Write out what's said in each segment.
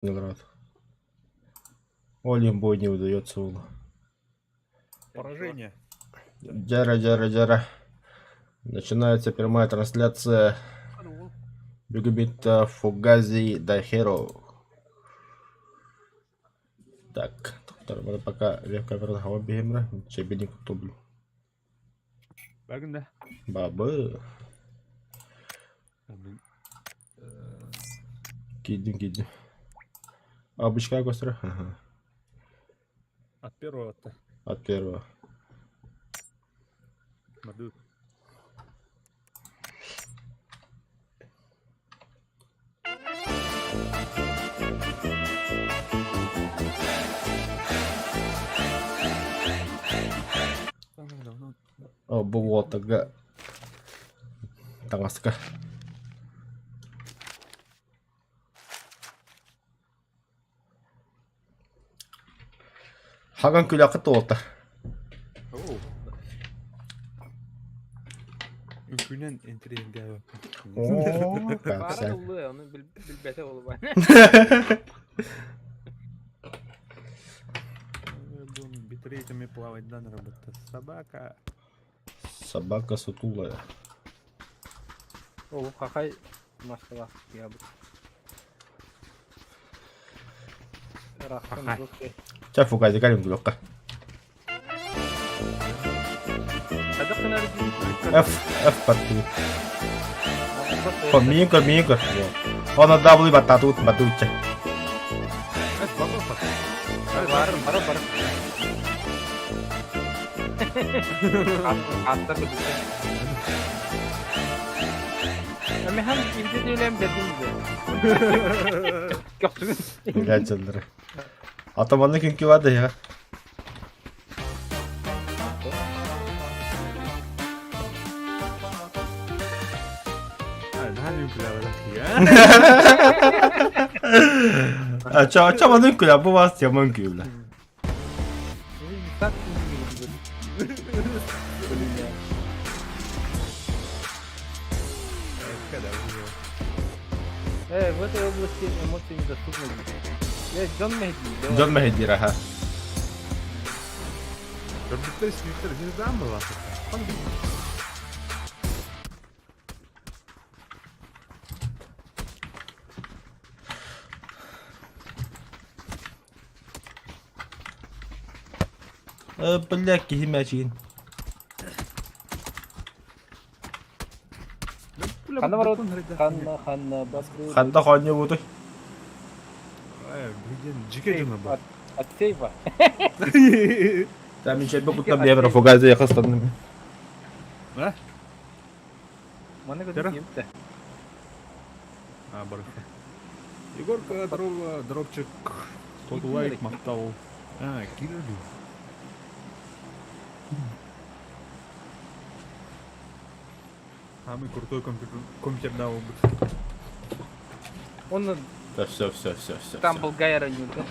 Играет. Олим бой не удается ула. Поражение. Джара, джара, джара. Начинается прямая трансляция Бигубита Фугази Дахеро. Так, доктор, пока веб-камера хава бихемра, чебини кутублю. Бәргін да. Бабы. Кидим, кидим. Обычка костра? Ага. От первого-то. От первого. Мадут. О, бу уолтарга таҥаска. Хаган күлэххит уолта. Үҥкүүнэн интириэһиргээбэппин. Оо, Баара капсаа. ыллыа, ону билбэтэ буолуо. Будем битрейтами плавать, да, на работа. Собака. Собака сутулая. Ол хахай маскалаах киһи Хахай. Чэ, фугазика үҥкүүлүөххэ. F, F баттыы. Миин көр, миин көр. Оны W баттаатыбыт, баттыбытча. Бар, бар, бар. Аттар Механ инде бедин Көхтүгүн. Билэн дьоннору. Атаманны күнкү бар да я. Ача ача маны үҥкүлэ бу вас тема үҥкүүлэ. В этой области эмоции недоступны. Я Джон Мехди. Дьон мэһэйдиир аха. Көрбүттэр сүүйттэр звездам была. Бля, киһи мээчигин. Ханна барабыт? Ханна, ханна, басты. Ханна хоонньубутуй? Э, блин, жике дьоно бар. От сейфа. Та мин чэйбэ куттан биэбэр фугазе яхастанным. А? Маны Тера? көтүп емті. А, бар. Егорка, здорово, дропчик. 100 лайк, мактал. А, киллер. Самый крутой компьютер, компьютер да, быть. Он Да все, все, все, все. там был Гайра Ньютон.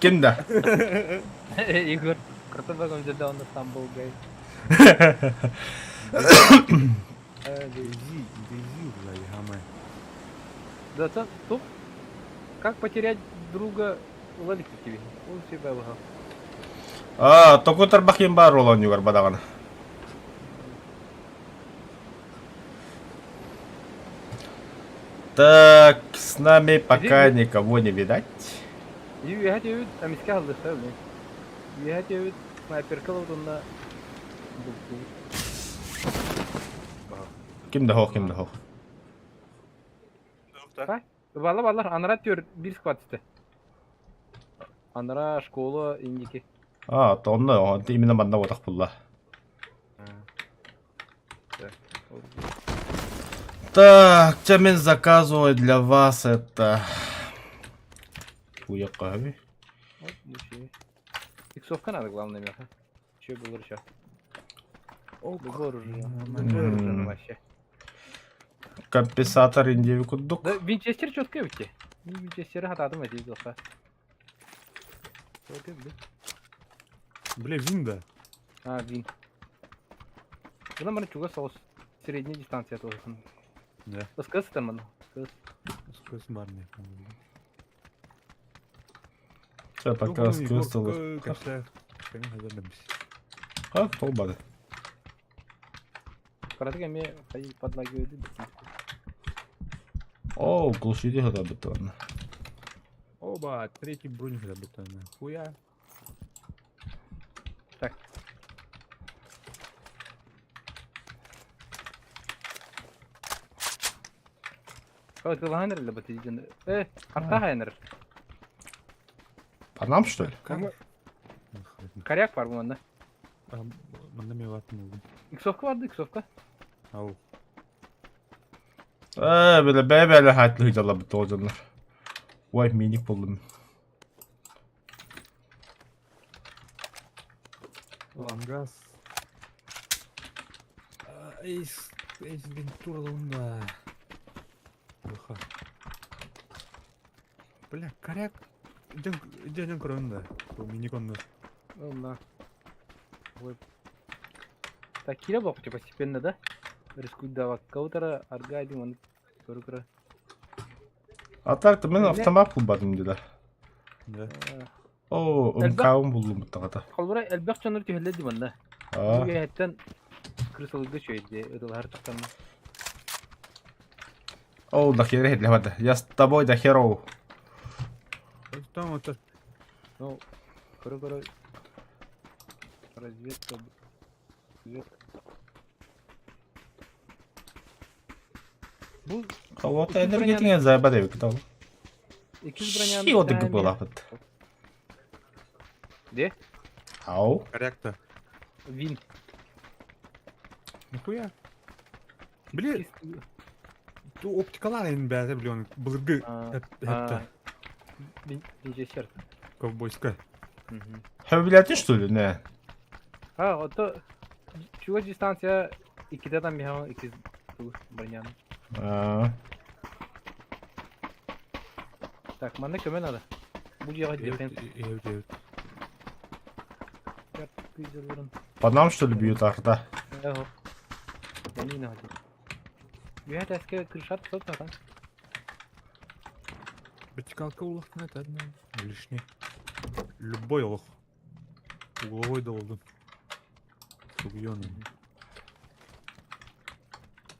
Ким да? Егор, крутой был компьютер, он там был Гай. Дейзи, Дейзи, бля, гамай. Да, то, тут как потерять друга Лалик тебе? Он себя выгал. А, току тарбахин бар ролон югар бадагана. Так, с нами пока никого не видать. Үөһэ түөбүт эмискэ аһыллыахтара блин. Үөһэ түөбүт снайперка ылбытынна бултуубут. Ким да хоох, ким да хоох. Балла баллар анара түөр биир склад түстэ. Анара школа индики. А, то онно именно манна отах булла. Так, мен заказываю для вас это... Уякави. Вот, ничего. Иксовка надо, главное, меха. Че было еще? Любое оружие. Любое оружие вообще. Компенсатор индиви куддук. Да, Винчестер четко ведь. Винчестер хатадым эти дела. Бля, винда. А, вин. Бұдан бары чуга соғыс. Средняя дистанция тоже. Да. СКС там, ну. СКС. Сквозь барный. Все, пока скрестил. А, толбады. Кыратык эмиэ подлагивайды. О, глушители забытаны. Оба, третий броник забытаны. Хуя. Так. Кылахан эрэллэ бу тиийдин. Э, артаха энэр. По нам, что ли? Как? Коряк бар манна. Манна мен баттым olдum. Иксовка барды, иксовка. Ау. Э, бile бэбэлэ хатлы хыдалла бит оодьоннор. Ой, миник буллум. Лангас. Эйс, Эйс Вентура да. Уха. Бля, коряк. Дьон көрөн да. Бу миниконну. Онна. Ой. Так, кире бохчу постепенно, да? Рискуй давакка утара аргайдым оны көрө-көрө. А так-то мен автомат булбатым деді. Да. О, МК-ым буллум буттаҕата. Холбура элбэх дьоннор түһэллэр дии манна. Аа. Үгэһэттэн крысалыга үчүгэйди ытылаһар тахтанна. О, да хер хедле Я с тобой да хероу. Там это Ну, көрө-көрө разведка разведка. Бу Кого-то энергетиңе заба деп кытал. иккис броняны Ши оты гыбылапыт. Де? Ау. коряк-то. Вин. Нихуя. Били, ту оптикалар энэ бәйті билен былыргы это Винчестер. ковбойская. Хэвлятин что ли, не? А, ото чугас дистанция иккитэ там биһаҕа иккис броняны. Аа. Так, манна көмө надо. Бу дьиэҕэ дефенс. Эвет, По нам что ли бьют арта? Эго. Манина один. Үһэ тэскэ крышат сот там. Вертикалка улахтан это одна. Лишний. Любой лох. Угловой долган. Сугьёный.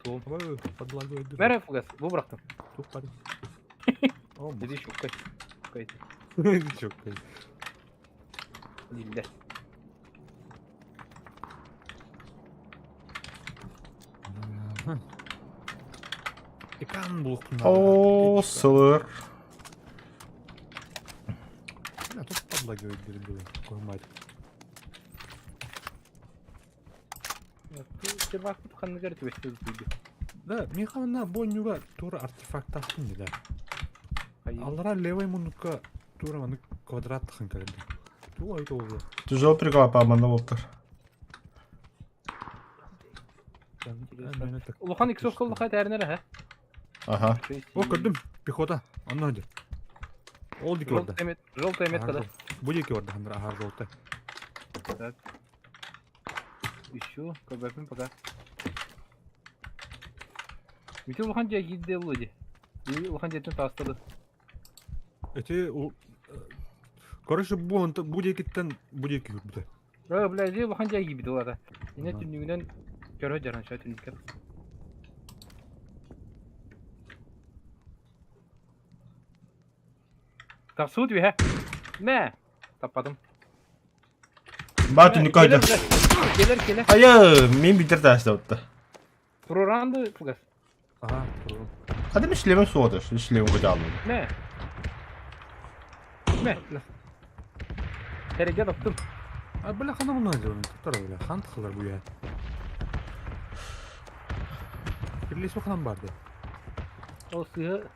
Туом. Подлагой. Мәрэ фугас, бу бырахтым. Тух парень. О, Диди шуккай. Шуккай. Чё, Диллер. Экран булуктун. О, сылыр. Бля, тут подлагивает было. Какую мать. Червак ханныгар түбэстэ түйдү. Да, михана бойнюга тура артефакт тахтын да. Аллара левый мунука тура маны квадрат тахын кэлди. Ту айт олду. Тяжело прикол по болтыр. Улахан иксов коллаха тәрнер ха. Ага. О, көрдүм. Пехота. Онно хадыр. Ол дики барда. Желтая метка, да. Бу дики барда хандыр. Ага, желтая. Так. Ищу, кабакын пока. Бүтүн улахан дьэ киирдэ булла дии. Улахан дьиэттэн таастады. Эти Короче, бу онто бу дикиттен бу дики хүрбүтэ. Э, бля, дии улахан дьэ киирбит улата. Ине түннүгүнэн көрө жаран шо түннүккэ. Тахсуут үһэ. Мэ. Таппатым. Ба түнүк койду. Келер, келер. Айы, мен битер таашта отты. Туруранды фугас. Ага, туру. Хадым шлемем суоды, шлемем көтө алмады. Мэ. Мэ. Тереге таптым. А бля хана муна жон. Туттар бля. Хан тахылар бу я. Бирли сохнан барды. Ол сыһы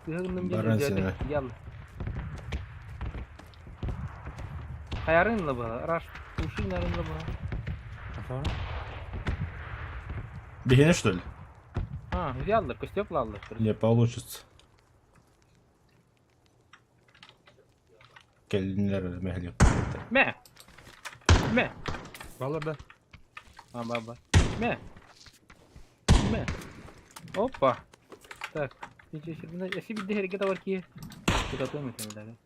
сыһы гынным Баран сені. Ял. Хаярын ла бала, раш ушинарын ла бала. Ага. Бихини что ли? А, взяллар, костеп лаллар. Не получится. Келинлер мехли. Мэ. Мэ. Балар да. А, баба. Мэ. Мэ. Опа. Так, ничего себе. Если бы дерге товар ки. Куда то мы там дали.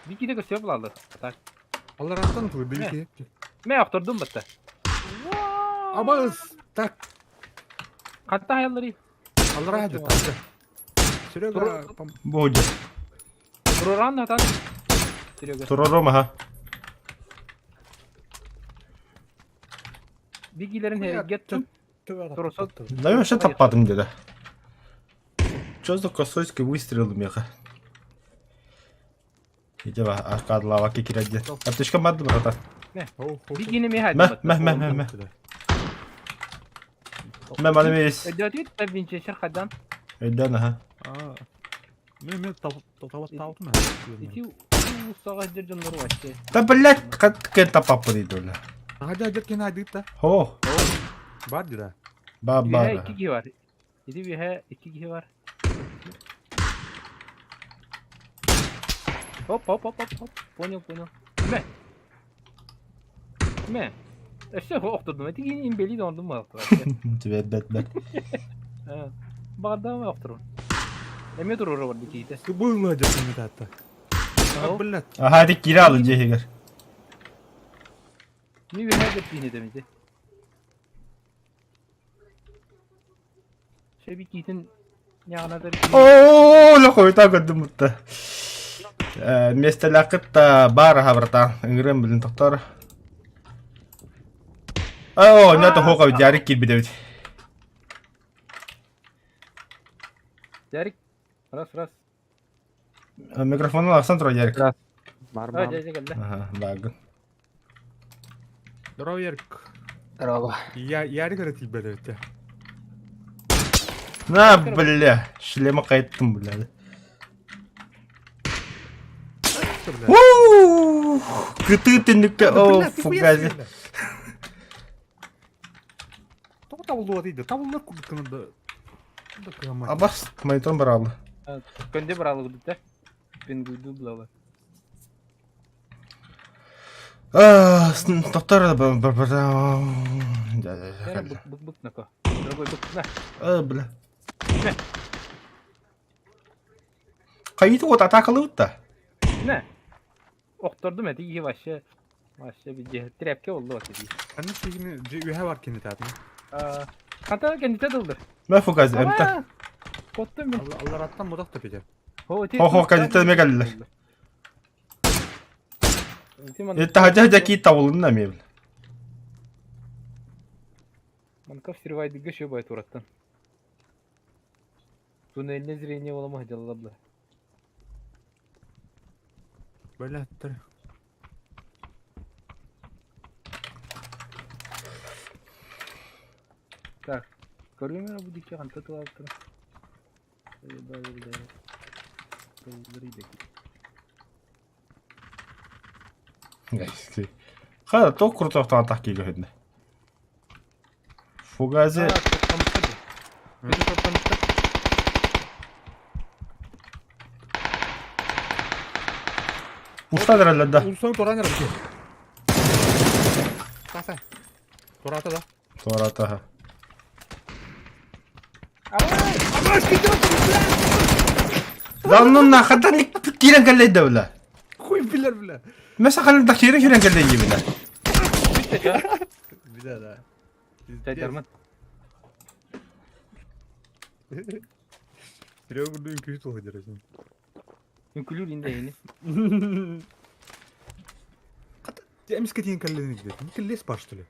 Биките көстүө булаллар. Так. Аллараттан тур бики. Мэ охтордум батта. Абыз! Так. Хатта хаяллары. Аллара хадыр тахта. Серега, Бодя. Туруран хатан. Серега. Турором аха. Бикилерин хергеттим. Да я вообще таппадым деди. Чё за косойский выстрел меха? Иди ба, аркадлава кикирәдде. Аптечка барды брата. Бикини меха. Мә, мә, мә, мә, мә. Мә, мана мейс. Өдөтүт та винчестер хадан. Өйдөн аха. Мен мен табат таутум. Ити устага жер вообще. Да блять, как тапаппы дейди бля. Хадя хадя кен айдыт. Хо, Бар дира. ба Биһэ ба. икки киһи бар. Ити биһэ икки киһи бар. Оп, оп, оп, оп, оп. Понял, понял. Мэ. Мэ. Өссө охтордум. Ити имбели донду ма Тебе бет бет. Баҕардаама охторум. Эме туруру бар дикиите. Было деп мен атта. Блять. Аха, ди кире алын жехигер. Ми биһэ деп киини демити. Шеби киитин няганатар. О, лохой так өдүм бутта. Местелакыт бар аха, братан. Ыңгырын билин токтор. О, нята хока жарик кирбидебит. Ярик. Раз, раз. Микрофонун алсан тура Ярик. Раз. Бар А, бар. жа, жа, келді. Аха, багын. Здорово, Ярик. Здорово. Я Ярик это тебе дает. На, бля, шлема кайттым, бля. Уу! Кыты теннүккэ, о, фугази. Тоҕо табыллыбат иде. Табыллар курдук да. Абас, монитор баралы. Көнде баралы гудута. Пингуйду булалы. А, токтор бар бар. Да, да, Бык бык бык нако. Дорогой бык на. А, бля. Кайыты вот атакалыбыт да. Не. Охтордум эти ии вообще. Вообще бир тряпке болду вот эти. Аны сигини үһэ бар кини таатны. Хата кендите дылдыр. Мә фугази, эмта. Коттум мен. Аллараттан мудак та петер. Хо, эти. Хо, хо, кандите мегаллер. Это хажа хажа ки табылын мебел. Манков сервайдыга шө бай тураттан. Туннельне зрение болама жаллабла. Блядь. Так. Көргөмөр бу дикке канта тулап тур. Хара, то круто атак киге хөднө. Фугази. Устадыр да. Улсан туранер бики. Таса. Турата да. Турата. Да ну нахадан кирен келлейди бля. Хуй билер бля. Mesela халын да кирен кирен келлейди бля. Бля да. Жайдарман. Серега бурду үҥкүү тула дересин. Үҥкүүлүүр инде эни. Ката эмиске тиен келлени дет. Келлес бар что ли?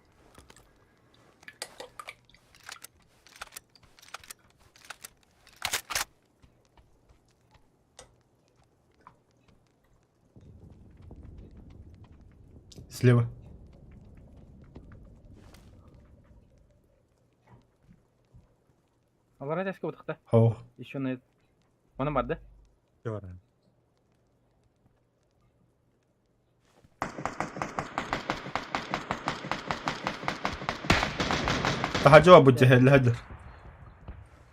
Слева. Алара тәске утыкта. Хо. Еще на Онан бар да? Бар. Тахажа бу жехел хаджар.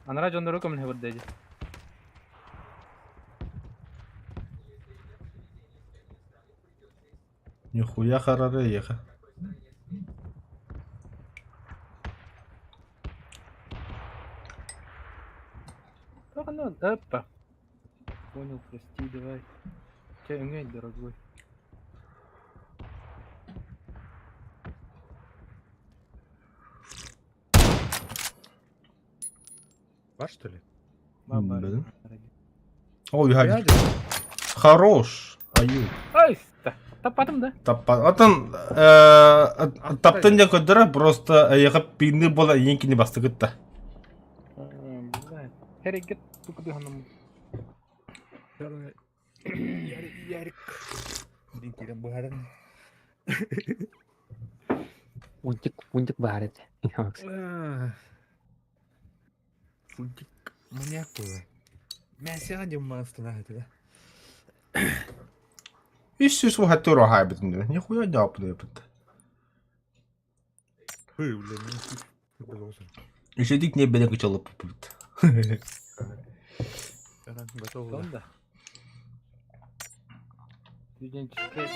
Анара жондору көмүн хебер деди. Нихуя харары еха. Опа. Понял, прости, давай. Че, үҥэй, дорогой. Бар, что ли? Баба. Блин. Ой, Я хаги. Хорош. Аю. Ай, таппатым да. Таппа. Отон таптын дьэ көрдөрө просто эйиэхэ пииннир буола ийин кини бастыгытта. Бля. Hereket тукудыханым. Ярик, Ярик. Дин кирен быһарын. Унтик, унтик баар этэ. Фунтик маньяк было. Мясяга дем мастана это, да? Үс сүүс уһаттыр оһаабытын дөө. Нихуя дьааппыт эпит. Хы, бля, ну должен. Үшедик не белек чалып пыт. Готов. Сонда. Студенческая.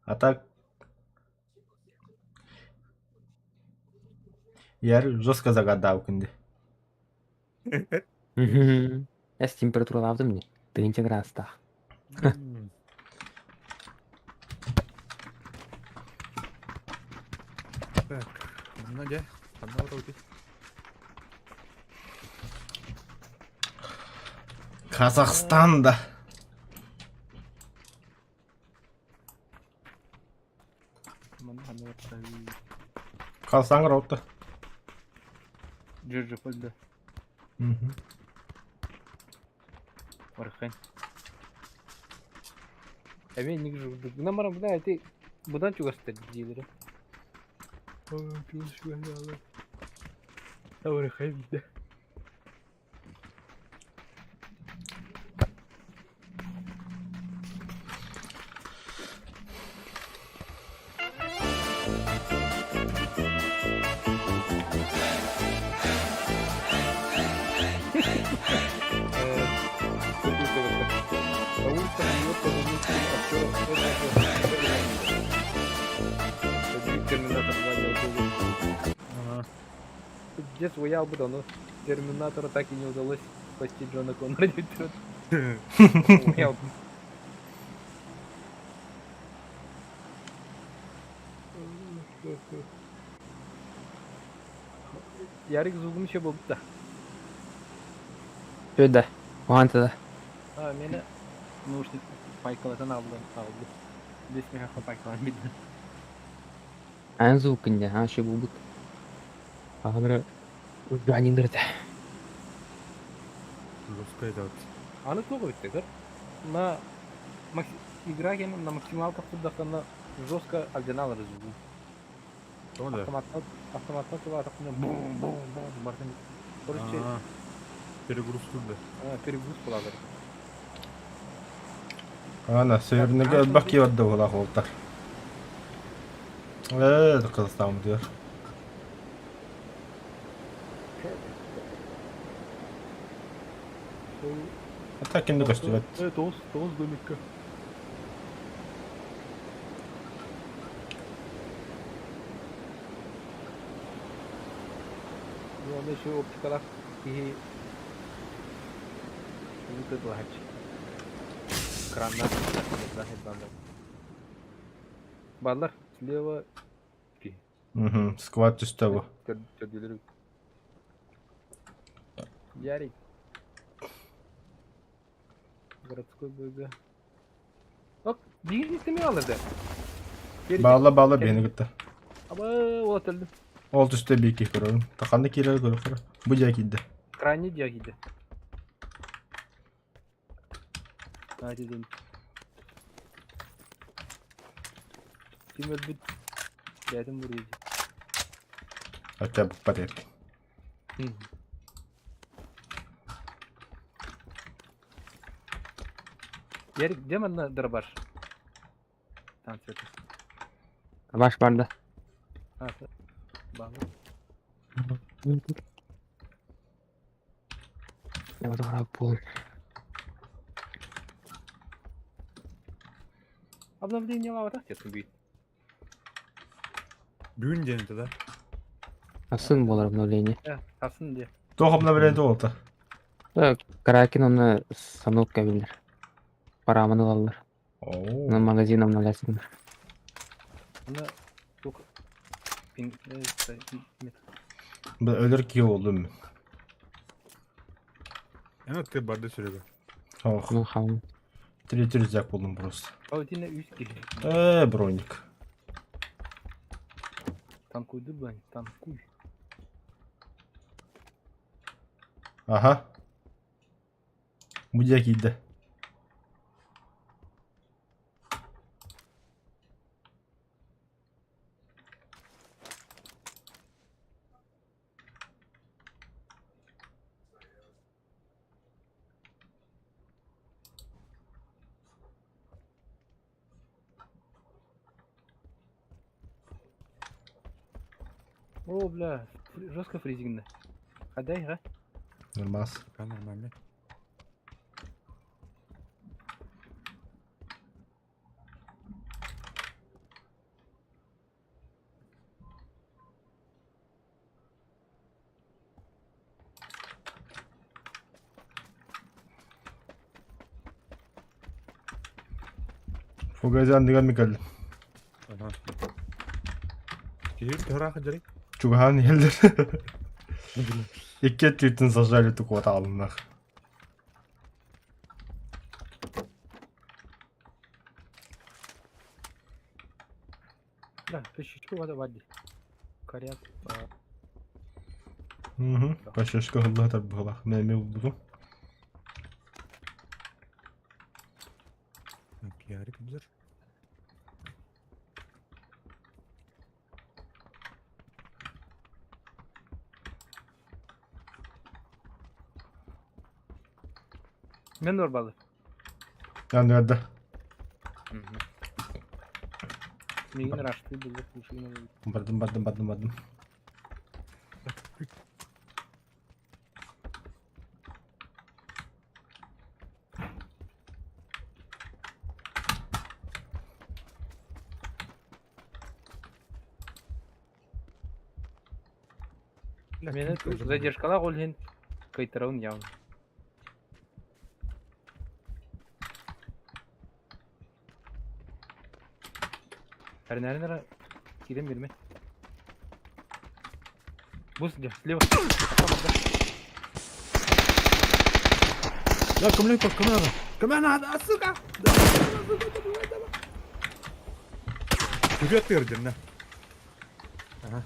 А так Яр жестко загадал күнде. Эс температуралаабытым дии. Тыһыынча градустаах. Так, Надя, одна руки. Казахстанда. Казахстан роутта. Джорджи Польда. Орхан. Эми негізі гына бля, ты будан чугастар диилер. Орхан да. Терминатор 2 не был. Ага. Пиздец, я буду, но Терминатора так и не удалось спасти Джона Коннора. Я Ярик звугум еще был да. Сөйдэ. Уһаанта да. А, меня наушник пайкалатан алды, алды. Здесь мегафон пайкалан видно. Эн звук инде, а еще булбут. Аҕалара уйгаанньыҥнар этэ. Жестко это вот. Аны тугу битте, На макс... игра ген на максималках на жестко оригинал разугу. Что да? Автомат автомат атакны бум бум бум бартын. Короче, А, Перегруз тут, да. перегруз буладыр. Ана, северныга бак ебатды була холтар. Казахстан diyor. А так кимди көстүбөт. Тоғыз, тоғыз домикка. Ну, он еще оптикалах и вот это Крандар, Баллар, слева. Угу, сквад түстө бу. Ярик. Городской БГ. Ок, биир истеме алырды. Баала баала бени гытта. Аба, вот өлдү. Ол түстө бики көрөм. Таханды кирер көрө. Бу жа кийди. Крайне диагиде. Hadi Ким өлбүт? Бәтин буруйду. Ача буппат эппин. Ярик, где манна дробаш? Танцвета. Баш барда. А, багы. Буолун. Обновление лавата тетубит. Бүгүн диэн этэ да. Сын буолар обновление. Сын диэ. Туох обновление туолта? Кракен онно санок кэбиллэр. Параманы ылаллар. Онон магазин обновлясыннар. Аны туох Өлөр киһи болдум. Эн ты барды сүрүгө. Ох. Ну хаун. Третий рюкзак болдум просто. Ол итиннэ үс киһи. Броник. Танкуйду бань, танкуй. Ага. Бу дьиэ киирдэ. О, бля, жестко фризигнэ. Хадай, га? Нормас. Пока нормально. Фугазян диган Микал. Ага. Киһи төһөрөөх дьарый? Чугаһаан иһэллэр. Икки өттүттэн сажали тукуот аалыннах. Да, пещечку вода вади. Коряк. Угу. Пащешка хыллаһытар быһылаах. Мэ булдугум. Ярик обзор. Мен нормалы. Андыгада. Мигин рашты было слушай. Бардым, бардым, бардым, бардым. Мені тут задержкалар ол кайтарауын явно. Әрін кирен берме. Бус где? Слева. Да, кому кому надо? Кому надо, а, сука! Да, сука, давай, давай. Привет, ты, да? Ага.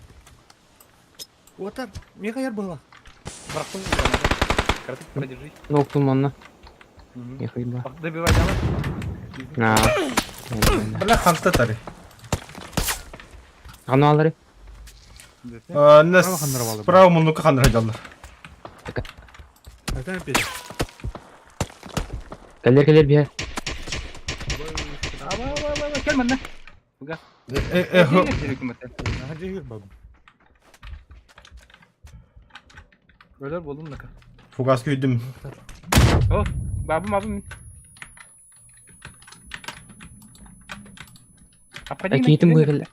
Вот так, Михаил было. Брахтун. Краток продержись. Ну, манна. Мгм. Ехай ба. Добивай давай. На. Бля, ханта тари. Аны алары. Не Справа хандырабалы. справа муннука хандырайдаллар. Это опять. Кэлэр кэлэр биһэ. Давай, давай, давай, кел манна. Уга. Э, Ага, дегер бабу. Өлөр болдум нака. Фугас күйдүм. О, бабым, бабым. Обходи Киитим бу кэллэ.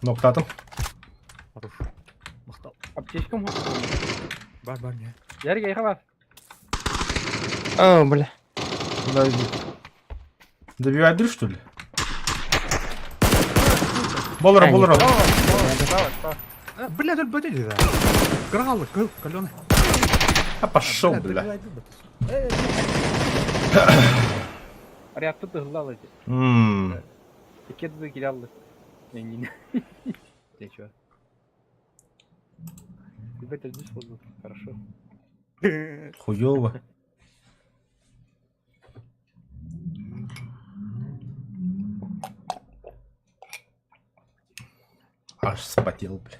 Ноктатым. Хорош. Махтал. Аптечкам. Бар, бар, не. Ярик, я бар. О, бля. Добивай что ли? Болора, А, болора. Справа, справа. А, бля, тут бля, да. Кралы, каленый. А пошел, бля. Арятты тыгылал эти. Ммм. Икки киле алды. Не, Ты чё? Ребята, здесь воздух. Хорошо. Хуёво. Аж вспотел, бля.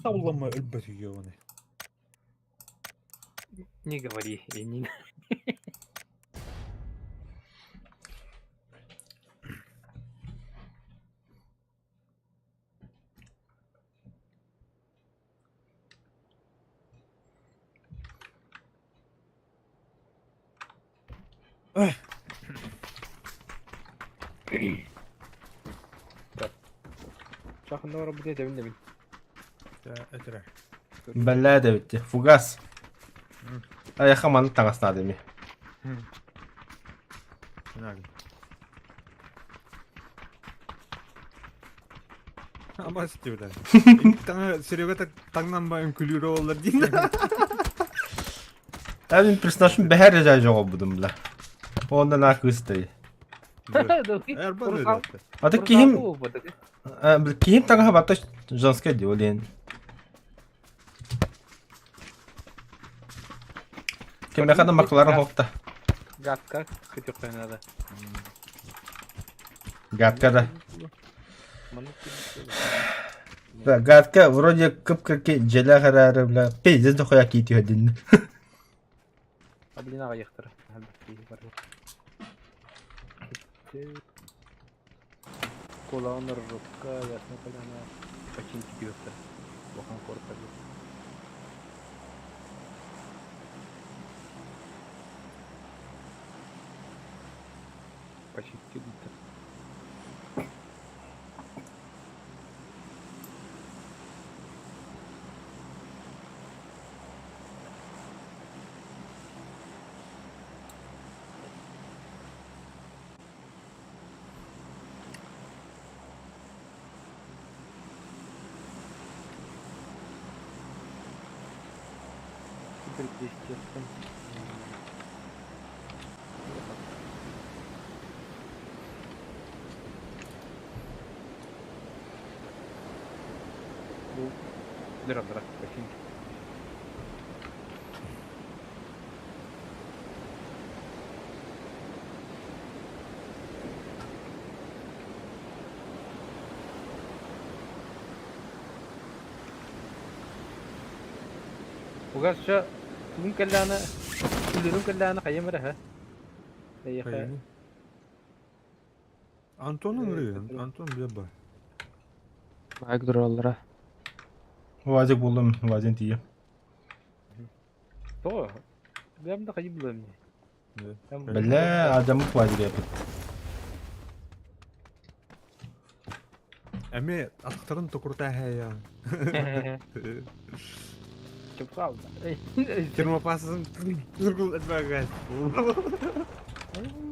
Табыллама өлбөт үһү Не говори, я не... Чахынна баран бу этэбин дебин. Этэрэ. Бэллээ дэбитти. Фугас. Айаха маннык таҥастаат ими. Ама ситибилэ. Таҥа Серега таҥнан ба үҥкүлүүрэ оллар диин. Мин персонажым бэһэр эжай жоҕолбудум бла. Онда на кыстай. Аты киһим киһим таҥаһа бата женская дии олен. Кимнэхэ да Макларен хопта. Гадка көтөххө надо. Гадка да. Да, гадка вроде кып-кырки дьиэлээх эрээри, бля, пиздец дохуя кии түһэрдин. А блин аҕыйахтара. Кулаҕын рукка, ясно поляна, починки түһүөхтэр. Улахан куораттар Починки диттэр. Супер Дыра-дыра, починки. Угасча тугун кэллэҕинэ, үлүрүн кэллэҕинэ хайыам эрэ һэ? Эйиэхэ Антон ыҥырыы, Антон билэр бар. Баайык тураллара. Вазик буллум, Вазин тиийэ. Тоҕо? Бэйэм да хайыы булуом дии. Бэлээ, адаммыт Вазик эпит. Эмиэ атахтарын токурутааһайа. Чупхал. Термопассын тургул этбагас.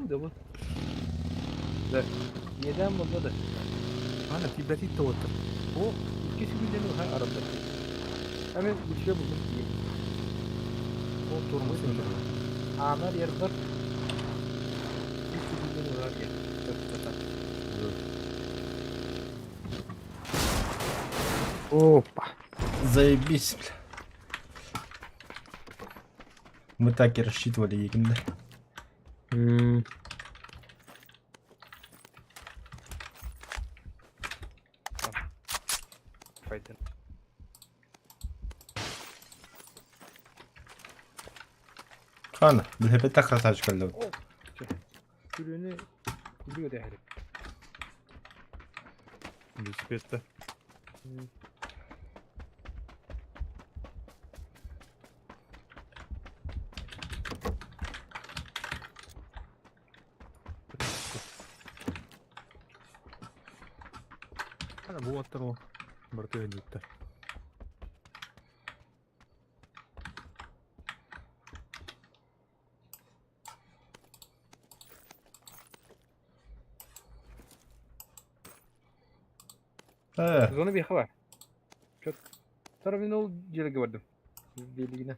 Добу. Да. Иэдээн буолла да. Ана тибэти тоотор. О, икки сүгүллэн уһа арабдар. Ами үчүгэй булдум тиийэ. О, турмасын турла. Аанар ярдар. Икки сүгүллэн уһа диэн. Опа. Заебись, бля. Мы так и рассчитывали, Егин, да? Файтер. Хана, билэппэтэх красавчик кэллэ. Күрүөнү күлү өтөһөр. Велосипедте. Ана бу аттар ол. Барты өндүттэр. Зона биэхэ бар. Чот. Сара мин ол дьиэлэргэ бардым. Биэлигинэ.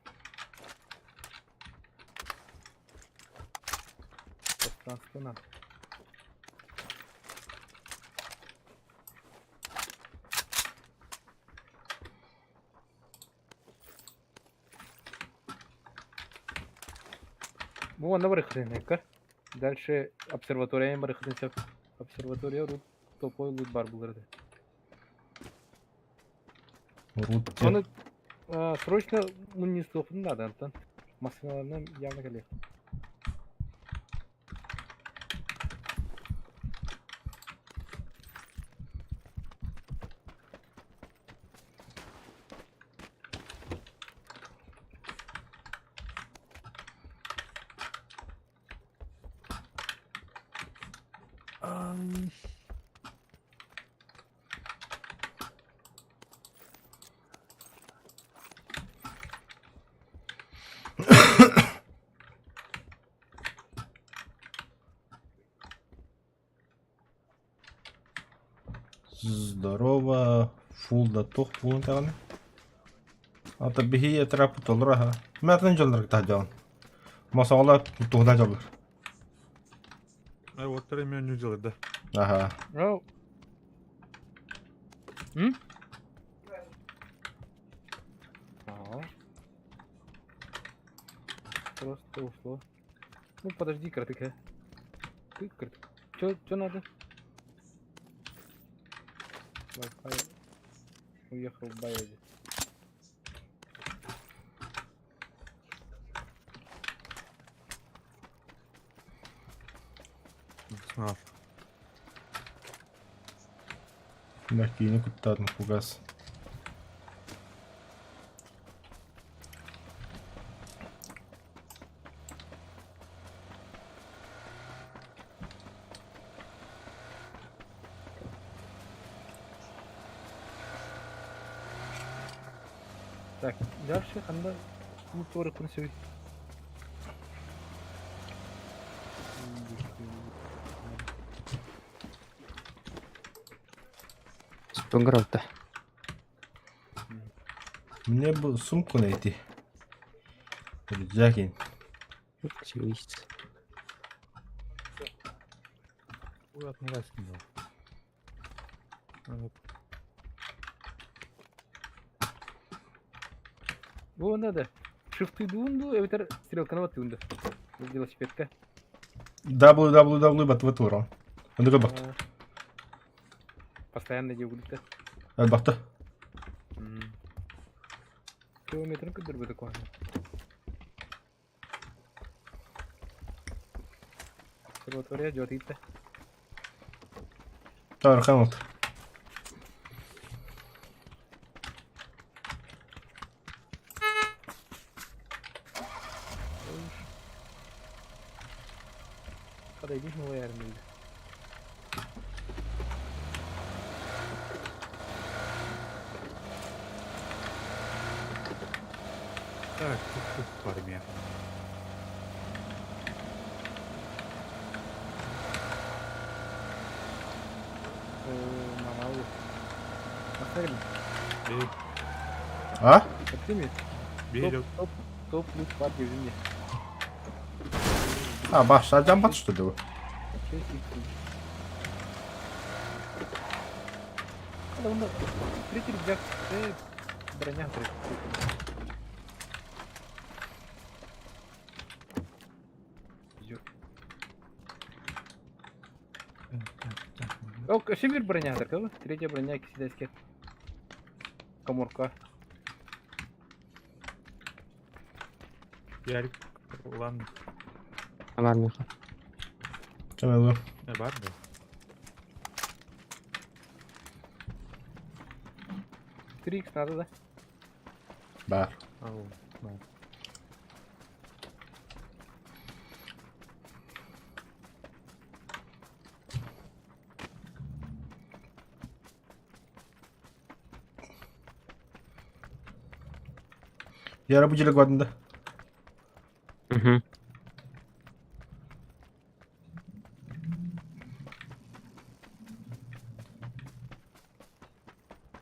Пространство Бу манна барыхтын Дальше обсерватория барыхтын сөп. Обсерватория рут топой лут бар булар. Урут Ону срочно мунньустуохпун наада онтон. Массыыналарынан явно кэлиэх. Здорово, фул да туох буолан даҕаны. Ата биһи этрапы толор аха. Мен атын дьоннорго таһдьаҕын. Мосоҕолор туһуна дьоллор. Ай, вот меню делать, да. Ага. Ну. М? Ага. Просто ушло. Ну подожди, кротыка. Ты кротык. Чё, чё надо? Wi-Fi уехал в Байозе. Знал. Мягкие куттаатын фугас. Так, дальше ханда моторы күнсү. Спонгротта. Мне бы сумку найти. Рюкзак. Чуйс. Уят не был. Бу надо. Шифты дуунду, эбэтэр стрелканы баттыынду. Велосипедка. www батватура. Андыга бакты. Постоянно делают. Бакты. Километр көдөр такое. Обсерватория идет идти. Тарханут. Подойди, новая армия. Так, тут армия. Мамалу. Поставили? А? Открыли? Берет. Топ, топ, лут партии в земле. А, баш, а жамбат что ли? 6 Надо он третий рюкзак, броня третий. О, Сибирь броня, так, третья броня киседайская. Коморка. Ярик, ладно. Амар миха. Чамелу. Не бар да. 3 х надо, да? Бар. Ау, да. Яра бу деле гвадында. Угу.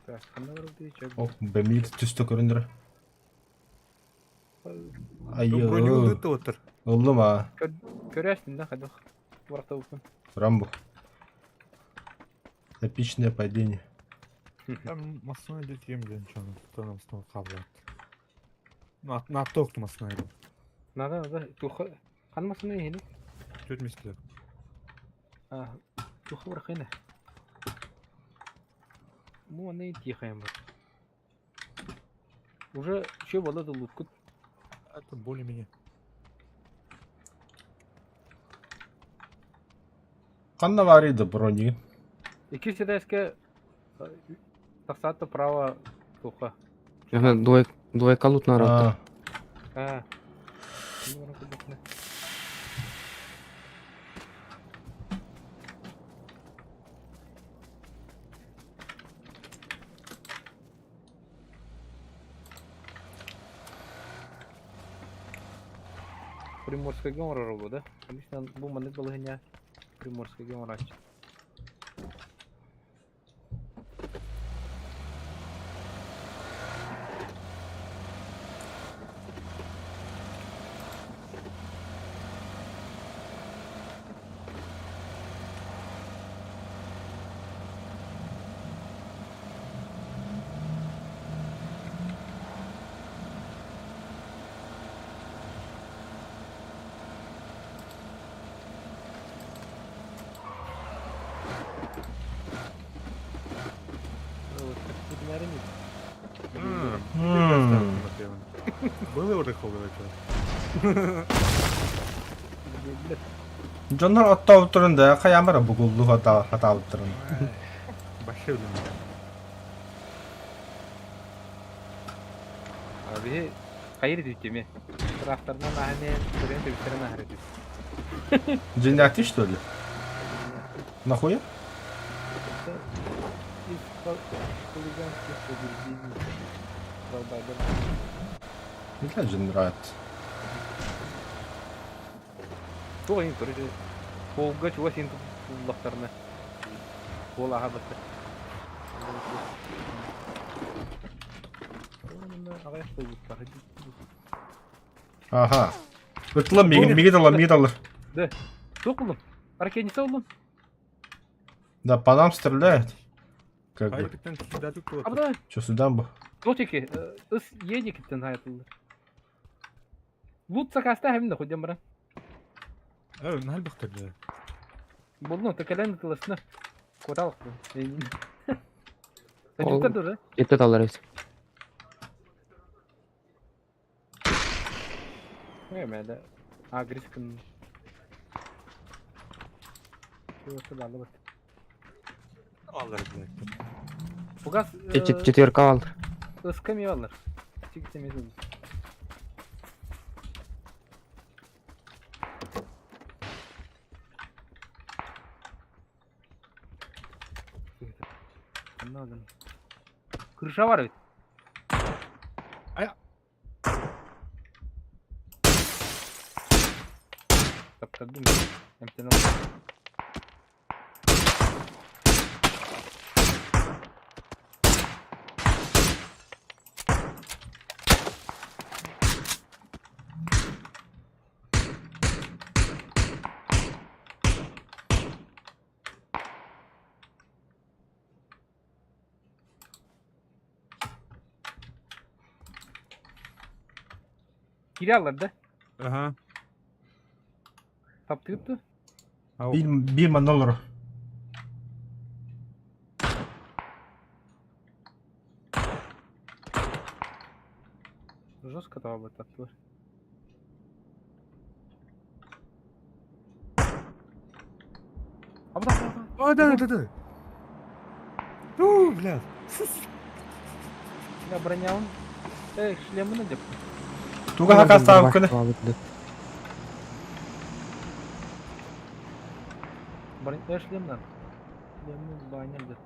Так, ханна бар дии, О, бэмик түстө көрүндүр. Айы. Броню ыты отыр. Олду ма? Көрөстүн да, хадох. Баракта болсун. Рамбо. Эпичное падение. Там массыына дет ем ден чону. Тонам снова кабылат. На на токту массыына. Надо, надо. Туха. Хан массыына ехини? Төрт месте. А, туха барахына. Му аны тихаем бар. Уже еще была да лутку. Это более-менее. Ханна баарый да бронигин? Икки ситээскэ тахсаатта право туха. Ага, двое, двойка лут народ. А, А. Приморскайга оҥорор да? Обычно бу маннык балаһыанньа Приморскайга оҥорооччу. Было уже холодно. Дьоннор оттообуттарын да хайаан бара бугуллуу хатаабыттарын. Большой блин. Биһи хайыр дүүтүмэ. Тракторынан аһаны көрөн төбүстэрин аһары дүү. Дьиҥнээхтии что ли? Нахуя? Это из хулиганских побуждений. Долбайдер. Бля, дьоннораат. Туох иһин короче Полга чугас иһин туллахтарына. Пол аха батта. Аҕыйах буолбуттар. Аха. Ытла мигин миги талар, миги талар. Да. Туох буллум? Ракетница буллум. Да, по нам стреляют. Как бы. Сюда тут А давай. Что, сюда бы? Дотики, ыс едикиттен хаятыллар. Лут сакаста хэмнэ худям бара. Нахал бахтар. Булну, текелен тылысны. Коталык. Ол- Сәнжиттер да? Жеті талар өзі. Эме да. Агрискин. Чего да алып. Аллар, блядь. Фугас Четверка алды. ыска ми алар. Чик темез. Надо. Крыша бар ведь. Ай. Таптырдым. Эмтен Кире да? Ага. Таптырыпты. Ау. Бир, бир манолор. Жестко того бы таптылар. А потом, О, да, да, да. У, блядь. Я броня он. Эй, шлемını деп. Туга хакастаабы күнэ. Броня, эй, шлем надо. Шлемны баня деп.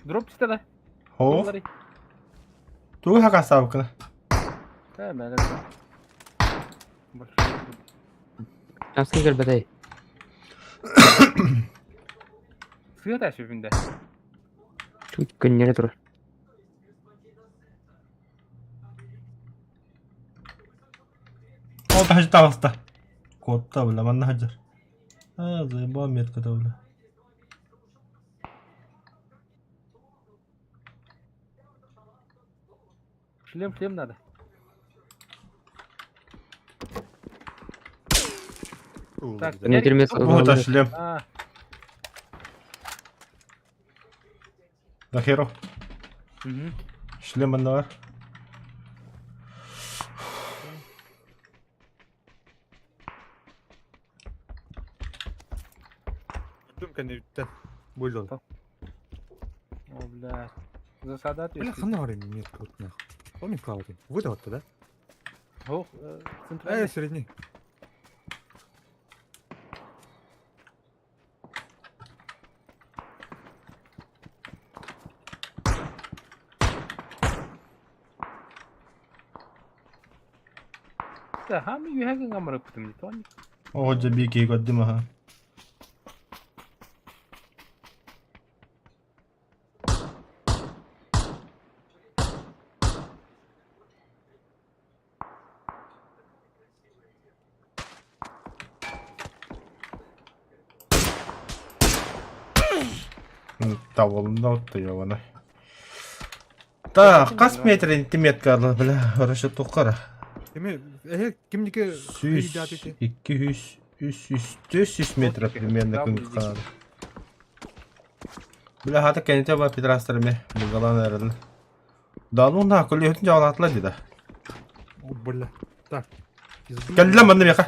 Дроп түсті да. Хо. Туга хакастаабы күнэ. Да, бәле. Большой. Шансын келбедай. Сыға да сөбінде. Чуть күннері тұр. Ол тахажы тағыста. Кодта, бля, манна хаджар. А, заебал метка да, бля. Шлем, шлем надо. У, Так, блядь. Не термес. Вот это шлем. А, Да херо. Шлем манна бар. Бүтүм кэнниттэн. Буйлон. О, бля. Засада Бля, ханна бар метка вот нах. Помню клавы Выдал-то, да? Ох, Э, средний. Хаами үөһэ гыҥҥа барыппытым дии тоҕо Оо дьэ биир киһи көрдүм аха. Табылында оттуйабына. Так, хас метр метка бля, хорошо тухкара. Эми, э, кимники Сүүс, 200, 300, 400 метров примерно күн хаал. Бля, хата кэннитэ ба петрастар ме, булгалаан эрэллэр. Да ну на, көлүөһүтүн дьаҕалаатылар дии да. О, бля. Так. Кэллэ манна миэхэ.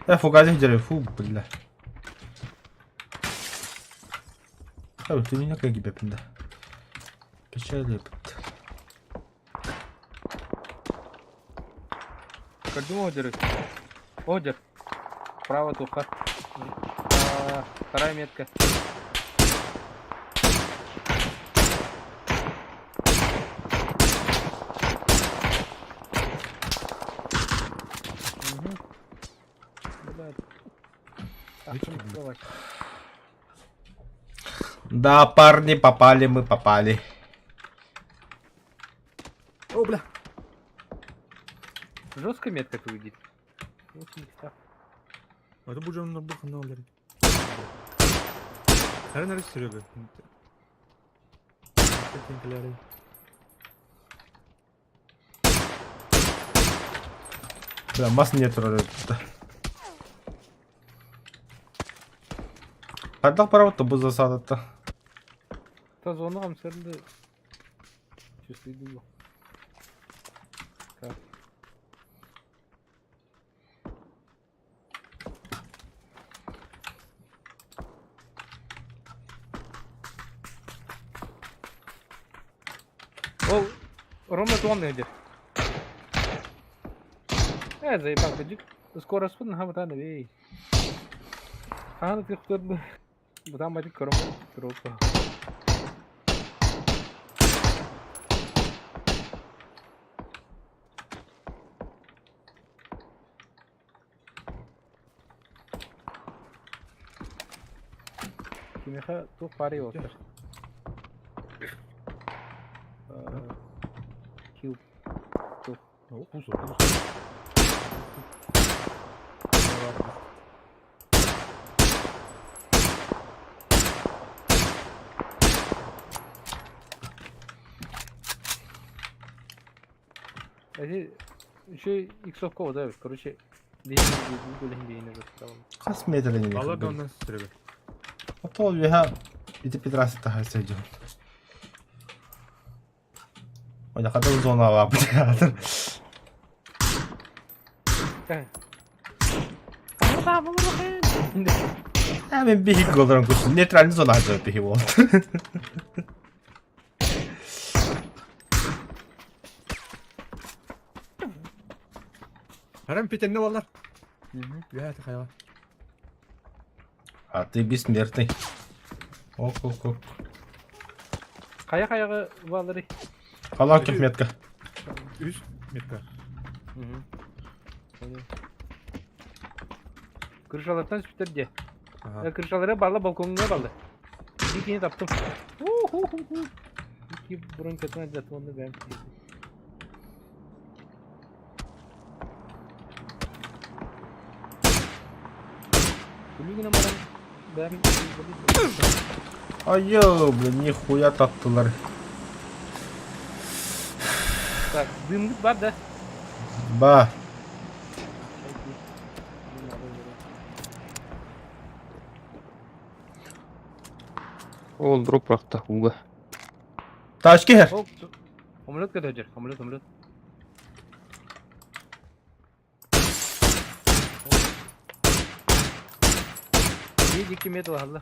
Э, фугазик дьэрэ, фу, бля. Э, ты меня как гибепин да. Печали бит. Көрдүм одеры. Одер. Право туха. Вторая метка. Угу. Блядь. Да, парни, попали мы, попали. О, бля. Жесткая метка ты выйдет. Это будет он на блядь. Наверное, Серега. Бля, мас не турар Хайдах барабыт бу засадата? Та зона хамсырды. Чувствую. Так. Ол, Рома туон идет. Э, заебал, дик. Скоро спын хабытан эй. Хааны тихтер бутан батик көрөм туруп. Кимиэхэ туох баарый уолаттар? Килл. Туох. Эти еще иксовка вот да, короче, Хас метрени Баллада у нас Серега. Отол үөһэ ити петрасы таһа сылдьан. Оня хата зона баар. Мен биһик олорон курсун. Нейтральный зона хажа биһи бол. Харам питенне баллар. Үһэ хайа. А ты бессмертный. Ок, ок, ок. Хайа хайаҕа бааллары. Халак метка. Үс метка. Крышалартан сүптэр дьэ. Крышалары балла балкоҥҥа балла. Икини таптым. У-ху-ху-ху. Икки бронькатын алдьаттым онно бэйэм. Күлүү гынан баран бэйэм Айо, блин, нихуя таптылар. Так, дыммыт бар да? Ба. Ол дроп бырахта ууга. Тачки иһэр. Ол самолет көтөдүр, самолет, самолет. Биир икки метр алла.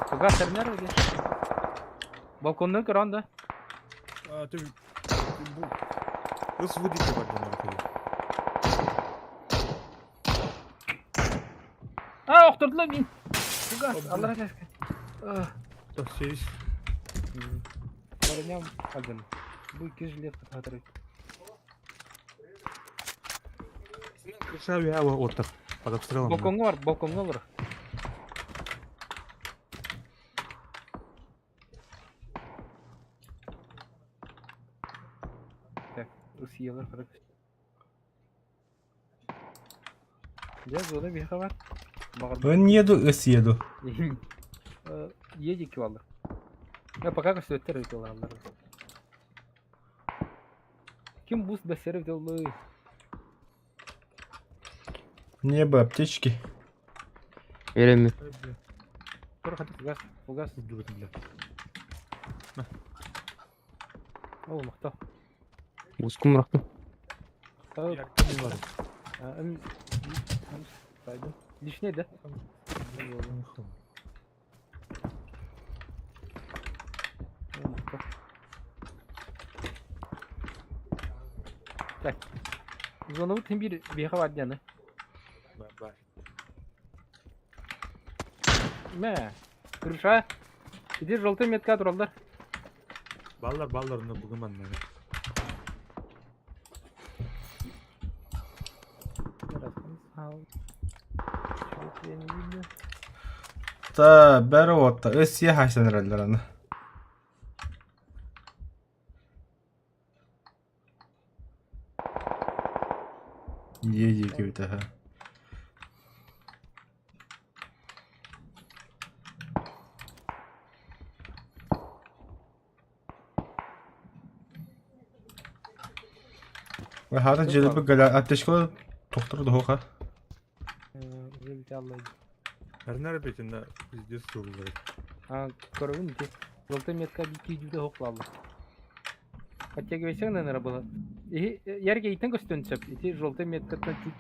Фугас терминер где? Балкондан көрөн да. А, ты... Бу... Ыс выдите бар дьоннор А, охтордулар мин. Фугас, аллара тэска. Сейс. Барыням один. Бу икки жилетка хатыры. Крыша авиа оттар. Под обстрелом. Балконга бар, балконга бар. Так, Русиялар хатыр. Дьэ, зона биһиэхэ баар. Баҕарбыт. Өн еду, ыс еду. Е диэки бааллар. Э, пока көстүбэттэр эбит олораллар. Ким буст бэссэр эбит оллой? Мне бы аптечки. Вереми. Фугас, фугас. Ол махтал. Ускум бырахтым. Лишний да? Так. Зоновут биир биэхэ бар дианы. Мэ. Крыша. Иди желтый метка тураллар. Баллар, баллар, но бүгін манна. Та бәрі отта. Өс сия хасан эрэллэр аны. Е диэки эбит аһа. Хата дьиэлэрбит галя аптечкалар тохторо дуһуоха. Уже бите аллай. Эрнер бетинде пиздец сугулар. А, көрөбүн ити. Желтый метка киидүүтэ хоклааллар. Подтягивайся, наверное, было. И ярге итен көстөн сөп. Ити желтый меткаттан чуть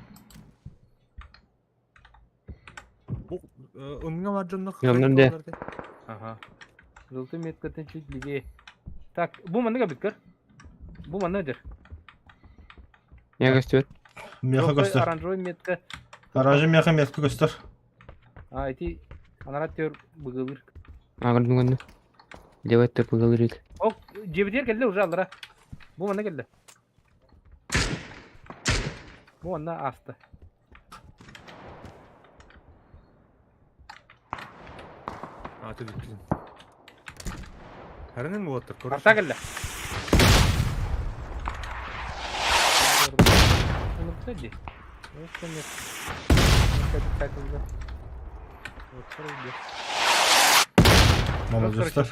Бу ымга бар дьонно Оннун де. Ага. Желтый меткаттан чуть левее. Так, бу манныга бүткөр. Бу манна дыр. Я көстүбэт. Меха Желтый көстөр. оранжевый метка. Оранжевый меха метка көстөр. А, ити анарат төр быгылыр. Агырдым көннү. Левый өттөр быгылыр Ок, жебитер келди уже аллара. Бу манна келди. Бу манна асты. А, ты бүткүзүн. Эрнен болоттор. Арта келди. Ну, кстати, ну, что нет. Молодецтар.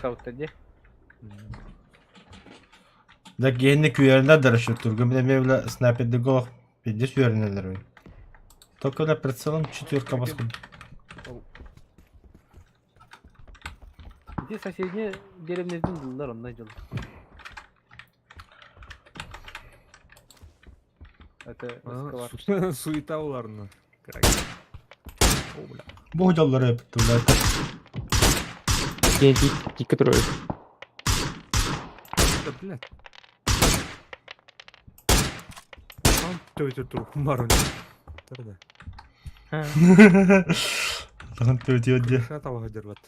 Да генни күйеринер дәрәші түргін біле бля снайперді голох пиздец үйеринелер бин. Только бля прицелом четверка баскын. Где соседний деревнеден булдылар ондай жол. Это Москва. Суета уларны. О, бля. Бу жоллары өпүттү бля. Киэн тикке турар. Да, блядь. Там төйтө туруп бар уни. Тарда. Тагын төтү өдө. Крыша тава дербат.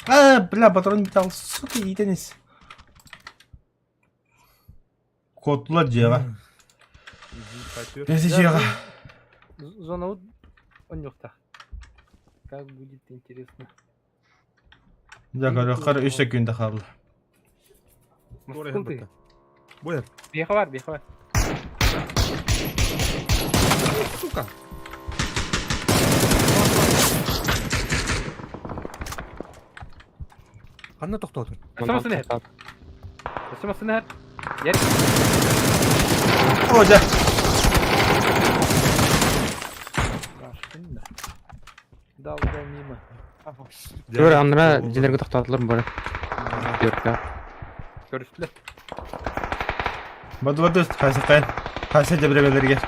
А, бля, патрон металл, сука, итенис. Котлар жега. Бези жега. Зона вот он юкта. Как будет интересно. Да, көрө 3 секунд қалды. Москва ты. Бояр. Беха бар, беха бар. Сука. Ханна тоқтоотун. Самасын эһэр. Самасын эһэр. Яр. О, да. Да. дал, дал мимо. Тур аннара дьиэлэргэ тохтоотулар бары. Түөркэ. Көрүстүлэр. Баду баду хайсакайын. Хайса дебребелерге.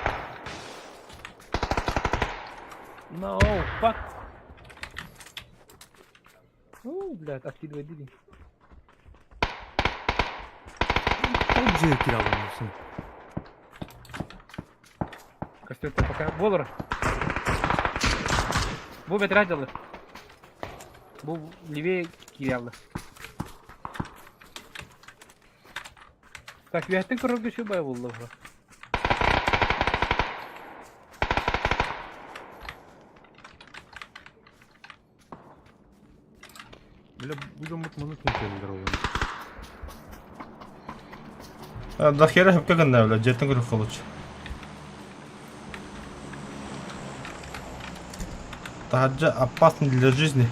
No, fuck. Уу, блядь, откидывай диги. Ол дьиэ кираланырсың. Костюм пока. Болор. Бу бэтэрээ дьаллар. Бу левее киирэллэр. Так, үөһэттэн көрөргө үчүгэй буолла бу. Бля, бу дьоммут маны түнкэллэр олорон. Дахера хөпкө гынна бля, дьиэттэн көрөх холуч. Таһырдьа опасно для жизни.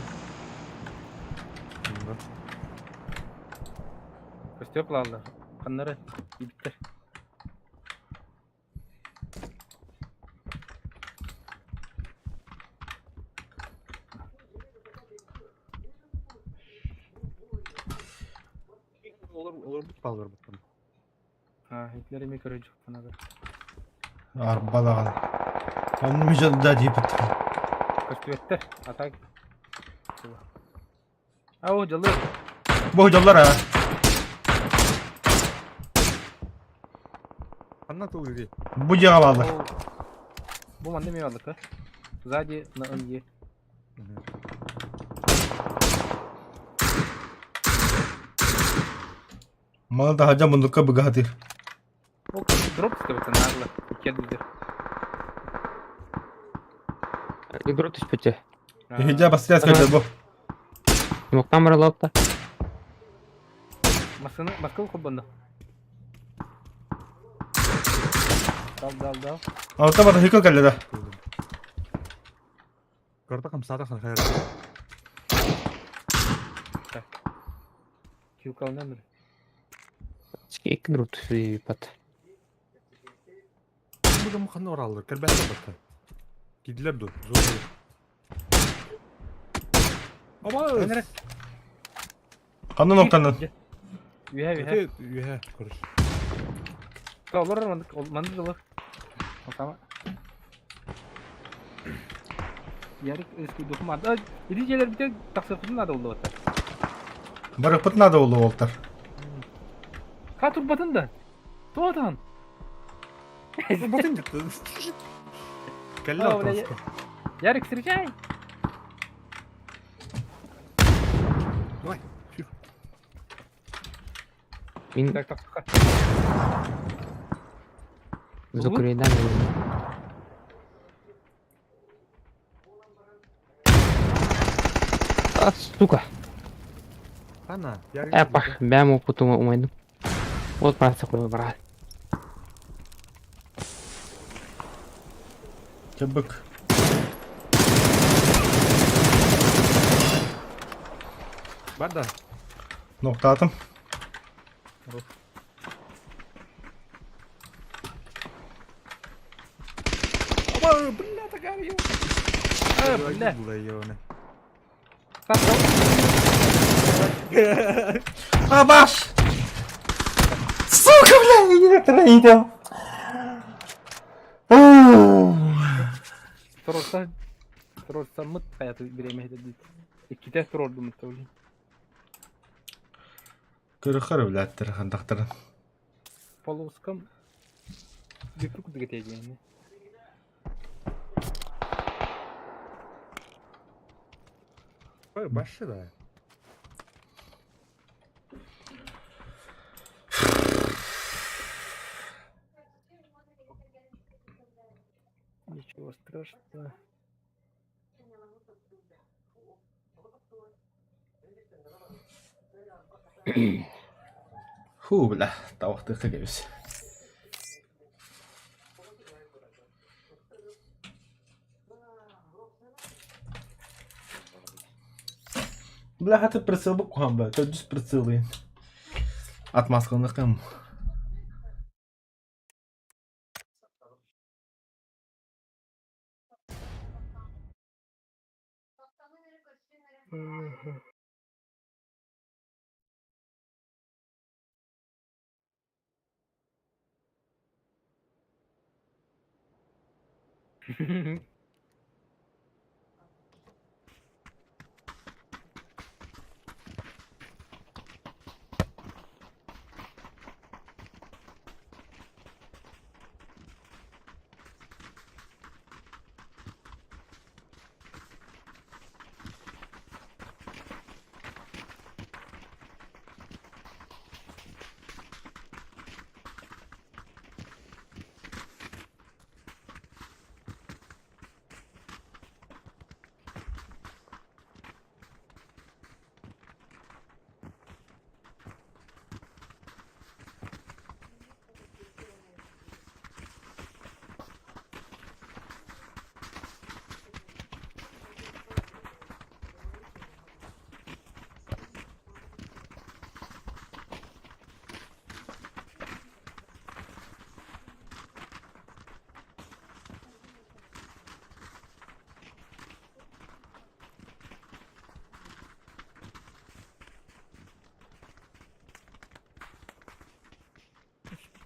Костер плалла. Ханнары ибиттер. Олор олорбут хаалларбыттан. А, итлер эми көрө жокпун азыр. Арба даҕаны. Онну мижа да диэбит. Көстүбэттэр. А так. А, о, дьоллор. Бу дьоллор аа. Ханна тыл Бу дьиэҕэ бааллар. Бу манна эмиэ бааллар Сзади на МЕ. Маны таһырдьа муннукка быгаһатыыр. Ол дроп түспүтэ наадалар. Иккиэн Игру түспүтэ. Иһирдьэ бастыйа скачать бу. Муктан баралапта. Массыына маскыл холбонно. Дал дал дал. Алта бата хикыл кэллэ да. Көрдө хамсаата хайар. Так. Килкалынан бир. Икки дроп түспүт. Бу дьом ханна ораллар? Кэлбэттэр батта. Кидлер ду. Зор. Аба! Өнөрө. Ханна ноктанын? Үһэ үһэ. Үһэ, короче. Олор маннык маннык олор. Отама. Ярик духум ада. Иди желер бите тахсыппытын надо болду бата. Барыппыт надо болду болтар. Ха турбатын да. Туотан. Батын кетті. Кәлле О, бля, атаска. Ярик, встречай. Давай. Фью. Мин Так, так, так. Зукрейдан. А, сука. Хана, Ярик. Эпах, бэм опыту умайдым. Вот брат такой брат. Чабык. Бар да. Ноктаатым. Аба, бля, такая ё. А, бля. Бля, ё. Так, Абаш! Сука, бля, я трейдил. Турорса турорса мыт хайаты биреме дедит. Икките турордум мыт Көрөхөр блядь, хандактарын. Полоскам бүпүк дигетегени. Ой, башы да. Ничего страшного. Ху, бля, тавахтык кебис. Бля, хаты прицел бу кухан бля, төрдүс прицелы. Атмаскалныкым.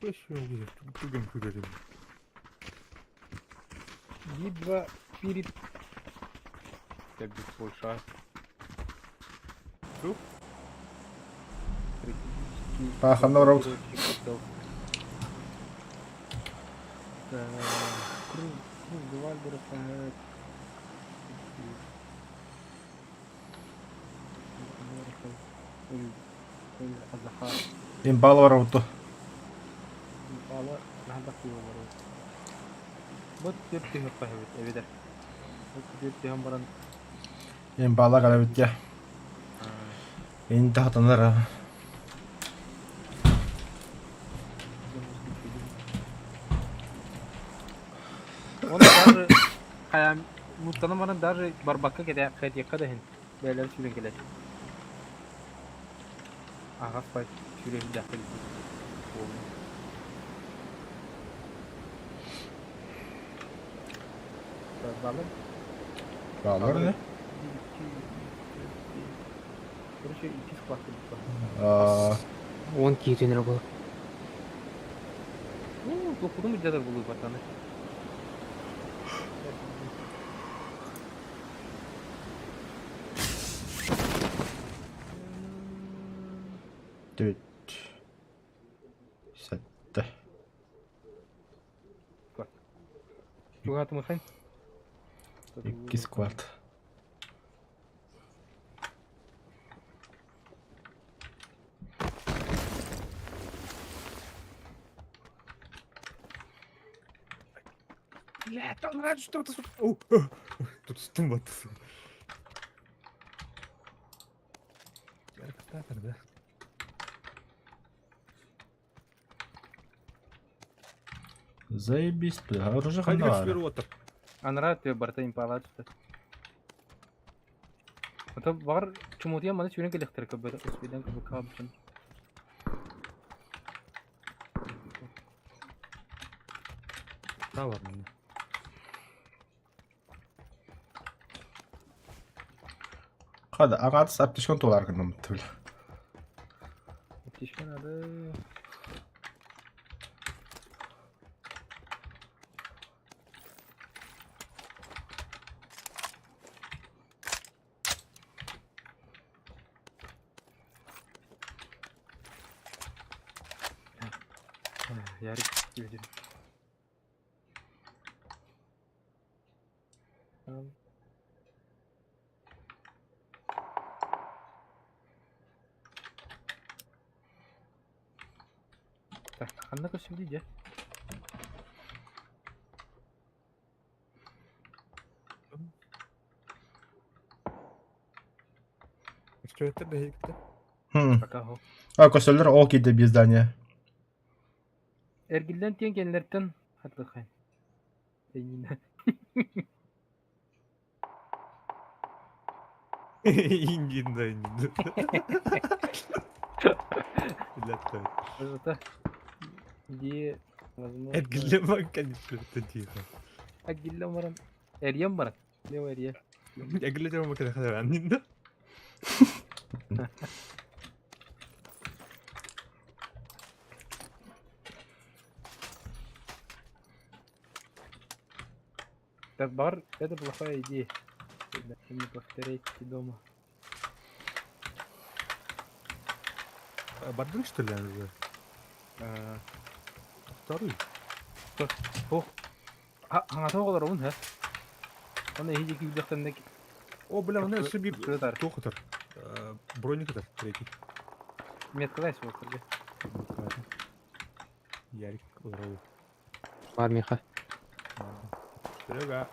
Түгэн күрэрим. Битва перед... Как большая. Тух? Паханна барабыт. Круг, круг Вальдера Импала барабыт дуо? Импала наһаа кыыла барабыт. Вот түөрт түһүөххэ эбит эбэтэр. Вот түөрт түһэн баран Импала кэлэбит дьэ. Инта хатанар. Он даже хайа муттанан баран даже барбакка кэтэ кэтиэххэ да иһин бэйэлэрэ сүүрэн кэлэр. Аҕас бай сүүрэ сылдьаахтар Балар. Баалар не? Короче, икки склад кэлбит. Уон киһи түнэр буолар. Ну, тохудум иддәдер булуу батаны. Түөрт. Сэттэ. Чугаатымыхай? Икки склад. Бля, там что-то... Тут стум вот. Да? Заебись, бля, оружие Хайдах ханна. сүрү Анараа өттүгэр барыта импалаат сытар. Ото баҕар чумуутуйан маны сүүрэн кэлиэхтэрэ көрбөтө успейдан көрбөккө хаалбытын. Да бар мында. Хада, аҕаатыс аптечкан туолар гынным бля. Аптечка надо. Ярик видим. Так, ханна көстүбүтүй дьэ? Что это да? Хм. Пока хо. А, көстөллөр ол киирдэ биир здание. Эргиллэн тиэн кэннилэриттэн хатылыххайын. Эйнинэ. Индин да индин. Блядь, Это где возможно... Эргиллэн конечно, это тихо. Эргиллэн баран. Эрийэн баран. Лево эрийэ. Эргиллэн баран кэлэ хадar аннинда. Так, бар, это плохая идея. Ребята, не повторяйте дома. Бардын что ли уже? Второй. Ох. Хаҥата оҕолоробун һэ. Оны эһиги киирдэхтэринэ О, бля, у нас себе Кытар. Тохотор. Броник это третий. Меткалай суохтарга. Ярик, здорово. Бар Миха. Серега.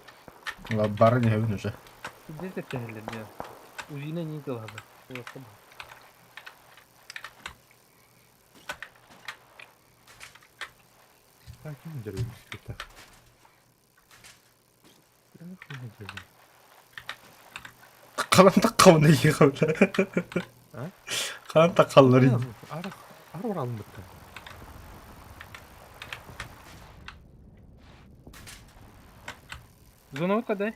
Бары не хэвин уже. Где тэптэнэллэр диэн. Узина не тылаба. Так, не деревья, так. Қалан таққауына ие А? Қалан таққалары. Ара, ара оралым бітті. Зона вот когда?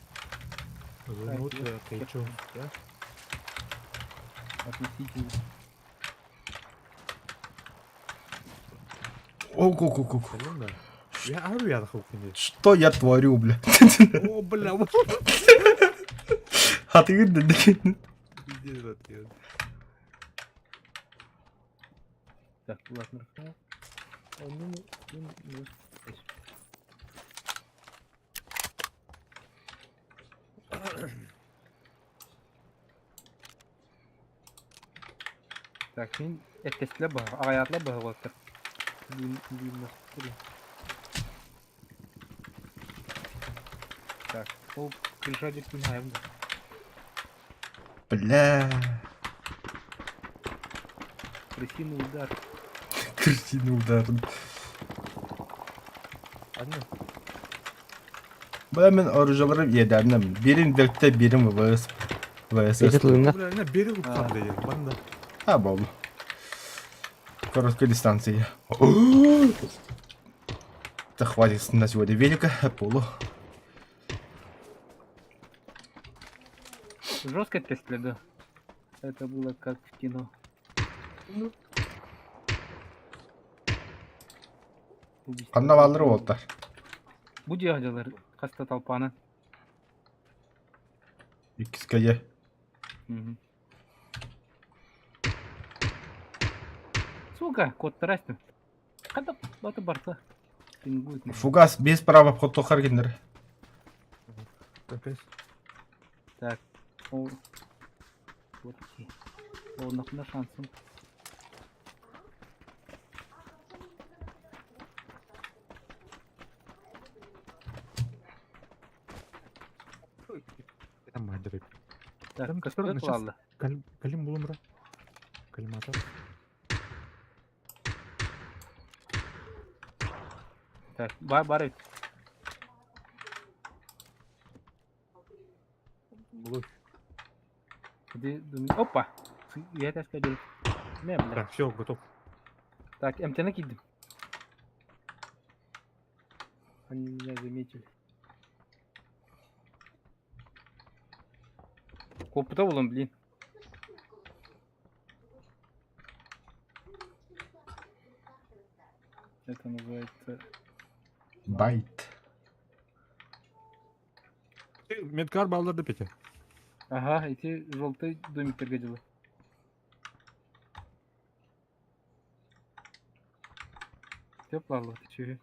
Зона вот кайчо. Относительно. Ого-го-го. Я ару я хукни. Что я творю, бля? О, бля, вот. А ты видно? Так, ладно. Так, мин эттестле баһа, аҕайаатла баһа буолтар. Так, ол крыша диэккин хаайым да. Бля. Крысиный удар. Крысиный удар. Ладно. Бля, мен оружияларым иэдээннэм. Бирин ДТ, бирин ВВС. ВСС. Эти тылында. Бля, на берегу там, да, банда. А, болду. Короткая дистанция. Да хватит на сегодня велика, полу. Жестко тестле, да. Это было как в кино. Ну. Убийство. Ханна баллары болтар. Бу дьялар хаста толпаны. Иккискэйэ. Мгм. Сука, кот тарастым. Хата баты барса. Пингует. Фугас без права хотохар киндер. Капец. Так. О. Вот. О, нахуй шансым. Там мадыры. Так, Там, костюм который на час- ладно. Калим булумра. Калиматор. Так, бар бар. Булуй. Иди, Опа. Я это сказал. Не, бля. Так, все, готов. Так, МТ накидым. Они меня заметили. Копыта булам, блин. Это называется... Байт. Ты медкар балларды Петя. Ага, эти желтый домик дела. Тепло, ты чего?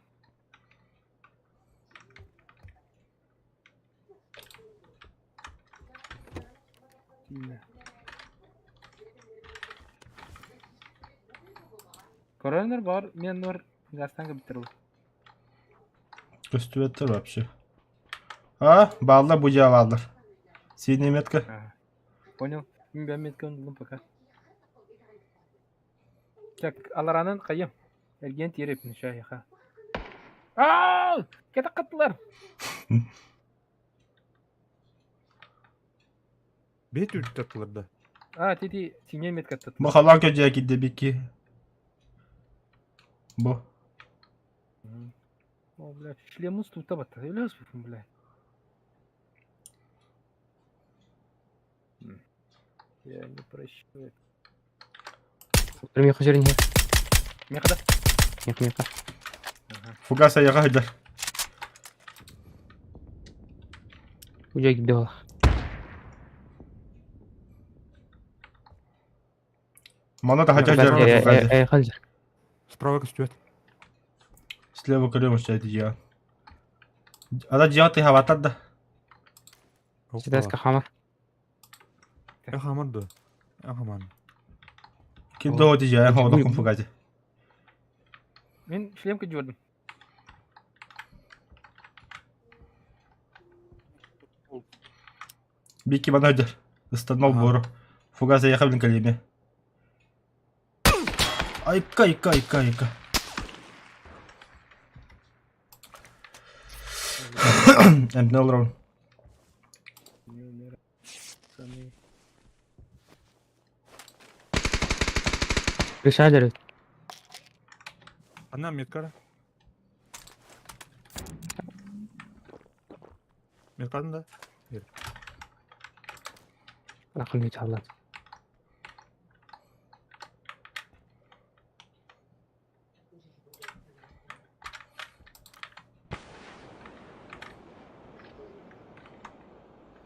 Коронер бар, мен бар, газтан бітірді. Көстүбэттэр вообще. А, баллар бу баллар. Синий метка. Ага. Понял. Мен бәм метка ондым пока. Так, аларанын кайым. Эрген тереп нишайха. Аа! Кета каттылар. Бет үттаттылар да. А, тити сине метка тат. Махалар көжө кидде бики. Бу. О, бля, шлемус тут батта. Өлөс бля. Я не прощу. Миэхэ сирин иһэр. Миэхэ да? Миэхэ миэхэ. Фугас айаҕа сылдьар. Удьа кирдэ буолар. Мана таһырдьа сылдьар фугас. Эйэхэ сылдьар. Справа көстүбэт. Слева көрүөм өссө дьиэ. Ада дьиэ тыһабаттар да. Ситээскэ хаамар. Э хаамар дуо? Э хамаан. Ким да оти дьиэ хоодокум фугази. Мин шлем кодюрдум. Бики мана сылдьар. Ыстанма буору. Фугас эйэхэ билин кэлиэме. Айка, айка, айка, айка. Эмтэнэ олоробун. Решали. Она меткара. Меткадын да? Акыл чаллан.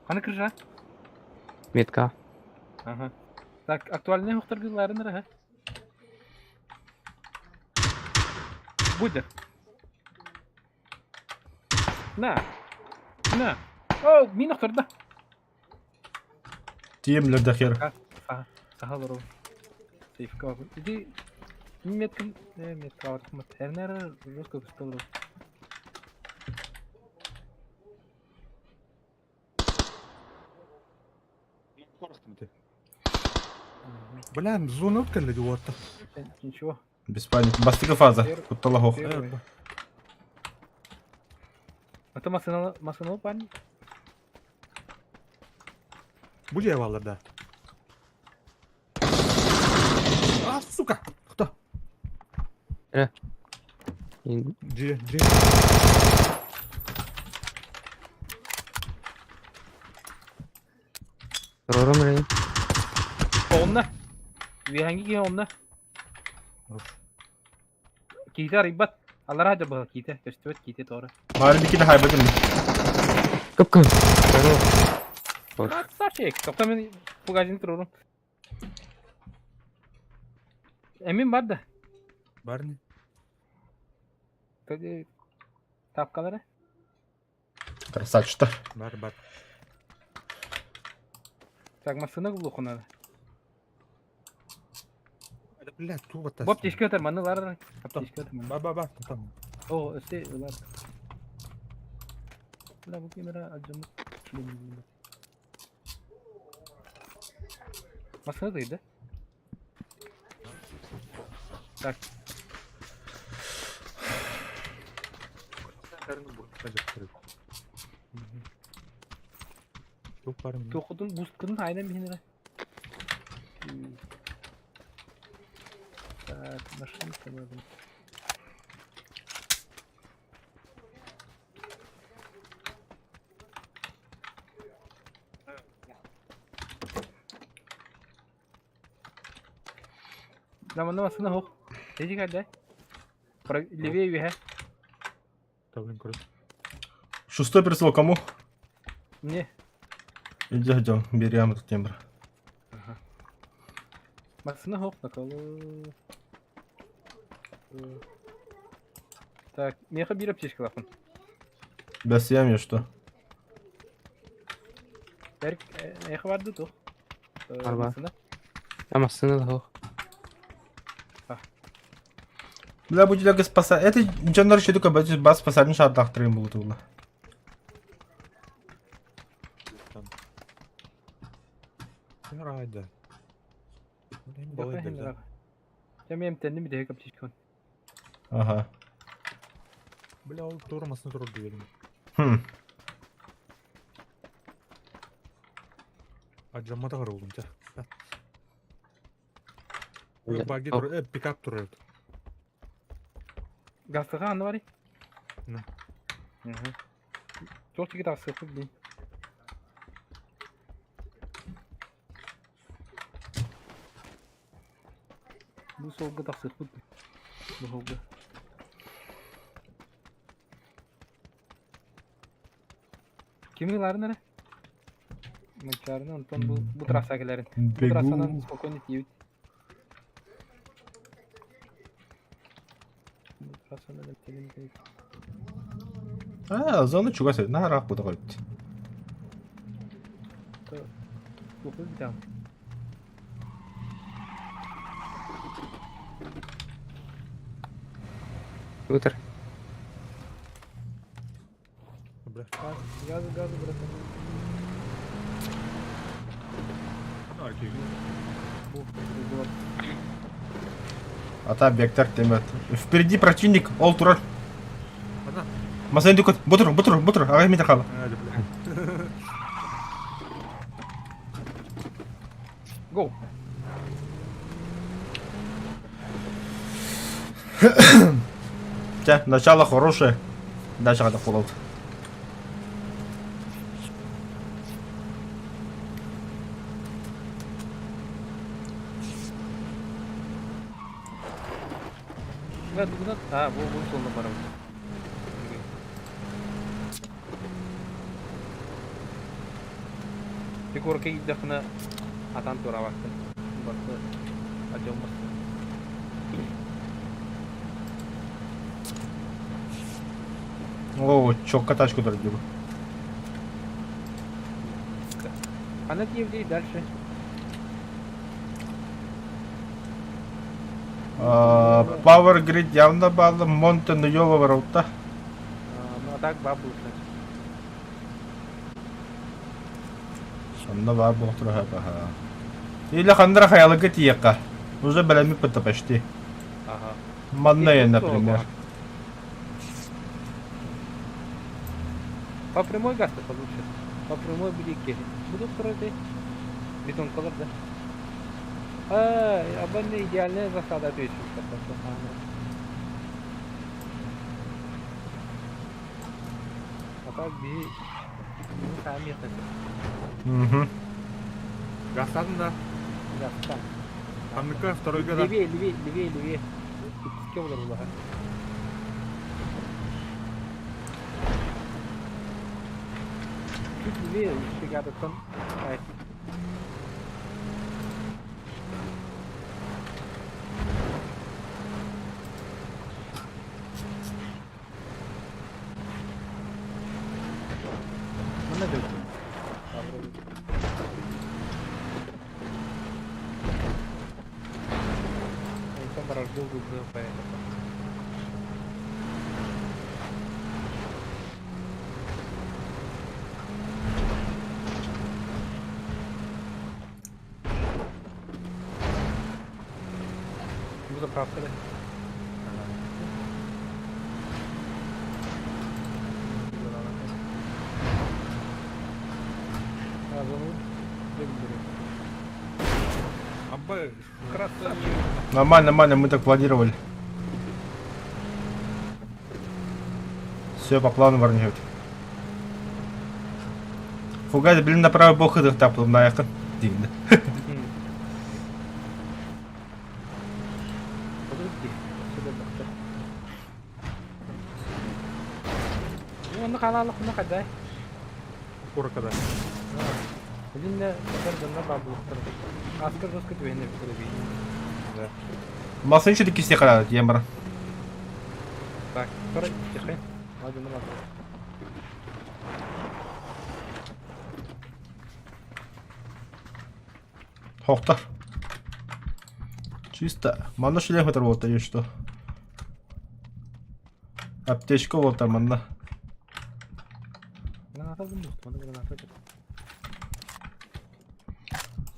Ханы крыша? Метка. Ага. Так, актуальный ухтаргыларын ра. Будет. На. На. О, мин охторда. Тием да хер. Саха олору. Сейфка. Иди меткин, метка бар. Эрнер жестко көстө. Бля, зона өткәллеге уатта. Ничего. Без паники. Бастыка фаза. Куттала хох. Первый. А то машина, машина парень. Бу же баллар да. А, сука! Кто? Джи, джи. Рором рей. Онна. Виһанги киһи онна. Киитэ арыйбат. Аллараа дьабыһа киитэ. Көстүбэт киитэ тоҕо. Мары бики да хайбатым. Кып-кып. Красавчик! Тоқта мен фугазин турурум. Эмин бар да. Бар не? Таги тапкалары. Красавчиктар. Бар, бар. Так, машина глухунада. Да, бля, туба тас. Боп тишке өтөр, маны лар. Тишке өтөр. Ба, ба, ба, там. О, өсте улар. Бля, бу камера аджамы. Машина да? Так, Туп бар мин. тохудун бусткын айдан бихинere. Так, машинка надо. Да, мана машина хох. Иди кайда. Левее веха. Таблин көрөт. Шестой прицел кому? Мне. Иди, идем, берем этот тембр. Машина хох наколу. Так, меха бир аптечка лапын. Без я что? Берк, эхо барды тух. Арба. Амасына да хох. Бля, будь ласка, спаса. Это дьоннор еще только бас спасатын шаардахтырын булутула. Райда. Балай да. Я мем тенни ми дехек аптечка. Ага. Бля, ол тура масын тура дегеним. Хм. А жаммата кара болдум ча. Бля, Баги о. тура, пикап тура. Гастыга аны бар. На. Жол чеки тагы сыпып дей. Бу суолга тахсыахпыт. Бу суолга. Кими ыларын эрэ? Мунчаарыны онтон бу, бу трасса кэлэрин. Бу трассанан Бегу. спокойно тиийбит. Бу трассанан тиийбит. А, зона чугас эбит. Наһаа ыраах буолта эбит. Туоху бүтәм. Утр. Бля. Газ, газ, газ, братан. А, окей. Бу, бу, А та вектор темет. Впереди противник, ол турар. Ана. Масайын дүкөт. Бутур, бутур, бутур. Ага, метр хала. А, бля. Go. Чэ, начало хорошее. Дальше надо фоллоут. Да, дугунат. А, бу бу суолна барабыт. Фигурка идэхна атан тураваттын. Барты ажылмас. О, чокка тачку дорогу. Она тиевдей дальше. Power Grid явно баалы, Монте Нуева ворота. Ну а так бабу значит. Онно баар буолтура баха. Или хандра хаялыгы тиекка. Уже бэлэми пытта почти. Ага. Манная, например. По прямой газ-то получше. По прямой блики. Буду строить бетон колор, да? А, абонне идеальная засада отвечу. А так би... Ну, там место. Угу. Гасадын да. Да, там. Анныка второй года. Левее, левее, левее, левее. Кевлар была. Чуть левее, шагата там. Ай. Манна дойду. Онтон барар дыл поэтому. Бу заправка да? А, зону Абба. Красавчик. Нормально, нормально, мы так планировали. Все по плану варнет. Фугать, блин, на правый бок идут, так, на Дивно. Подожди, сюда доктор. Ну, он халал, он хадай. Курка да. Билинне бадар донна бабылыктар. Аскар жестко түбэһинэ бит Да. Масын еще таки стихара, ембар. Так, тора тихо. Ладно, ну ладно. Хохтар. Чисто. Манна шлем это вот и что. Аптечка вот там манна. Граната булдум, мана граната жок.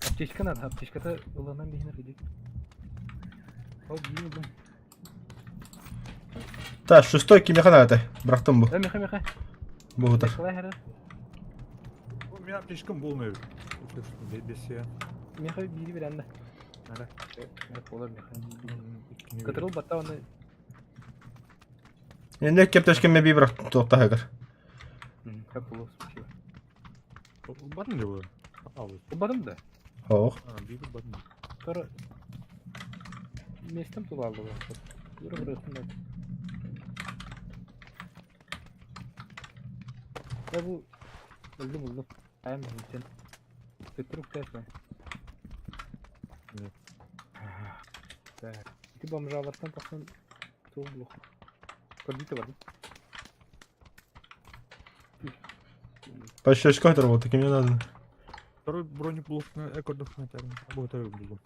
Аптечка надо, аптечката ылынан бихинер идет. Ол бии Так, шестой кимехан это. Брахтым бу. Да, меха, меха. Бу утар. Мехалай хара. У меня аптечкам полная. Бесия. Меха бири беренде. Ара. Болар меха. Кытырыл батта оны Енді кептешке ме би брахтым тоқта хагар. как было спасибо. Батын ли вы? А, вот. Бадым да. Ох. А, бигу батын. Тора. Местом тулаалла Юра бырыахпын да. Я бу өлдүм булдум. Айам сен. Төттөрү үктээт Так. Ити бомжалартан тахсан туох булуох. Көрдүтэ бардым. По щечкам отработал, таким не надо. Второй бронеблок на экордов на термин. Або это булгум.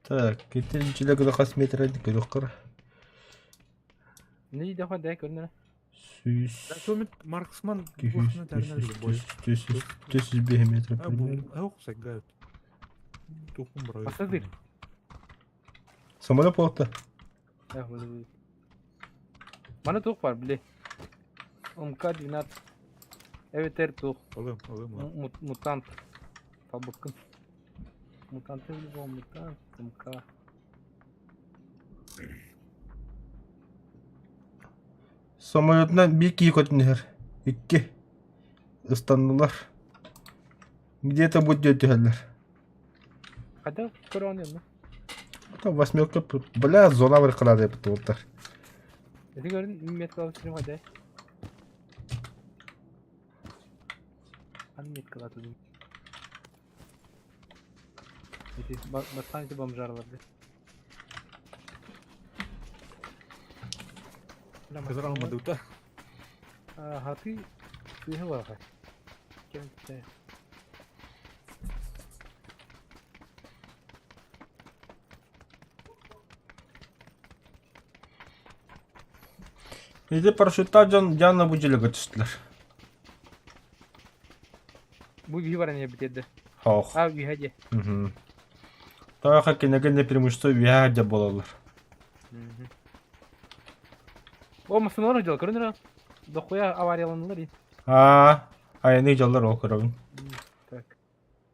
Так, ити дьилэ хас метр көрүөххэр. Не иде хо дэ көрүнэ. 100 Томит марксман 200 300 305 метр примерно. Пассажир. Самолет болта. Мана туох бар били. МК-12. Эбэтэр туох. Мутант. Талбыккын. Мутанты в любом мутант. МК. Самолетынан биир киһи көтөн иһэр. Икки. Ыстаннылар. Где-то будет түһэллэр. Хайдах көрөҕүн онно? Там восьмерка, бля, зона бар кылаады туолтар. Ити көрүн меткалап сирим хайдай. Аны меткалатыдым. Ити бастаан ити бомжарларды. Казар алмады Хаты сыыһа бараха. Кемте. Ити парашюттаах дьон Диана бу дьиэлэгэ түстүлэр. Бу биһи баран эбит Хоох. А үһэ дьэ. Мгм. Тоҕо кинигэ преимущество үһэ дьэ буолаллар. О, массыналар дьол көрүнөр. Дохуя аварияланылар. Аа, айаны дьоллор ол көрөбүн. Так.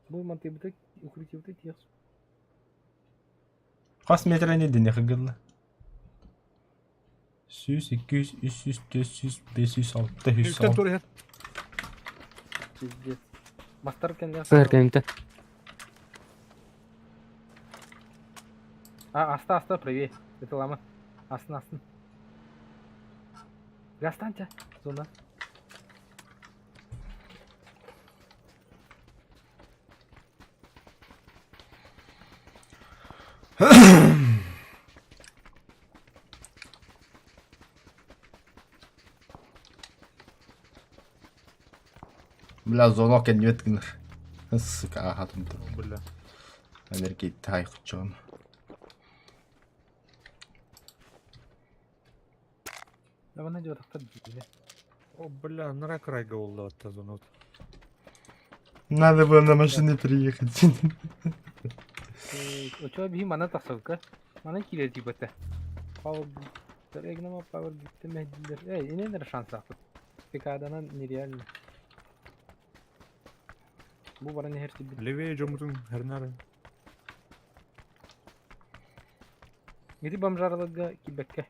Бу мантыйбыта укрытиебыта тиэх. Хас метрени динэхэ гылла? 100, 200, 300, 400, 500, 600, Үстен тур иһэр. Пиздец. Мастар кэннэ. Сыр кэннитэ. А, аста, аста, правее. Это лама. Астын, астын. Гастаньте. Зона. Бля, зона кэннибэт гынар. Сука, аха тумтар. Бля. Энергия тай хучон. Да вона идет тахтар дии. О, бля, нара крайга болду атта зона. Надо было на машине приехать. Очо биһи мана тахсалка. Мана киирэр тиийбэтэ. Power Регнама Power бүттэ мэһдилэр. Эй, инен эрэ шанс Пикаданан нереально. Бу баран иһэр сирбит. Левее жомутун хернары. Ити бомжараларга киирбэккэ.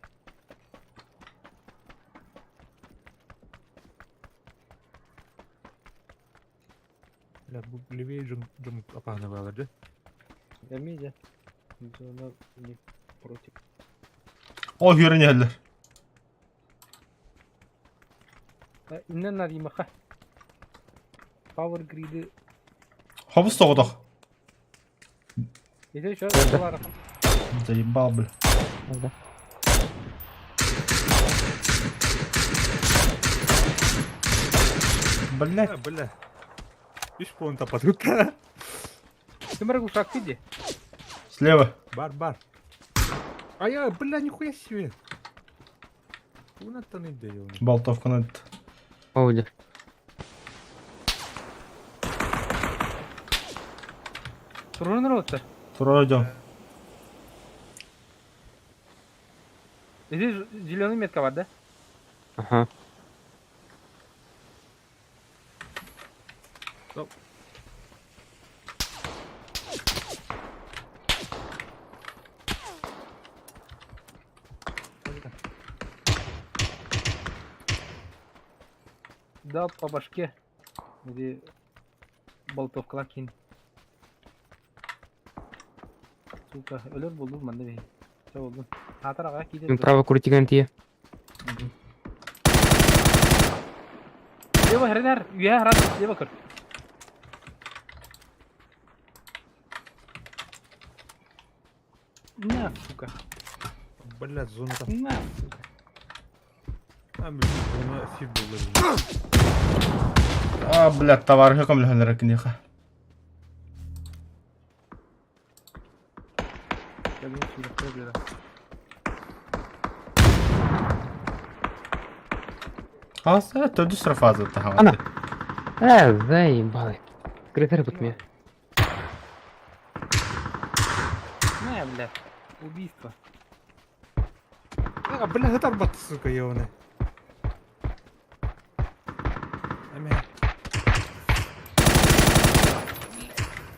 Бля, бу левее жом жомут апааны баалар дьэ. Эмиэ дьэ. Зона не против. О, үөрэн иһэллэр. Иннен наримаха. Power Grid'i Хобус тоҕотох. Ити еще Заебал, бля. Да. Блядь. Бля, бля. Үс пуон тапатыта. Ким глушак иди. Слева. Бар, бар. А я, бля, нихуя себе. Уунаттан иде ёлны. Болтовканы ыт. Ол дьэ. Турун рота. Турар дьон. Здесь зеленый метка бар, да? Аха. Стоп. Дал по башке. Или болтовкалар кин. Сука, өлөр булдум манна бей. Чэ болдум. Хаатар аҕа киирэр Мин право крутиган тие. Лево хренер, үөһэ харат, лево көр. На, сука. Блядь, зона там. На, сука. А, блин, зона сир буолла. А, блядь, товарища көмөлөһөннөрө киниэхэ. Я думаю, сүрэхтэр билэрэ. Хас төрдүс фаза таһаҕа. Ана. Э, заебали. Кретер бутме. На, бля. Убийство. А, бля, ытарбат, сука, ебаный. Эме.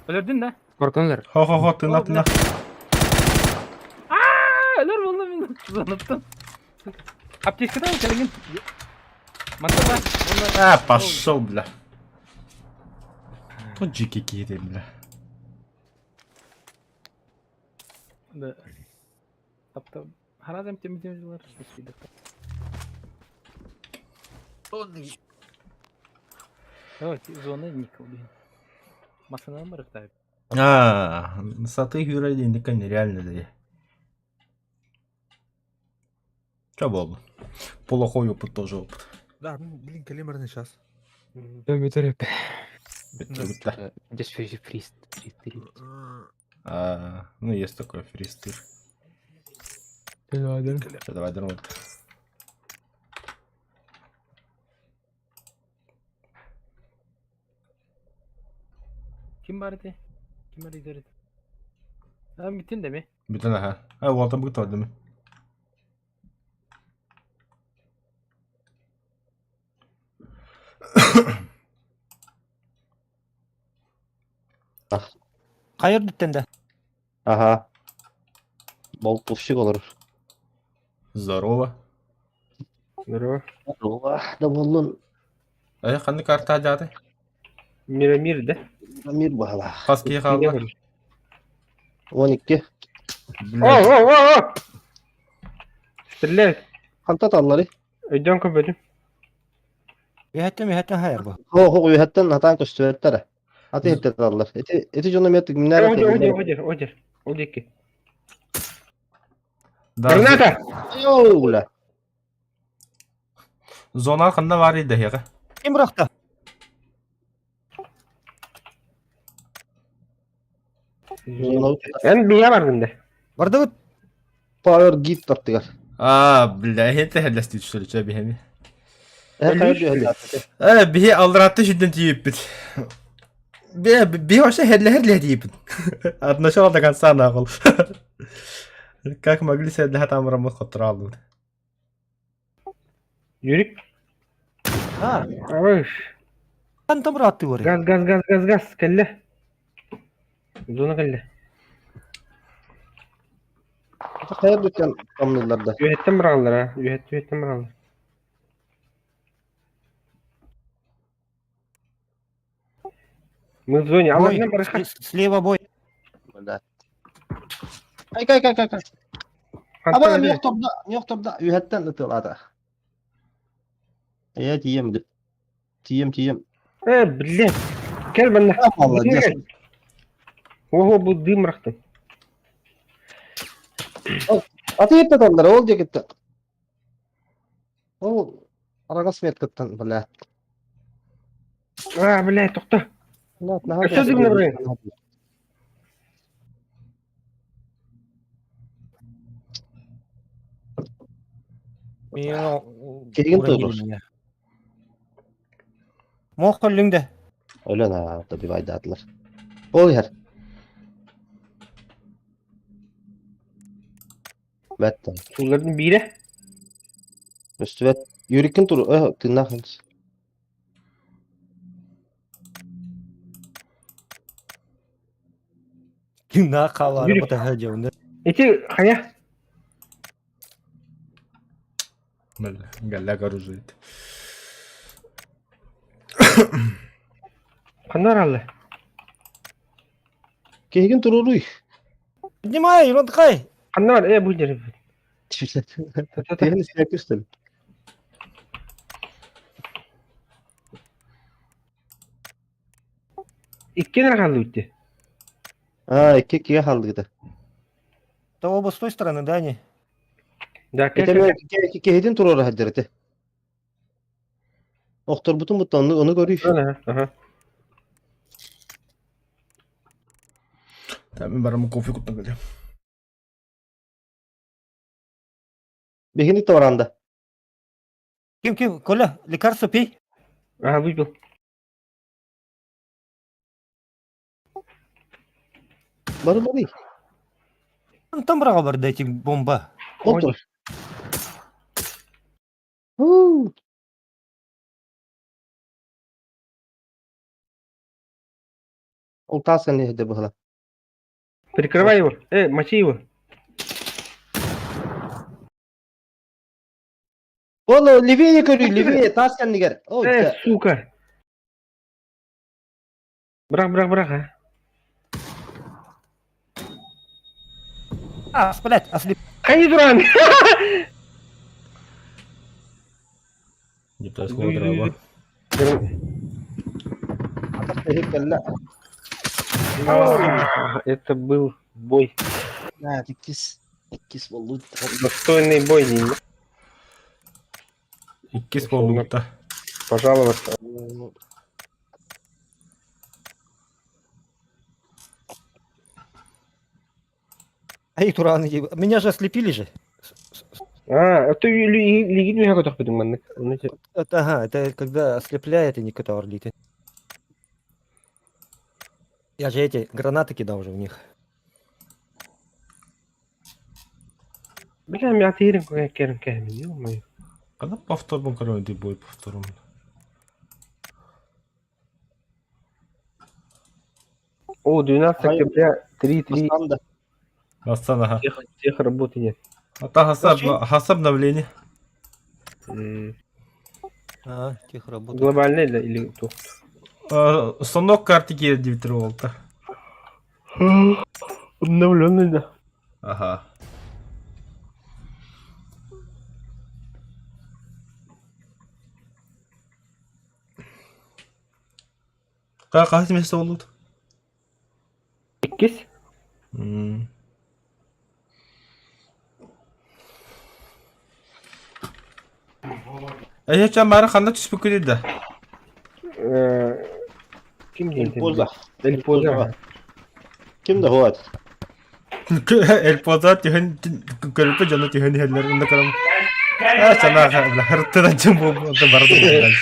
Өлөрдүн да? Корконлар. Хо-хо-хо, тына тына. Аа, өлөр болдум мен. Зоныптым. Аптечкада кэлигин. Манта бар. А, пошел, бля. Тут дикий киһи бля. Да. Тапта. Харазам темдемжилер. Ой, зона никол, блин. Масынан барыктайып. А, саты хүрэ диэн нереально да. Че болды? Плохой опыт тоже опыт. Да, ну, блин, калимерный сейчас. Өмүтөрөп. Бітті, бітті. Здесь фриз, фриз, фриз. А, ну, есть такой фристыр. Все, давай, давай. Ким бар ити? Ким бар ити? А, бүтүн да ми? Бүтін, аха. А, уолтан бүгүт değil mi? Хайыр бүттен да. Ага. Болтовщик olur. Здорово. Здорово. Здорово. Да боллун. Ай, қандай карта жады? Мирамир, да? Мир бала. Қас кей қалды? 12. О, о, о, о! Стреляют. Ханта таллары. Өйдөн көбөдүм. Үһәттен үһәттен хайыр бу. Хо хо үйәттен хатан көстүбэттэр. Аты хепте таллар. Эти эти жоно мет гимнер. Одер, одер, одер, одер. Одеки. Да. Граната! Йоу, Зона қанда бар еді хеға? Ким быракты? Эн бия бар гында. Барды бут. Power git тартыгар. А, бля, хете хәлләсти төшөрүчә биһеми. Э, Э, биһи алратты шүдден тиеппит. Би би вообще хәлләһер ле тиеппит. От начала до конца нахуй. Как могли сәдләһә тамырымыз котыралды. Юрик. А, Абыш. хантан быратты бар. Газ, газ, газ, газ, газ. Кэлле. Зона кэлле. Хайыр бүткән тамныларда. Үһәттен баралар, а. Үһәт, үһәттен баралар. Мы в зоне. Бой. Аларынан барышка. Слева бой. Бля. Ай, кай, кай, кай, кай. Аба, миох торда, миох торда. Үйәттен ытылады. Я тием, тием, тием. Э, блядь. Кел банна. Молодец. Ого, бу дым рахты. Аты епте таллар, ол дегетте. Ол арагас меткаттан, бля. А, блядь, тохто. Өссө дымны бырайын. Кирген турur. Мох көллүңдө. Өлөн а, добивайдадылар. Ол ер. Бәттен. Сулардың бире. Өстүбәт. Юрикин тур, э, тыннах. Тына калары Юрик. бу та жауында. Эти хая. Бля, галяк оружие. Ханна бараллар? Киһигин туруоруй. Поднимай, Ронткай! Ханна бар? Э, бу дьэрэ. Тиһин истээккистэн. Икки эрэ хааллыбыт дии. А, икки иккигэ хааллыгыта. Это оба с той стороны, да, они? Да, Это киһитин туруора сылдьар этэ. Охторбутун бутта ону ону көрүй. Ага. Мин барам кофе куттан кэлиэм. Биһини торанда. Ким, ким, Коля, лекарство пей. Ага, выпил. Бары бары. Там браға бар да эти бомба. Отур. Уу. Ол таас кэнниһэ быһыла. Прикрывай его. Мочи его. Ол левее көрүй, левее таас кэннигэр. О, Сука. Бырах, бырах, бырах, а. А, блядь, ослеп. Хайы туран! Депутатского дрова. кэллэ. Это был бой. А, иккис. Иккис буоллут. Достойный бой, не Иккис буоллубута. Пожаловаться. Ай, тураны, меня же ослепили же. А, это лигин меха көтөхпүтүң маннык. Это, ага, это когда ослепляет и никто орлиты. Я же эти гранаты кидал уже в них. Бля, мя тиирин кэрин кэһэмин, ё-моё. Когда повтором короче, будет повтором. О, 12 октября, 3-3. Бастан да. Бастан, ага. Тех, тех работы нет. А та хаса обновление. А, тех работает. Глобальный да, или кто? Станок карты киэр волта. Обновленный, да. Ага. Хаһыс место буоллут? Иккис. Эйэ бары ханна түспүккүнүй да? Ким диэн? Эльпоза. Эльпоза. Ким да хуат. Эльпоза түһэн көрүппэ дьоно түһэн иһэллэр онно көрөм. Аа санаа хартынан дьон буолбута барды.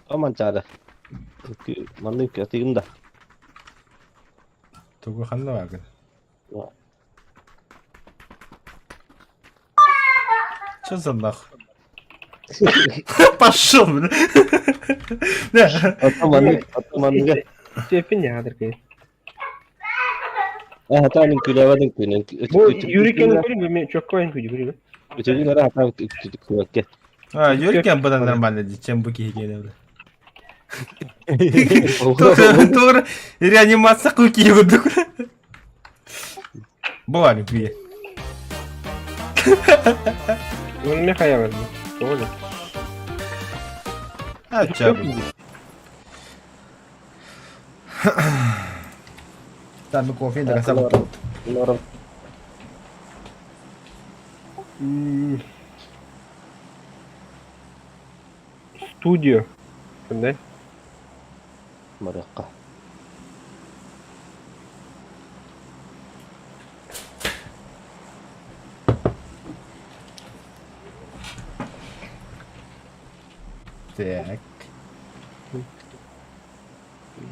Аманчаада. Маннык атыгым да. Тугу ханна баагын? Что за нах? Пошел, бля. Атаманнык, атаманнык. Степень ядеркой. А, таанын күлэвадын күнэн. Бу Юрикен көрүм, мен чоккоин күдү көрүм. Үтүгүн ара хатан күлэкке. А, Юрикен бадан нормально, чем бу киһи бля. Тур реанимация куки курдук. Бывали куе. Ну, мне хаяр. Тоже. А, чабы. Там кофе да сам. Норм. Студио. Да? Маракка. Так.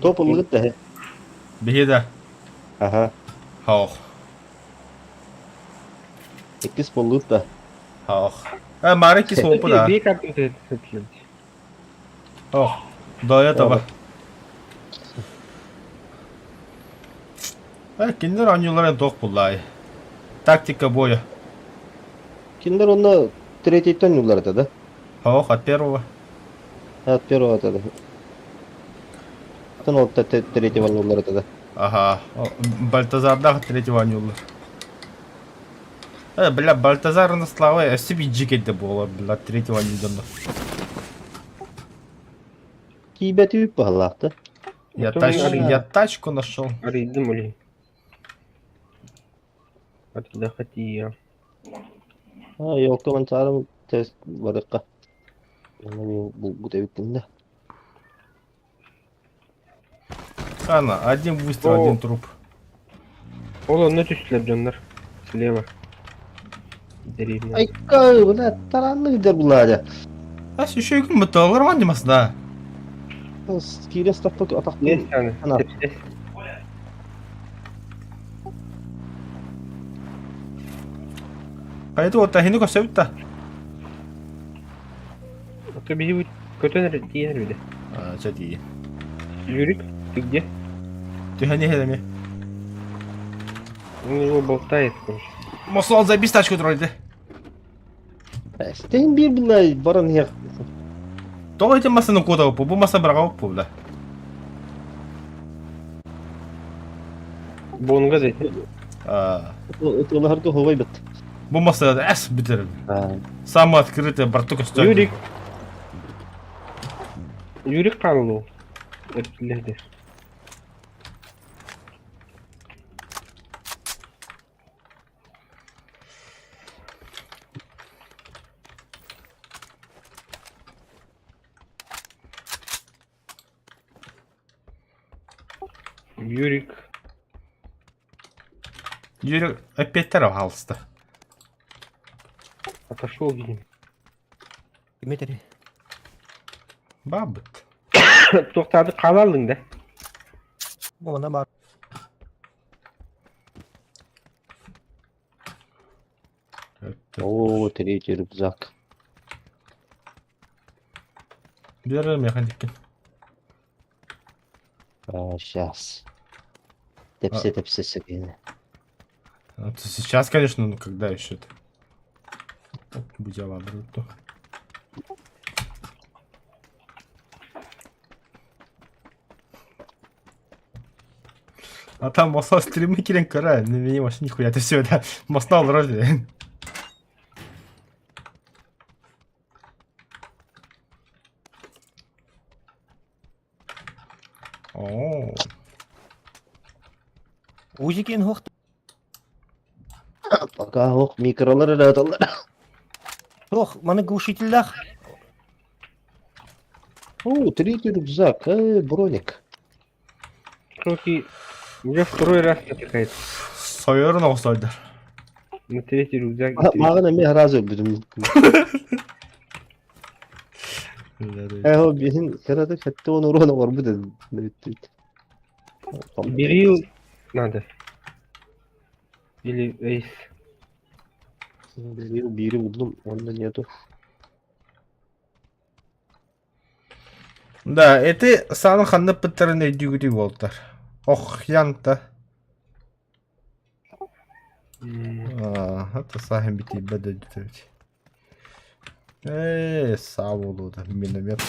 Топ ылгыт да. Биһида. Ага. Хох. Иккис боллут да. Хох. А, мары кис болпу да. Бей как ты это Хох. До этого. А, киндер анюларын тох буллай. Тактика боя. Киндер онно третьейтен юлларда да. Ох, от первого. От первого тогда. Атын ол третьего анньыллар тогда. Ага. Бальтазардаах третьего анньыллар. Э, бля, Бальтазар на слава, өссө биир кэлдэ буола, бля, третьего анньыллар. Киибэти үп баһылаахта. Я, тач, я тачку нашел. Арыйдым улей. Отдохотия. А, елка мансарым тест барыкка. Бу эбиттин да. Ана, один выстрел, один труп. Ол онно түстүлэр дьоннор. Слева. Деревня. Айка, бля, таранны дер буладя. А еще и ким быталар ван да. Киирес таппык атахтын. Ана. Хайды вот тахины көсөбүт та. А то биһи көтөн тиийэн эрбидэ. А, чэ тиийэ. Юрик, ты где? Түһэн иһэлэми. Он его болтает, короче. Мослон забис тачку тройды. Стейн бир була баран хех. Тоҕо ити массаны куотабыппу, бу масса быраҕабыппу, бля. Бонга дете. Ытылаһарга ховай бит. Бу масса эс бүтэр. Самый открытый барту көстөр. Юрик. Юрик хаалла. Эркиллэһдэ. Юрик. Юрик опять хаалыста. Отошел, видимо. Дмитрий. Бабыт. Туохтаады хаалаллыҥ да? Она бар. О, третий рюкзак. Бер механикин. А, сейчас. Тепсе, тепсе, сегене. Сейчас, конечно, ну когда еще это? Будь я то. А там масла стримы кирен кара, не меня вообще нихуя, это все, это масла вроде. О, Узикин хох. Пока ох, микролар эле Ох, маны глушительдах. О, третий рюкзак, броник. Короче, уже второй раз натыкается. Сойорун оҕусойдар. На третий рюкзак. Маған эме разы өлбүтүм. Э, биһин кырады хэтте он урона бар бу дед. Берил надо. Или эйс. Бири бири булдум, онда нету. Да, это саны ханны пыттарын өйдүгүтүй болтар. Ох, янта. Это сахим бити беде. Э, саволу да миномет.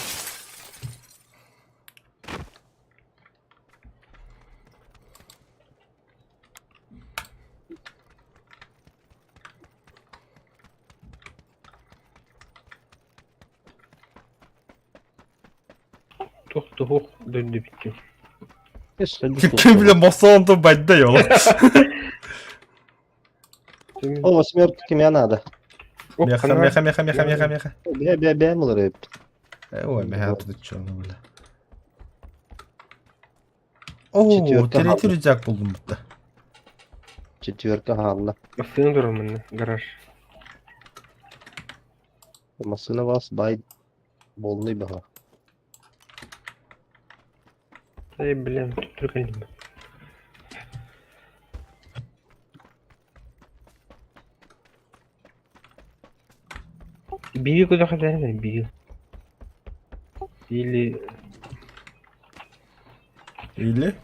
Тух тух дöndü bitti. Ким биле мосон то бадда ёл. О, восьмерка кимя надо. Меха, меха, меха, меха, меха, меха. Бля, бля, бля, мулары. Э, ой, меха тут чё, бля. О, третий рюкзак булдум бутта. Четверка халла. Массыны турар гараж. Машина вас бай болный баха. Эй, блин, тут прикольно. Бери куда хотели, бери. Или... Или?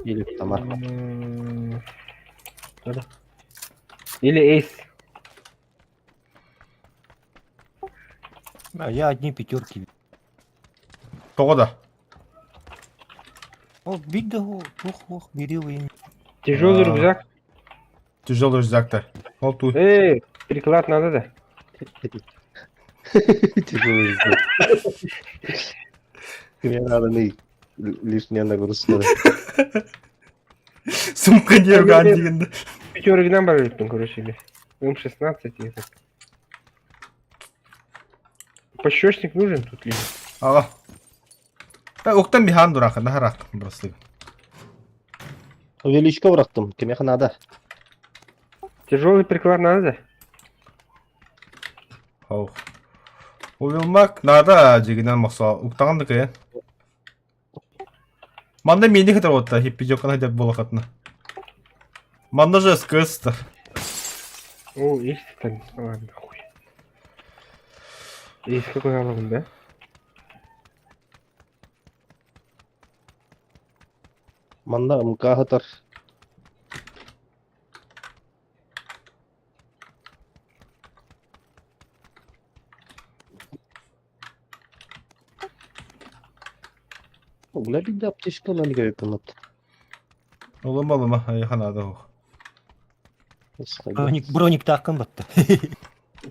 Или Тамар. Или Эйс. А я одни пятерки. Тоҕо да? О, биг да ох, ох, берил и... Тяжелый рюкзак. Тяжелый рюкзактар. Ол туу. Эй, переклад надо да? Тяжелый рюкзак. Мне надо лишняя нагрузка. Сумка нервган дегенде. Пятерок нам барып короче, или. М16 и этот. Пощечник нужен тут ли? Ага. Уктан бихан дурак, нахарак просто. Увеличка бырахтым, кимиэхэ надо. Тяжелый приклад надо? Ох. Уилмак надо дегенен мақса уктаган дыкы. Манда мени хытыр отта, хиппи жоккана деп болақатына. Манда же СКС-тар. О, есть там, ладно, хуй. Есть какой головын, да? Манна МК хытар. Бля, бигде аптечка лан керек Олым олыма, айханада ох. Броник, броник таққын батты.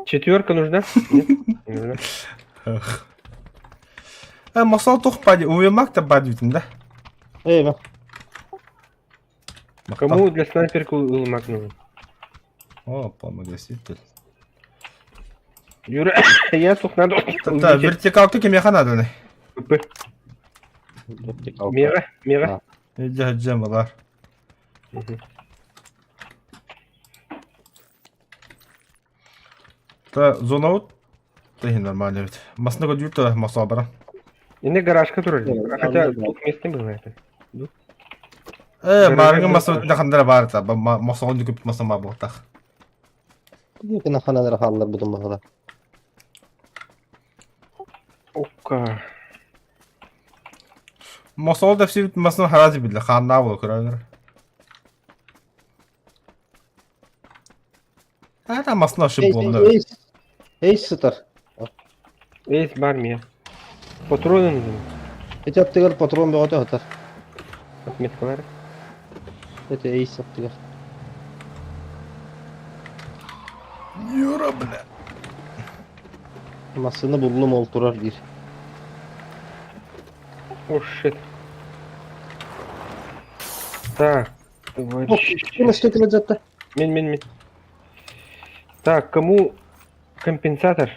Четверка нужна? Нет? Не нужна. Масал тоқ пади, уемак та пади да? Эй, ма. Кому для снайперки улмак нужен? О, помогаситель. Юра, я тут надо. Та вертикалка кемеха надо. Мера, мера. Иди, Та зона вот. Та нормально ведь. Масна годюта масабара. И на гараж который. Хотя тут место было это. Марга маса дахандара бар та. Масал дүкүп маса ма болтах. Кына ханадара халлар будун бахала. Ока. Масал да все масна харази биле ханна бол көрөнөр. Ата масна шып болду. Эй, сытар. Эйс бар мия. Патроны нужны. Эти аттыгар патрон бөгөтө хытар. Отметкалар. Это эйс аттыгар. Юра, бля. Масыны буллум ол турар бир. О, шит. Так, товарищ. Ким жатты? Мин, мин, мин. Так, кому компенсатор?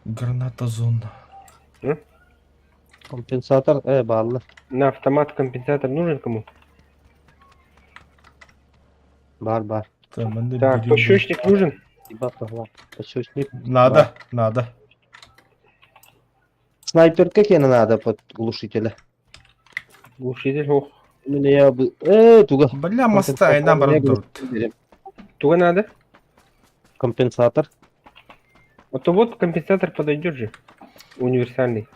Граната зона. Компенсатор, баллы. На автомат компенсатор нужен кому? Бар, бар. Так, пощечник нужен? Пощечник. Надо, надо. Снайперка кene надо под глушителя. Глушитель, ох. Меня я бы... Туга. Бля, моста, айна барып Туга надо? Компенсатор. А то вот компенсатор подойдет же. Универсальный.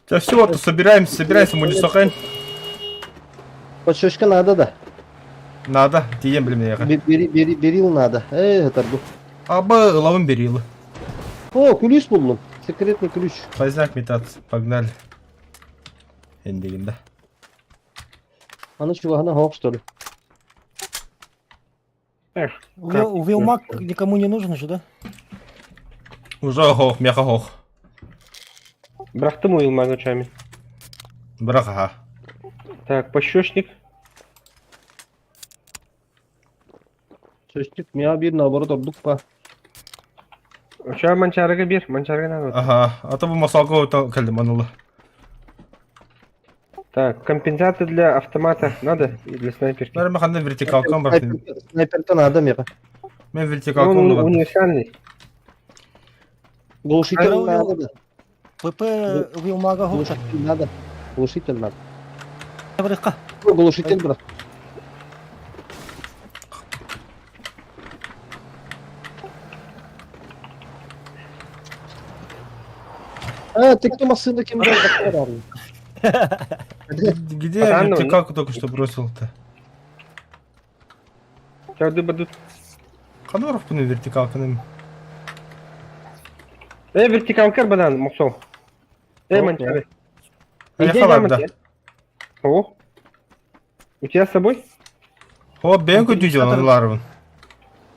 Да все, вот собираемся, собираемся, мы не сохраним. Пощечка надо, да. Надо, тием, блин, я. Бери, бери, берил надо. Это бу. Аба, ловым берил. О, ключ булдум. Секретный ключ. Поздняк метаться, погнали. Эндигин, да. Аны чувагына хоп, что ли? Эх, Увелмак никому не нужен же, да? Уже хох, меха хох. Брахтым уилмак очами. Брах, ага. Так, пощечник. Пощечник, меня бир наоборот ордук па. Оча манчарыга бир, манчарыга надо. Ага, а то бы масалга келди манулы. Так, компенсатор для автомата надо и для снайперки. Наверное, ханда вертикалкам бар. Снайперка надо, меха. Мен вертикалкам Он универсальный. Глушитель надо, да. ПП Вилмага Глушитель надо. Глушитель надо. Барыхка. Глушитель, брат. А, ты кто машину кем брал? Где я вертикалку только что бросил-то? Чауды бадут. Ханоров пуны вертикалканы. Вертикалка банан, Моксол. Манчары. Иди Иди, барда. О. У тебя с собой? О, бэйэн көтүү дьон ларбын.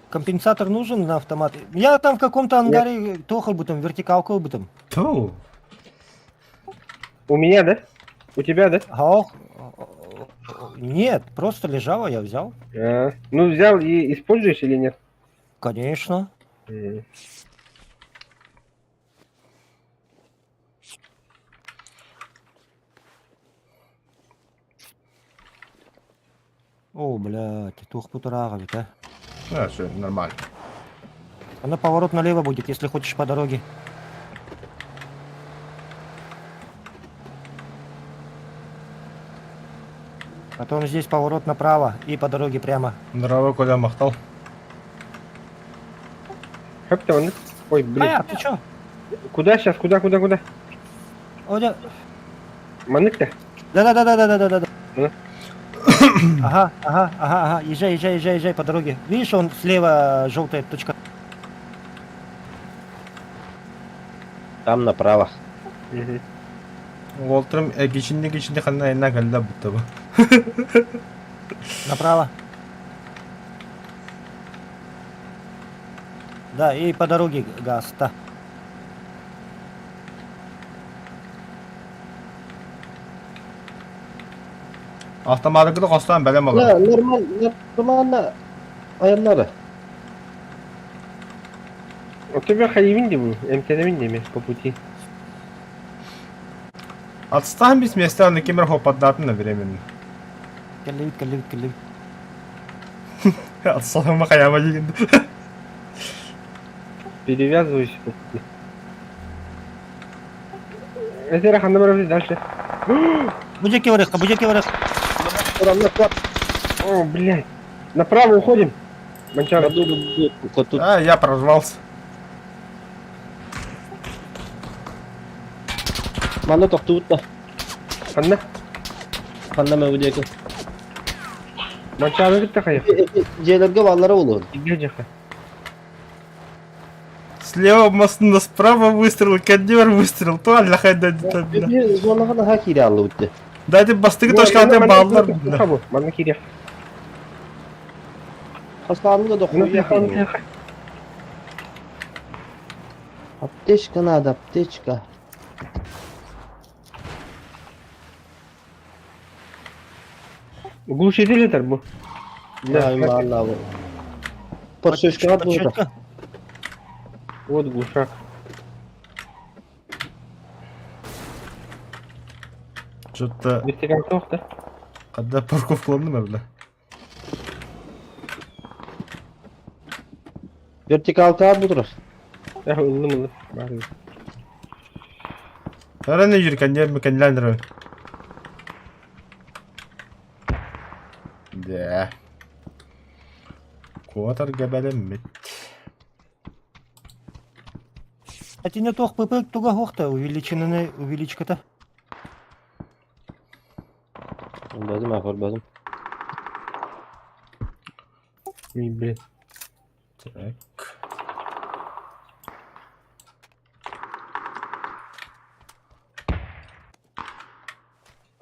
Компенсатор нужен на автомат? Я там в каком-то ангаре тохал бы там, вертикалку бы там. Ту. У меня, да? У тебя, да? Ох, нет, просто лежала, я взял. А, ну, взял и используешь или нет? Конечно. О, блядь, тух путарага ведь, а. А, все, нормально. Она поворот налево будет, если хочешь по дороге. Потом здесь поворот направо и по дороге прямо. Здорово, Коля махтал. Как там? Ой, блин. А, ты чё? Куда сейчас? Куда, куда, куда? О, да. Манык-то? Да-да-да-да-да-да-да. Да? Ага, ага, ага, ага. Езжай, езжай, езжай, езжай по дороге. Видишь, он слева желтая точка. Там направо. Угу. Уолтарым кичинни-кичинни ханна айна кэллэ будто бы. Направо. Да, и по дороге газ, да. Автоматыкы хостан бэлэм Да, олорор. нормально, нормально. Айаннары. У тебя хайвин был, МТН по пути. Отстань без места на кемер хопаддатын на временно. Кэллибит, кэллибит, кэллибит. Отстаныма хайама дигин. Перевязываюсь по пути. Это ханна дальше. Будеки варых, будеки варых. О, блядь. Направо уходим. Манчара. А, я прорвался. Манна тохтуутта. Ханна. Ханна мен будеки. Манчара кытта хайа. Дьиэлэргэ бааллара буолуон. Иге жаха. Слева мост, на справа выстрел, кадевр выстрел. То алла хайда Зонаға наһаа киирэ аллыбыт. Дайте бастыгы точкалатын бааллар. Манна киирэ. Хастаанга да хуя. Аптечка надо, аптечка. Глушитель это бу. Да, алла. Подшечка буолута. Вот глушак. Что-то Вертикаль да? когда парковкаланным бля. Вертикалка бутурар. Эх, ыллым ыллым. Рано юрканье меканлянры. Да. Куотар габалем А ти не тох ПП туга хохта, увеличенный увеличка-то. Көрбөтүм, а көрбөтүм. Ой, блин. Так.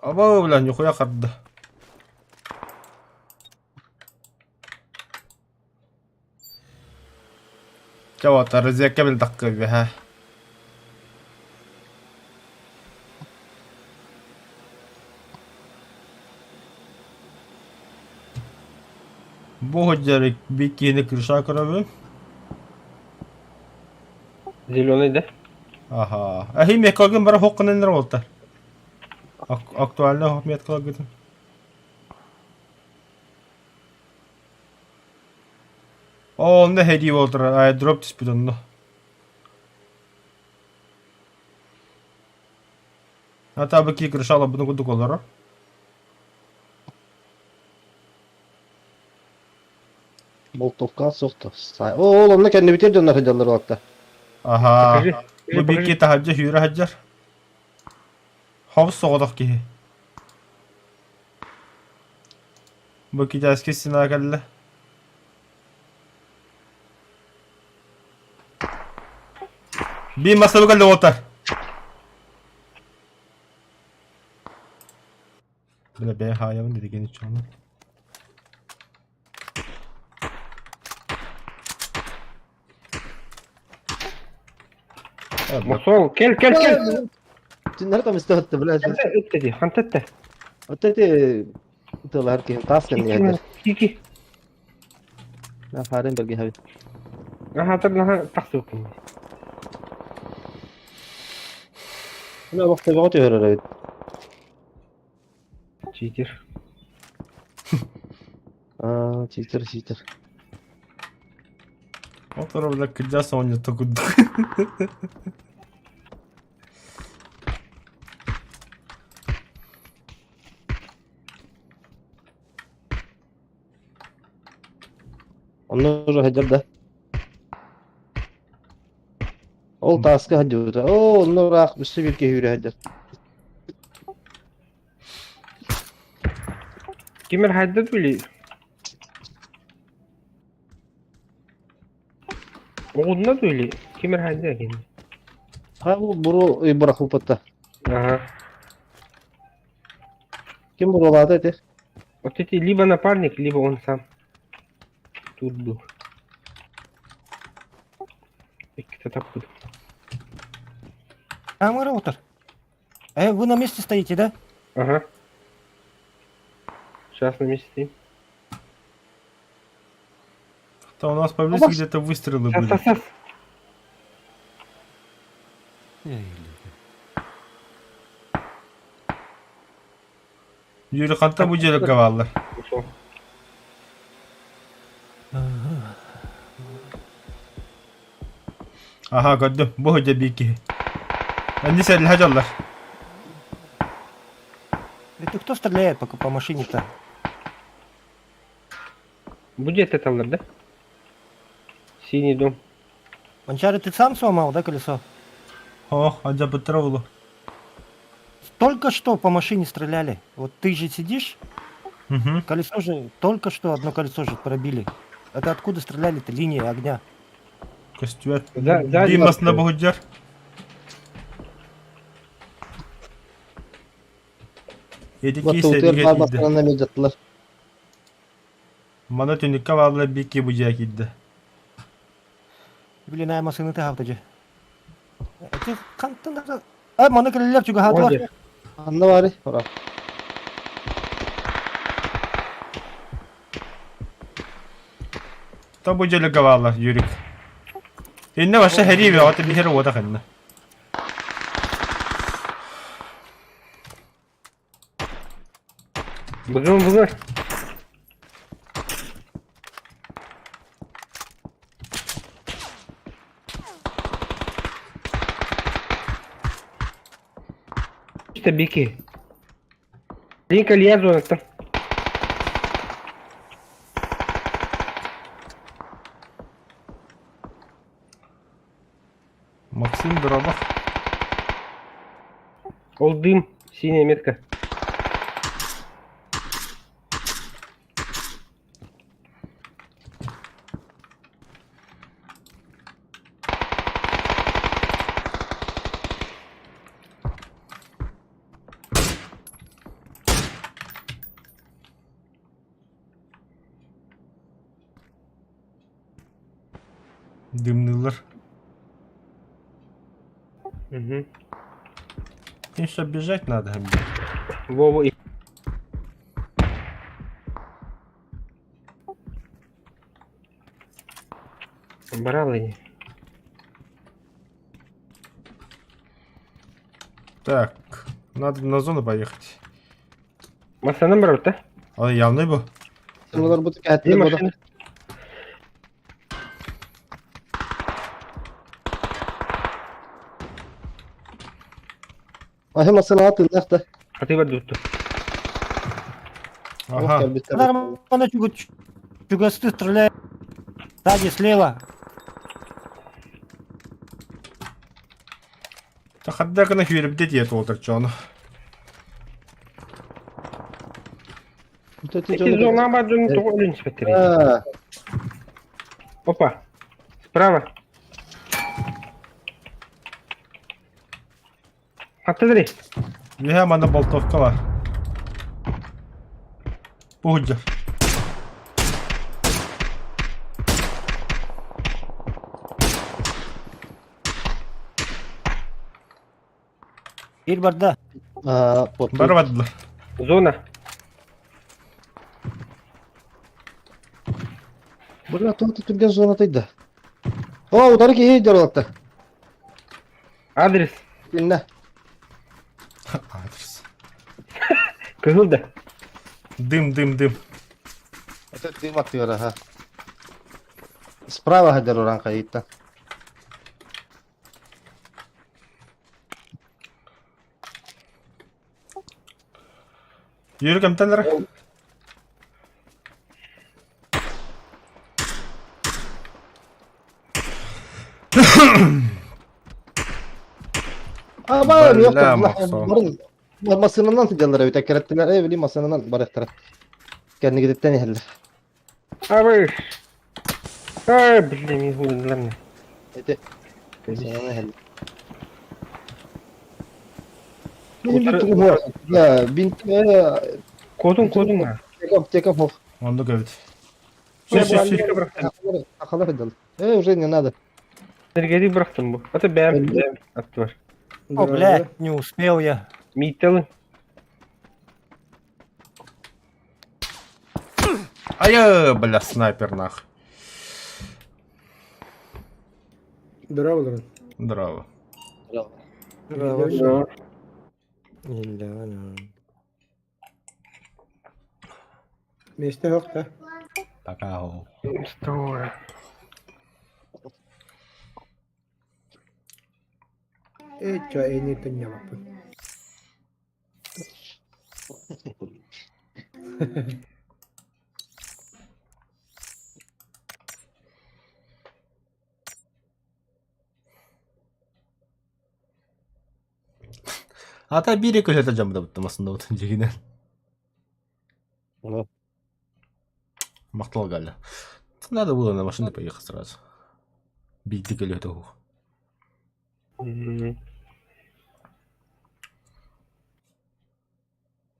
Аба, бля, нихуя харды. Чавата, разяка бил дакка бха. Бу ходжарик бикини крыша көрөбүн. Зеленый, да? Аха. Ахи меткалгын бара хокканыннар болта. Актуально меткалгын. О, онда хеди болтыр. Ай, дроп түспүт онно. Ата бу ки крышала буну кудук олоро. Болтовка сохто. О, ол онна кэнни битер дьоннор сылдьаллар уолаттар. Аха. Покажи. Бу бики тахаджа хүйрэ хаджар. Хобс соҕотох киһи. Бу китайский стена кэллэ. Биир массабы кэллэ уолтар. Бля, бэйэ хаайабын дедигени чону. Мосол, кел, кел, кел. Түннэр там истэ блядь. Ханта ханта ытта. Вот эти тылар киһи таас кэннигэр. Кики. Харын бэрги хабит. Аха, тар тахсыбыккын. Мына бохто бого түһөрөр эбит. Читер. Аа, читер, читер. Отор бля кыдьас оонньото курдук. Онно уже хадьар да. Ол тааска хадьыбыта. Оо, онно ыраах өссө биир киһи үүрэ хадьар. Кимер хайда были? Оҕунна дуили? Кимер хайда кини? Ха бу буру бырахыппыта. Ага. Ким буруолаата ити? Вот эти либо напарник, либо он сам. Тут был. Кто так буду. Камера утр. Вы на месте стоите, да? Ага. Сейчас на месте стоим. Там у нас поблизости где-то выстрелы Сейчас, были. сейчас, сейчас. Юрий ханта бу дьиэлэр гаваллар. Ушел. Аха, көрдүм. Бу дьэ биир киһи. Энди сэллэһэ дьоллор. Это кто стреляет по машине-то? Будет это таллар, да? Синий дом. Манчары, ты сам сломал, да, колесо? О, алдьаппыттара буолуо. Только что по машине стреляли. Вот ты же сидишь, Мгм. колесо же, только что одно колесо же пробили. Это откуда стреляли-то? Линия огня. Көстүбэт. За- сзади Биир масына вас- боһудьар. Эти Вот киһи тут сэллигэ бар киирдэ. бастарынан эмиэ Мана түннүккэ бааллар биир киһи бу дьиэҕэ киирдэ. Блин, ай машины ты хавтажы. Эти хантан А, маны кэлэллэр чугаһаатылар. Молодец. Анна баары. Ора. Та бу дьиэлэргэ бааллар, Юрик. Иннэ вообще хэрии бөҕөтө биһиэр уота ханна. Быгым, быгым. Что бики? Линка Илья зона там. Максим Дробов. Ол дым, синяя метка. Дымнылар. Угу. Им что бежать надо, блядь. Во-во. Брал они. Так, надо на зону поехать. Массана брал, да? А явный был. Олар бу Где кәттер бода. машина? Аһы масына тыннах да. А ты воду тут. Ага. Нормально чугасты стреляют. Сзади, слева. Та на хүйріп дет олтыр чону. Эти зона баджун того инспектор. Опа. Справа. Хаттыдыры. Үһэ манна болтовка бар. Пуһудьа. Биир барда. А, вот Бары бардылар. Зона. Бля, туох түргэн зонатый да. О, утары киһи дьоруолатта. Адрес. Инна. Адрес. Кыһыл да. Дым, дым, дым. Это дым аттыгар, аха. Справа хадер уран хайытта. Yürü кемтелер. Аба, Бля, yok Максон. Барын масынынан сыдьаллар эбит, эккирэттилэр, э, били масынынан барыахтара. Кэннигититтэн иһэллэр. А вы. Ай, блин, не буду, ладно. Ити масынынан иһэллэр. Мин бит Да, бинт э, Кодун, кодун а. текам, текам хох. Онду көбүт. Сүр, сүр, сүр. Сахалар сыдьаллар. Э, уже не надо. Сергей бырахтым бу. Ата бэм, бэм атты бар. О, блядь, не успел я. Мийтелин. Ая, бля, снайпер нах. Здорово, Лорен. Здорово. Здорово. Месте yok да. Такао. Здорово. Э, чё, э, не то не лапы. Ата бири көһөтө жамда буттамасында бутун жигинен. Ну. Мактал Галя. Надо было на машине поехать сразу. Бийди көлөтө ух.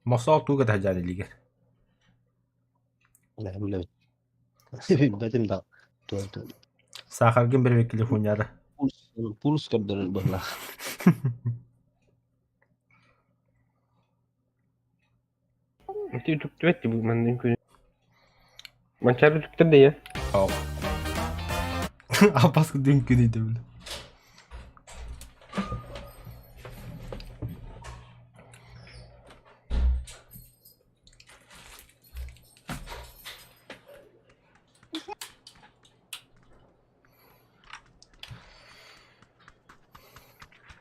Мосол туга тахжаны лигер. Бля, билбэтим да. Сахаргын бербек телефоняра. Пульс, пульс көрдөрөр быһылаах. Ити үтүктүбэт бу маннык күн. Манчары үтүктэр да я. Ау. Апаскы дүнкүн иде бile.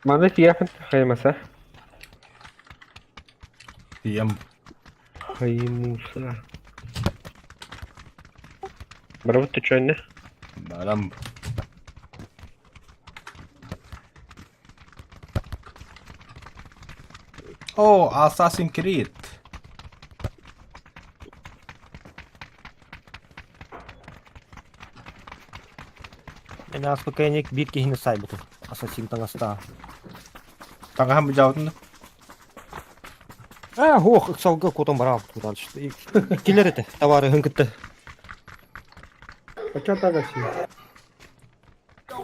Манна тиэхин хаймаса. Тием. Хаймуса. Барабыт төчөннө. Барам. О, Assassin's Creed. Мен ааспыкайник биир киһини сайбытым. Ассасин таҥастаах. Таҥаһым быдьаабытын да. А, ох, ыксалга куотан бараабыт дальше. Иккилэр этэ, табаарыһын кытта. А чё так вообще?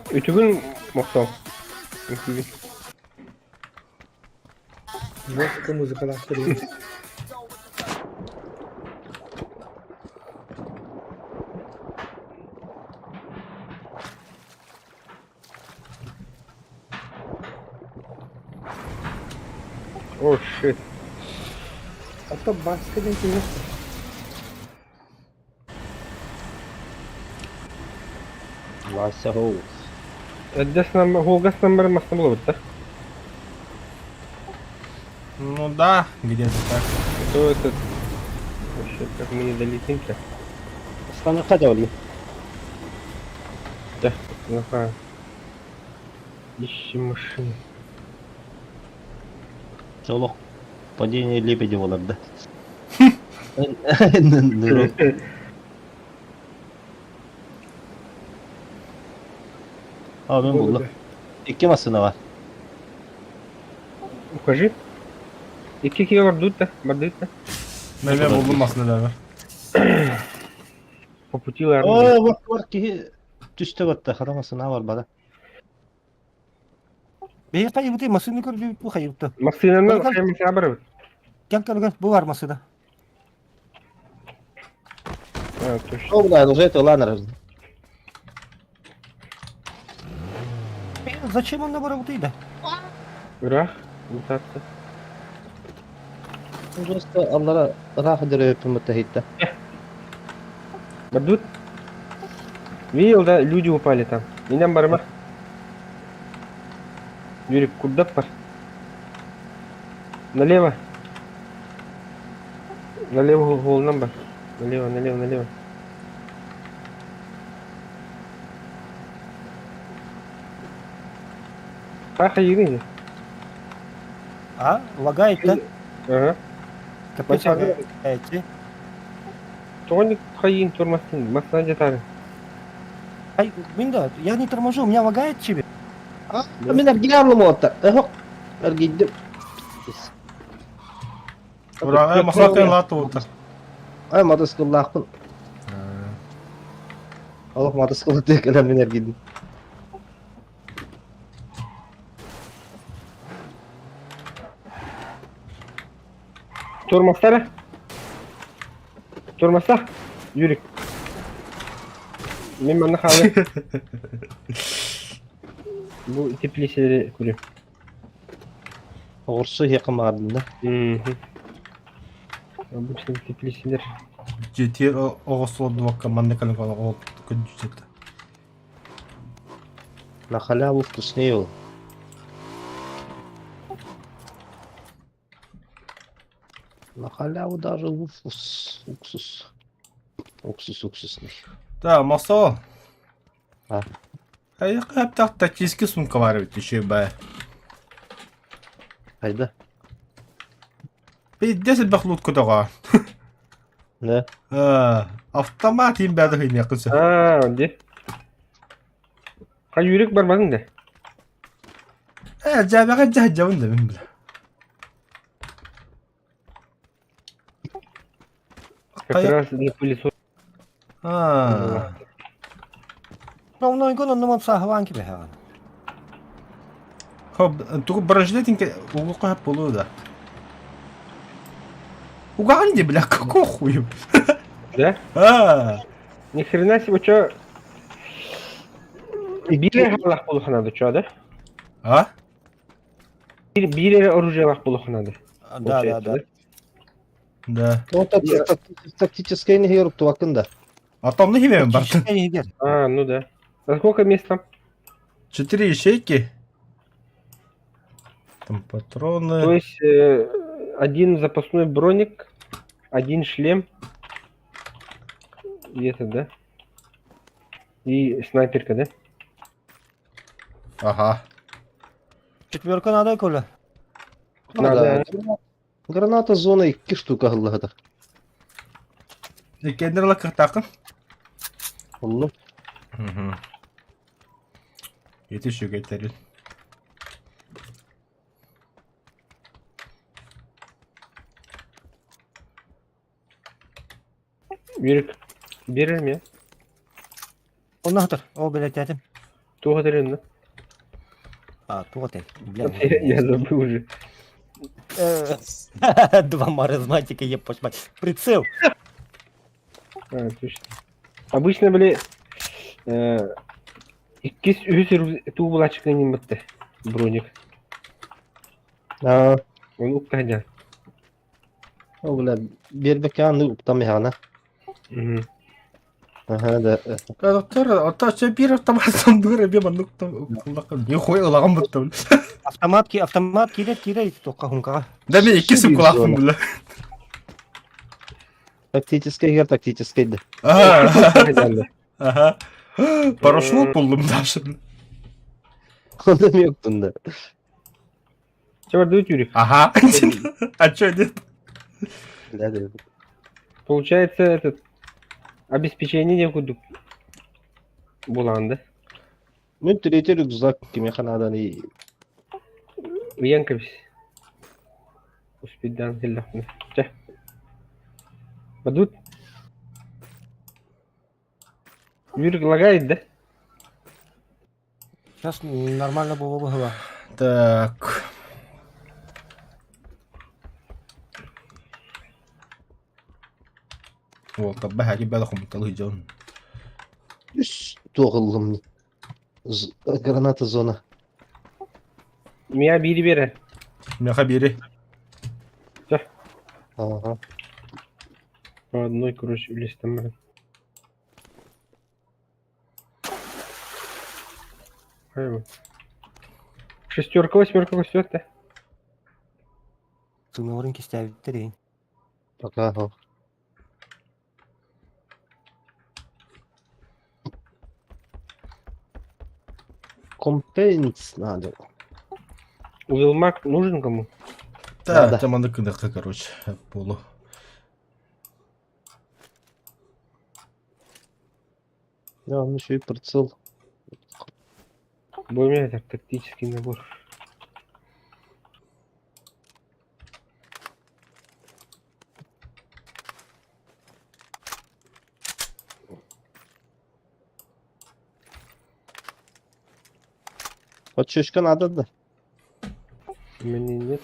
Үтүгүн мохтоо. Үтүгүн. Музыка, музыка, да, серьезно. О, shit. А то баска не интересно. Вася хоу. Эддес нам, холгас нам масна булабыт да. Ну да, где-то так. То этот... Вообще, как мы не долетим-то. Станок хотя Да, ага. Ищи машину. Солох. Падение Лебедева да. Нырок. А, мен булдum. Икки массыына бар. Укажи. Икки киһи бардыыт да, бардыыт да. Меме булдум массыына бэбэр. По пути ларны. О, вот вот киһи түстэ батта, хара массыына барбата. Бэйэ хайыбыты массыына көрдүүбүт бу хайыбыта. Массыынаны хаймасаа барабыт. Кел кел кел бу бар массыына. А, точно. О, бля, уже это ладно. Зачем он на барабыты да? Ыраах, мутация. Просто аллара ыраах дөрөппүн бытта Бардут. Видел, да, люди упали там. Инем барыма. Юрик, курдап бар. Налево. Налево голынан бар. Налево, налево, налево. Хаха игры. А, лагает да? Ага. Капец лагает. Тоник хайын турмасын, масна жатары. Ай, мин да, я не торможу, у меня лагает тебе. А, мин эргийэ уоттар. Эхок. Эргийдим. Ура, массыына лааты уоттар. Ай, матаскыллаахпын. Олох матаскылы текелен мин эргийдим. Турмастара. Турмаста. Юрик. Мин манна хаалыам. Бу теплиселери көрүм. Оҕурсу иһиэххэ баҕардым да. Обычно теплиселер. Дьиэтигэр оҕостолордубакка манна кэлэн ол көрдүүсэтэ. На халяву вкуснее ол. На халяву даже уксус. Уксус. Уксус уксусный. Да, Масо. А. Хайа тактический сумка бар эбит еще баа. Хайда. Пиздец элбэх лут көтөҕө. Да. А, автомат им бәді хыймия кылсы. А, де. Хай Юрик барбадың да. Э, жабаға жа жабын да мен біле. Как раз на пылесос. А, Ну, ну, саһылаан кибэһэҕин. Хоп, тугу бронежилетин угу қойып болу да. Уган не, бля, какого хуя? Да? А, Ни хрена себе, чё? Биир халах буолуох надо, чё, да? а? Биир оружиелаах буолуох надо. Да, да, да. Да. Ну, тактический не туакын да. А там не химия бар. А, ну да. А сколько мест там? Четыре ячейки. Там патроны. То есть один запасной броник, один шлем. И это, да? И снайперка, да? Ага. Четверка надо, Коля? Надо. Граната зона икки штука ыллаһыта. Кендер лакыртакын. Оллу. Угу. Ити шүгәйтәрил. Юрик, берер ме? Онна хатар. О, билетятим. Туға терем, да? А, туға тей. Бля. Я забыл уже. Два маразматика, ебать мать. Прицел. А, точно. Обычно, били, иккис үһүс туу булачык бытты. Броник. А, Он уктадя. о, бля, бербекан уптам яна. Ага, да. Доктор, ата че бир автомат сандыр бе манук там не хуй ылаган бытты. Автомат, автомат кирет, кирет, тоққа хункаға. Да мен икки сумкалаахпын бля. Тактический гер, тактический да. Ага. Ага. Парашют булдум даже. Онда мектун да. Че бардыбыт, Юрик? Ага. А чё нет? Да, да. Получается, этот обеспечение не кудук. Буланды. Мен третий рюкзак кеме ханадан и Янкович. Успейдаан кэллэхпинэ. Чэ. Бадут. Юрик лагает, да? Сейчас нормально было бы. Так. Уол табба хаки бэла хомуталы дьон. Үс туох ыллым. Граната зона. Мия биири биэрэр. Миэхэ биири. Чэ. Ага. По одной, короче, үлэстэн баран. Хайа Шестерка, восьмерка көстүөт да. Сыҥаларын кистээбиттэр иһин. Пока. Компенс надо. Уилмак нужен кому? Да, Надо. там аны кынакка, короче, полу. Да, он еще и прицел. Бу эмиэ тактический набор. Вот шишка надо, да. Мне нет.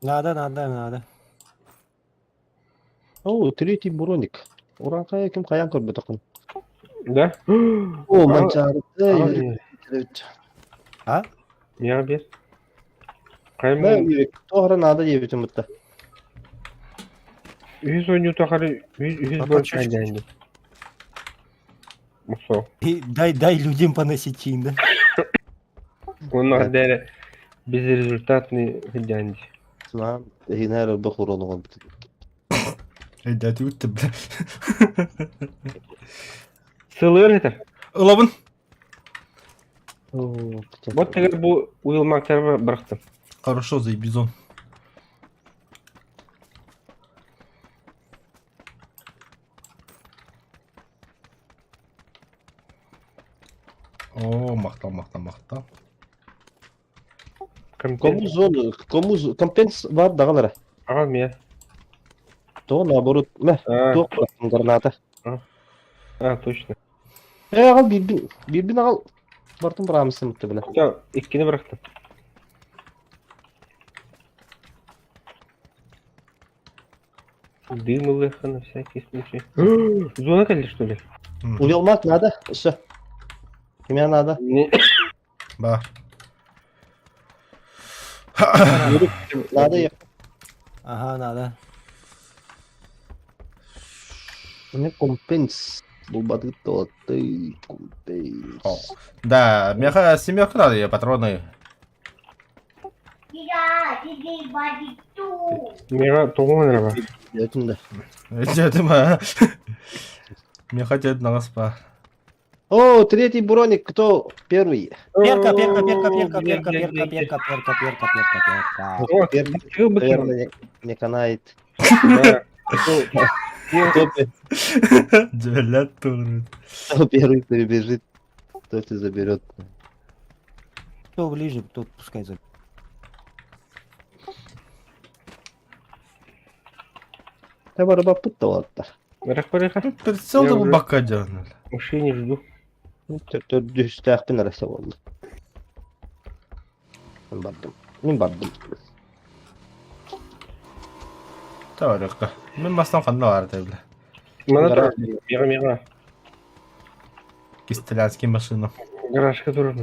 Надо, надо, надо. О, третий броник. Уранхай ким хайаан көрбөтөххүн. Да? О, Манчаары. Эй, А? Я бер. Да, Хайм туохара надо диэбитим бытта. үһүс оонньуу тухары үһүс үһүс Пока бронь чуть-чуть. хайдаан Мусо. И дай, дай людям поносить чин, да? Онно дәрі безрезультатный хайдаан Сынан хинер бохур олоҕон. Эйдәти үтті, бля. Сылыр это. Ылабын. Вот тегер бу уилмактарга бырахтым. Хорошо, заебизон. О, махтал, махтал, махтал. Кому зону, кому компенс бар дагалара. Ага, мия. То наоборот, мә, А, туох граната. а, точно. Э, агал бирбин, бирбин агал. Бартын брамсын битте биле. Все, иккини бырахтым. Дым ылыха на всякий случай. Зона кэлли, что ли? Уелмак надо, все. Кимә надо? Не. Бар. Надо я. Ага, надо. Мне компенс. Булбады то ты компенс. Да, меха семерка надо, я патроны. Мега тоҕу нэрэ Дэтин да. Дедим, а. Меха дед на спа. О, третий броник, кто первый? Перка, перка, перка, перка, перка, перка, перка, перка, перка, перка, перка. О, Первый, Чего бы наверное, не канает. Да. Кто, Дөләт туры. кто первый перебежит, тот и заберет. Кто ближе, тот пускай заберет. Да бараба путталатта. Рах-бараха. Прицел Я да уже- бака дьон. Машине жду. Төрдүстээхпин араса болду. Мен бардым. Мен бардым. Тарыкка. Мен бастан канда бар бля. Мана Гараж. турар. Мега мега. Кистелянский машина. Гаражка турар.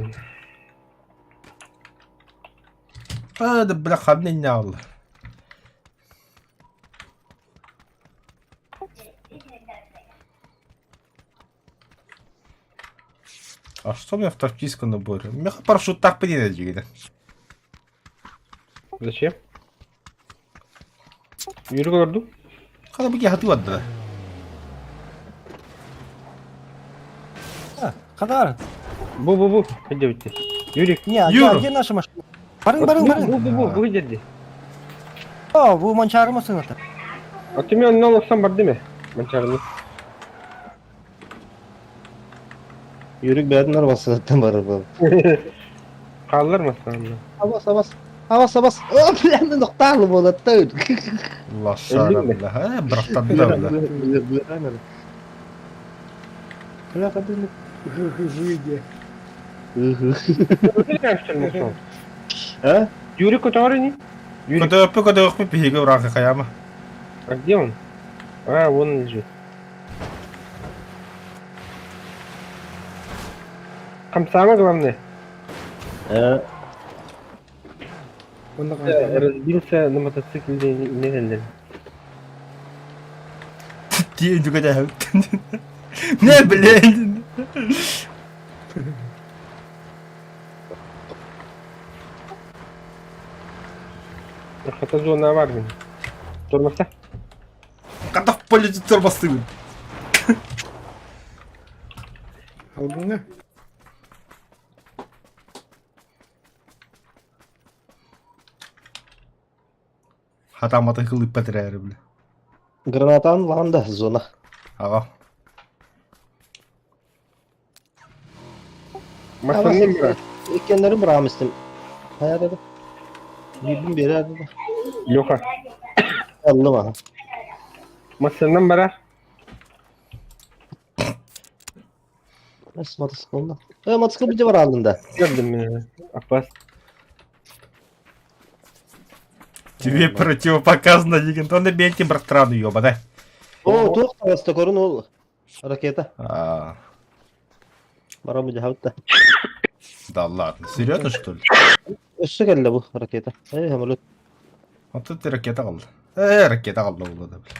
А, да бля, хабны не алды. А что у меня в тактическом наборе? У меня парашют так подойдет, дигиде. Зачем? Yürü gördüm. Хада бики хату адда. А, Хадар, Бу бу бу. Hadi bitti. Юрик. не, а где, Юра. а где наша машина? Барын, барын, Бу барын. бу бу бу бу dedi. О, бу манчары машината. А ты меня алсам бар деме? Манчарны. Юрик бәрін арбасынан барып. Хааллар массаанна. Абас, абас. Абас, абас. О, бля, нохтаалы буолаттан. Лошара, бля. Э, бырахтарда, бля. Бля, хадыны выйди. А? Юрий который не? Юрий, Көтөөхпү, көтөөхпү, биһиги ураахы хайама. а где он? А, вон он лежит. Там самое главное, Онно хаалла. разбился на мотоцикле не Тиэн түгэтэ. Не, блин. Хата зона бар мин. Тормоза. Хата в поле тормозтыгын. Алгыңа. Хата мотоцикл ыппат эрээри, бля. Гранатан ланда зона. Ага. Массанны бара. Иккеннери быраамыстым. Хайа dedi. Бибин бери dedi. Леха. Аллым аха. Массаннан бара. Nasıl мотоциклында? Э, мотоцикл бите бар алдында. Көрдүм мен. Апас. Тебе противопоказано деген. Онда бенти бырахтырады ёба, да? О, туох таҕыста көрүн ол ракета. А, Барам дьаһабытта. да ладно. Серьезно, что ли? Өссө кэллэ бу ракета. Э, самолет. Вот это ракета қалды. Э, ракета қалды ол да, бля.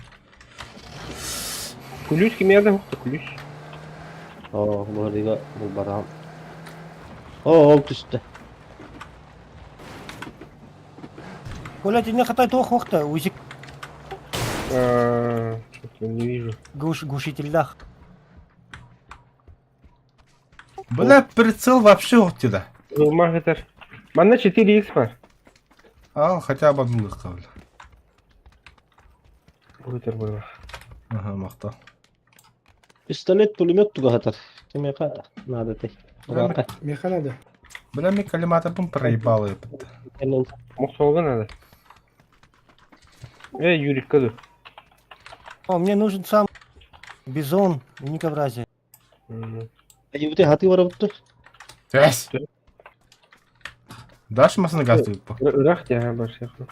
Ключ кимеде хукта ключ. О, бу бу барам. О, ол түстэ. Коля, тебе не хватает ох-ох-то, узик А, что-то не вижу. глушительдах. Бля, прицел вообще вот туда. Махетер. Манна 4х бар. Ал, хотя бы одну легко, бля. Бутер было. Ага, махта. Пистолет, пулемет тугахатар. Кимиэхэ надо ты. Урака. Меха надо. Бля, мен коллиматорбын проебал, епт. Мохсолга надо. Э, Юрик, каду. О, мне нужен сам бизон в Никовразе. Айыбыты хаты барабытты. Эс! Дашь масына газ тыгып? Ырах я бар сияқты.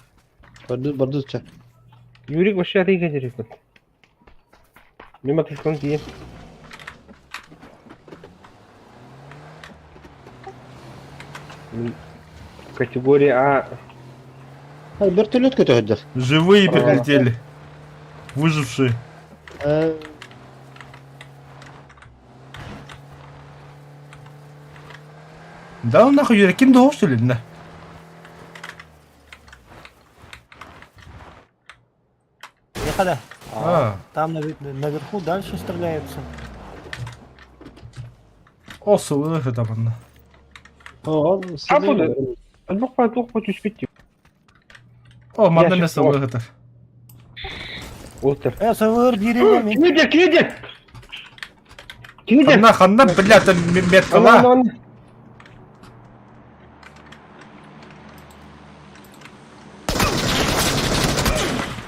Барды барды ча. Юрик вообще атыйга керек. Мен мотоциклын тием. Категория А. Вертолет көтөһөдөр. Живые прилетели. Выжившие. Да он нахуй, Юрий, ким что ли, да? Ехали. А, Там наверху дальше стреляются. о, сылых это манна. О, А буду. Двух по түспет деп. О, манна Я мен щас- сылых это. Отыр. Э, СВР деревьями. Киде, киде! Киде! Ханна, ханна, бля, там меткала.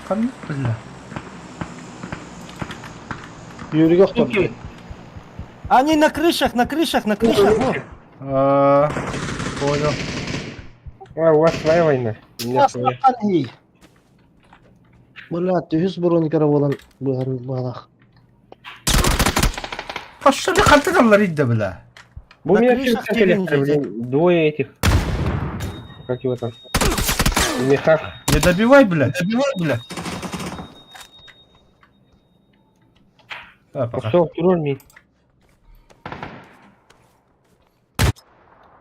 Ханна, бля. Юрий охторду. Они на крышах, на крышах, на крышах. Во. А, понял. А, у вас своя война. У меня своя. Бля, түһүс броникара болан быһан балах. Пошли, хантыналар инде, бля. У На меня крышах все деревни блин, двое этих. Как его там? В мехах. Не добивай, бля. Добивай, бля. Да, пока. Пошел, тролль ми.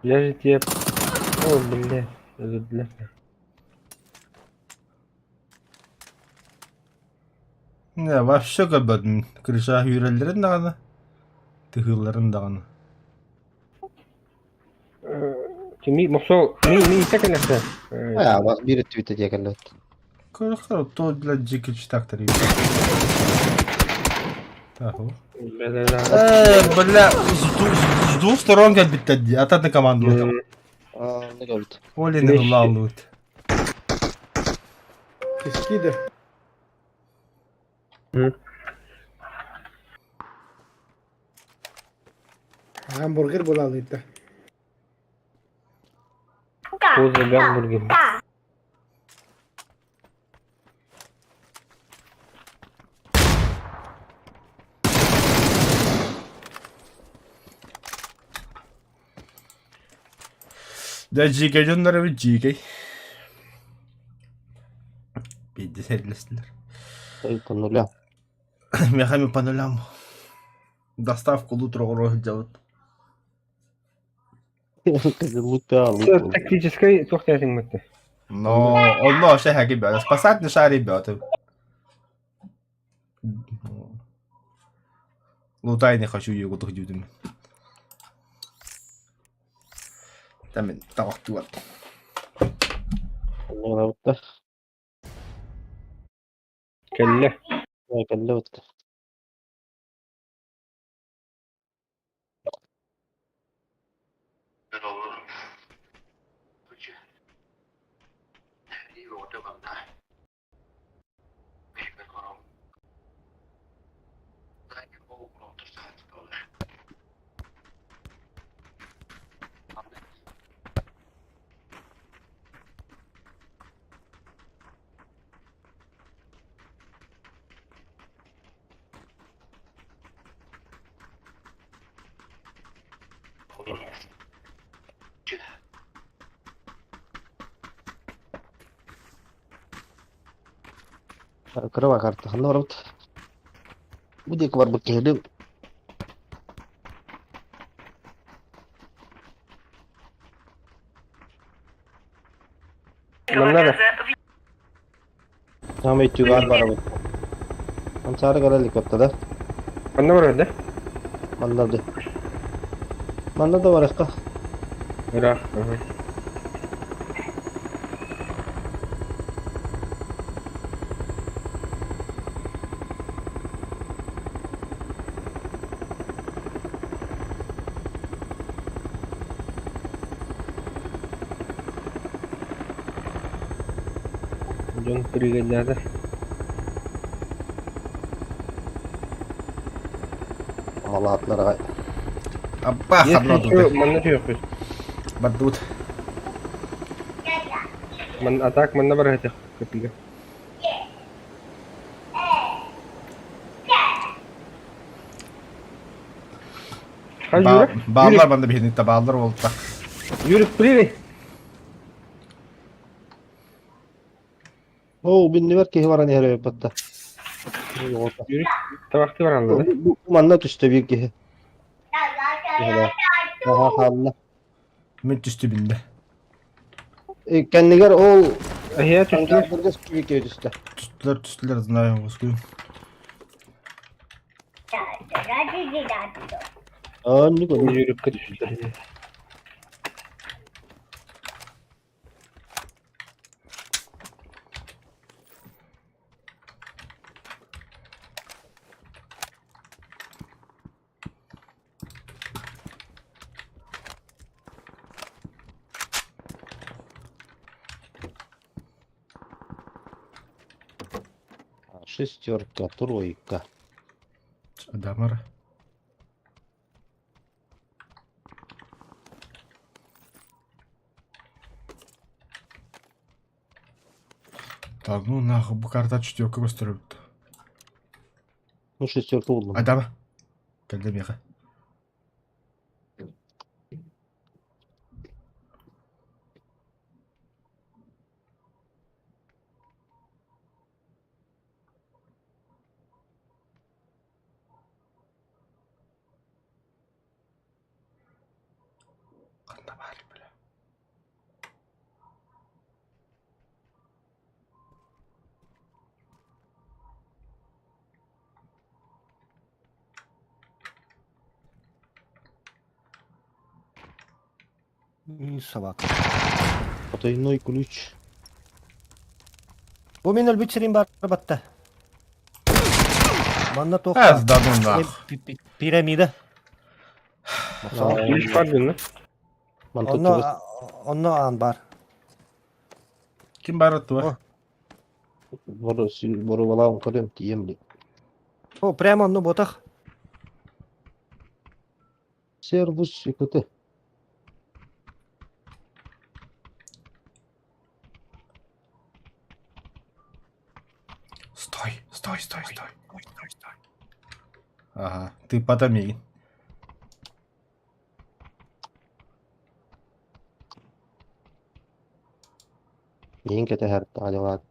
Я же тебе... О, бля. Бля. Не, вообще көрбөдүм. Крыша хүрэллэрин даҕаны, тыһыылларын даҕаны. Ми, мохсол, ми, ми, так или А, бас бир твитте диэкэллэт. Көрөхөр то для дьики читактар. Так, о. Да-да-да. Э, бля, с двух сторон как битте, от одной команды. Оннук эбит. Олины ылааллыбыт. Киски да. Гамбургер буолаалыйда. Поза гамбургер. Дьэ дьиикэй дьоннор эбит дьиикэй. Биирдэ сэриилэстилэр. Ой, по нулям. Миэхэ эмиэ по нулям. Доставка лутра оҥоро сылдьабыт. Лута, Тактическай туох диэтиҥ Но онно вообще хаги бөтө. Спасать не шари бөтө. Лутай не хочу его дудым. Там таҕахтуат. Онно Кэллэ. Кэллэ бытта. Кыра карта ханна барабыт? Бу диэки барбыт киһи Манна да. Саамай түгээр барабыт. Ансаары кэлэ илик да? Манна барар да? Манна да. Манна да барыахха. Ыраах. Дьон пригодята. Малаатылар Аппа Если ханна еще тут. манна түһүөхпүт. Бардыбыт. Ман атак манна барар этих копига. Хай Юрик. Бааллар манна биһиниттэ бааллар буолта. Юрик, привет. Оо, биннибэр киһи баран иһэр эбит Юрик, табахты бараллар да? Бу манна түстэ биир киһи. Аха хаалла. Мин түстү бинде. Кэннигэр ол Эһиэ түстүлэр. ангардарга биир киһи түстэ. Түстүлэр түстүлэр знаю господи. Оннук оннук. Юрикка түстүлэр. Шестерка, тройка. Адамара. Да ну нахуй, бу карта четверка көстөрөбүт. Ну, шестерка буллум. Адама. Кэлдэ миэхэ. Ханна баарый бля. И собака. Потайной ключ. Бу мин өлбүт сирим бар батта. Манна туох Эс да ну нахуй. Пирамида. Ключ бар дин, да? Мантан Онно чугас онно аан баар. Ким баар оттуга? Борубалаан көрүм тиийэм дии. О, прямо онно ботах. Сервус икт. Стой, стой, стой, стой. Ага, ты потом миигин. Миин кэтэһэр таалалаат.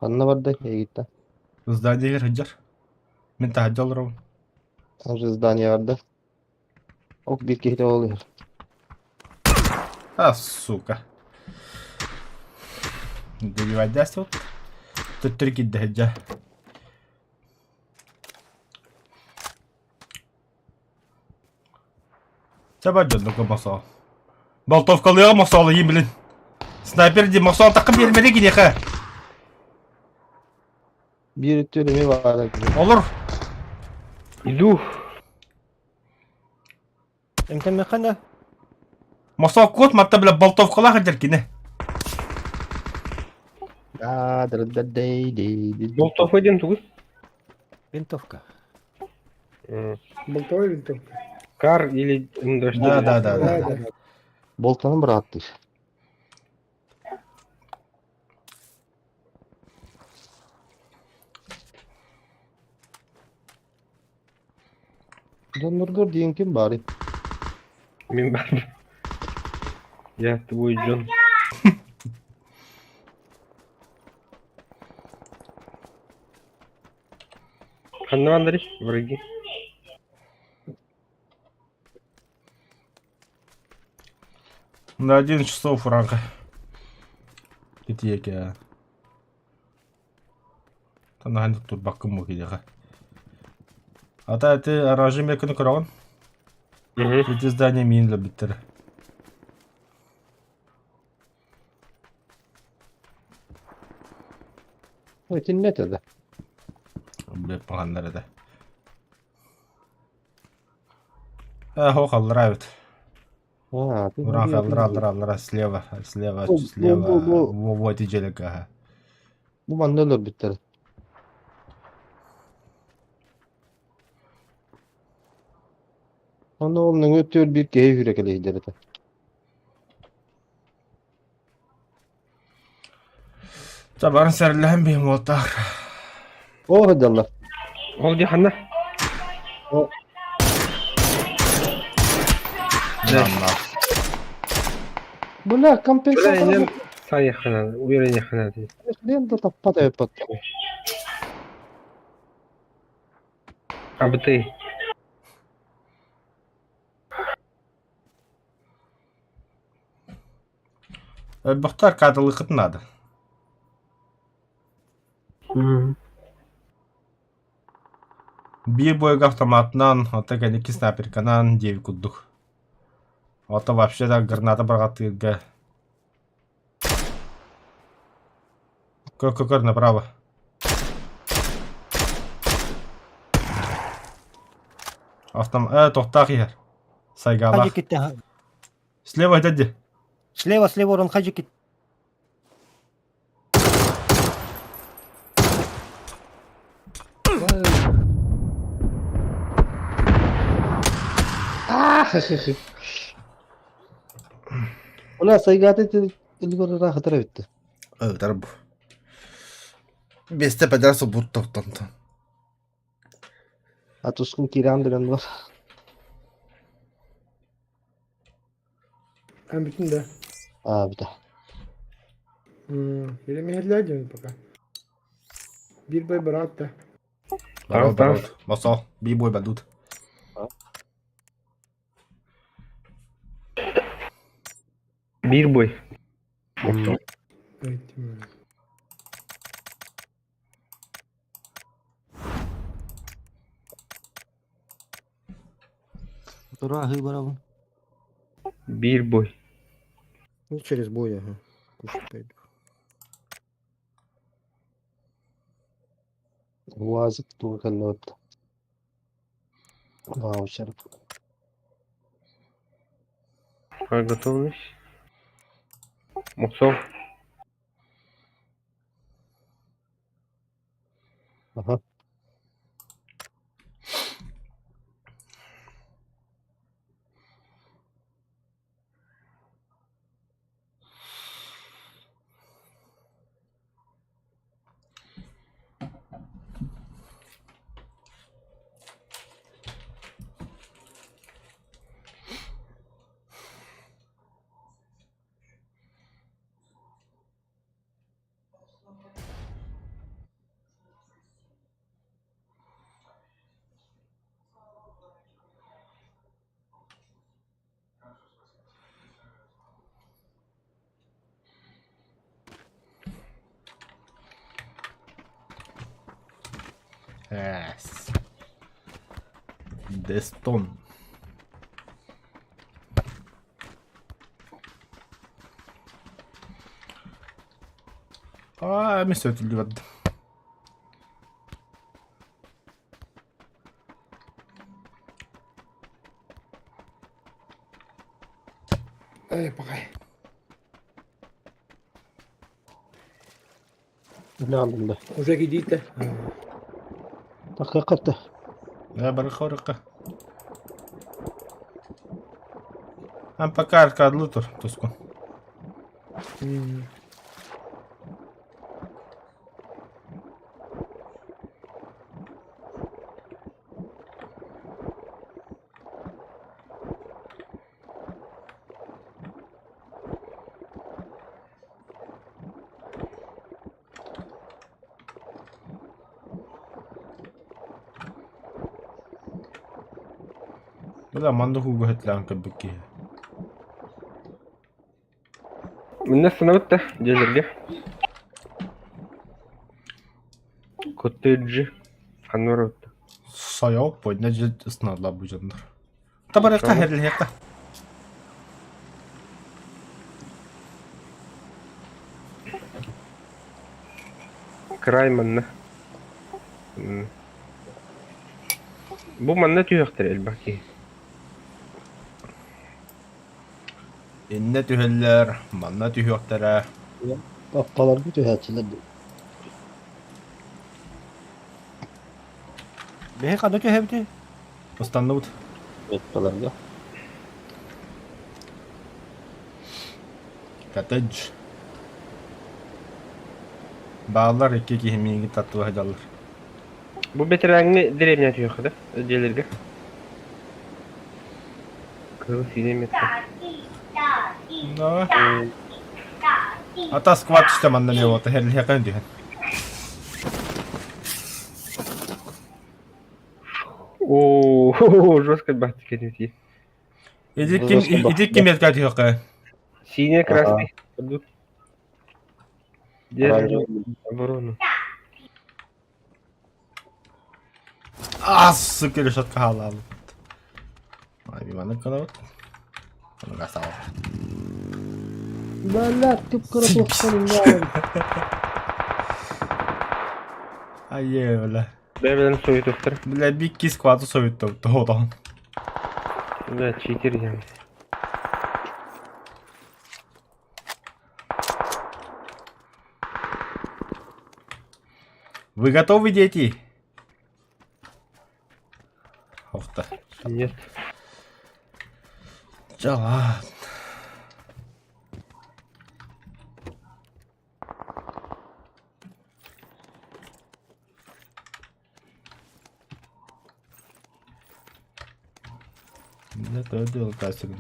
Ханна барда эйигиттэн? Здание сылдьар. Мин таһырдьа олоробун. Уже здание барда. Ок биир киһитэ ол иһэр. А, сука. Добивать тут. Төттөрү киирдэ сылдьа. Чэ бар дьоннорго мосоо. Болтовкалыаҕа мосоолуйун билин. Снайпер дии мосоол такка биэрмэри киниэхэ. Биир өттүгэр эмиэ баара. Олор. Иду. Эмтэммэххэ да? Мосооккут матта бile болтовкалаах сылдьар кини. Да, да, да, дэй, дэй, дэй. Болтовка диэн тугуй? Винтовка. Болтовая винтовка. Кар или М24? Да, да, да, да. Да, да. Болтанын бырааттыы. Донноргор диэн ким баарый? Мин бар. Я твой Джон. Ханна Андрей, враги. На 11 часов франка. Итиэкэ. Танаһан турбаккын бу киһиэхэ. Ата ити аражы мекini көрөҕүн? Ити здание миин өлөрбүттэрэ. Итиннэ этэ да. Блядь, паганнар этэ. Э, хоох аллараа эбит. А, ты Ураах аллара аллара аллара слева, слева, Бу- слева. бу- бу- Во во ити дьиэлэргэ аһа. Бу манна өлөрбүттэр. Онно ол нөҥүө түөр биир киһи үүрэ кэлиһдэр этэ. Чэ барын сэрэлэһэн биһим уолтаах. Оо сылдьаллар. Ол дии ханна? Намна. Бля, компенсатор Бля, Сайыххана, уйренеххана дии. Лен да таппат эбиппат. Абыты. Өлбөхтөр кадалыхыт наада. Биир бойга автоматынан, оттон кэнники снайперканан диэбит курдук. Ото вообще да граната бырҕаттыырга Көр-көр направо. Автом... Э, тохтаах иһэр. Сайгаалаах. Хадьы китте. Слева это где? Слева, слева, он хаджи кит. Бля, сайгааты телегор ыраах ытар эбитти. Ытар бу. Биэстэ пэдэр субут топтонтон. А тускун киирэн билэн бар. А бүтүн да. Аа бүтэ. Или диэн пока. Биир бай быраат да. Барот, барот. Мосо, би-бой бадут. Биир бой. Өйттим. Тура аһыы барабын. Биир бой. Ну, через бой, ага. Кушать пойду. УАЗик туга кэллэбит. Ваучер. А готовность? Муксол. Ага. Yes. Deston. Аа, эмис өтүллүбэт. Эй, пока. Үлэ да. Уже кидите. Тахыакката. Да, барыха Ам пока аркадлы тур, туску. Бля, манды хуга хэтлээн кэбикки. Минне сынабытта дьиэлэргэ. Коттеджи. Ханна барабытта. Сайау подня же ысналла бу дьоннор. Табарыкка херлиһиэххэ. Край манна. М. Бу манна түһүөхтэрэ элбэх киһи. Иннэ түһэллэр, манна түһүөхтэрэ. Аппаларга түһээччилэр дуу. Биһи ханна түһэбитий? Ыстанныбыт. Аппаларга. Коттедж. Бааллар икки киһи миигин таттыла сылдьаллар. Бу бэтэрээҥҥи дэриэбинэ түһүөххэ да, дьиэлэргэ. Кыһыл сиинэ метро. Да. Ата скват түстэ манна эмиэ уота херлиһиэххэ түһэн. Оо, жестко бахтик этии. Иди ким иди ким метка түһүөххэ. Синий красный. Держим оборону. А, сука, решетка халал. Ай, Иваны канабыт. Аны гасабыт. Бля, кып-кыра туохтан иннэ Айе, бля. Бэйбэлэрин союзтар. Бля, бикки сквату соютту тоҕотоон. Да, читер диэн. Вы готовы, дети? Ох ты. Нет. Дьэ ладно. Это дело кастинг.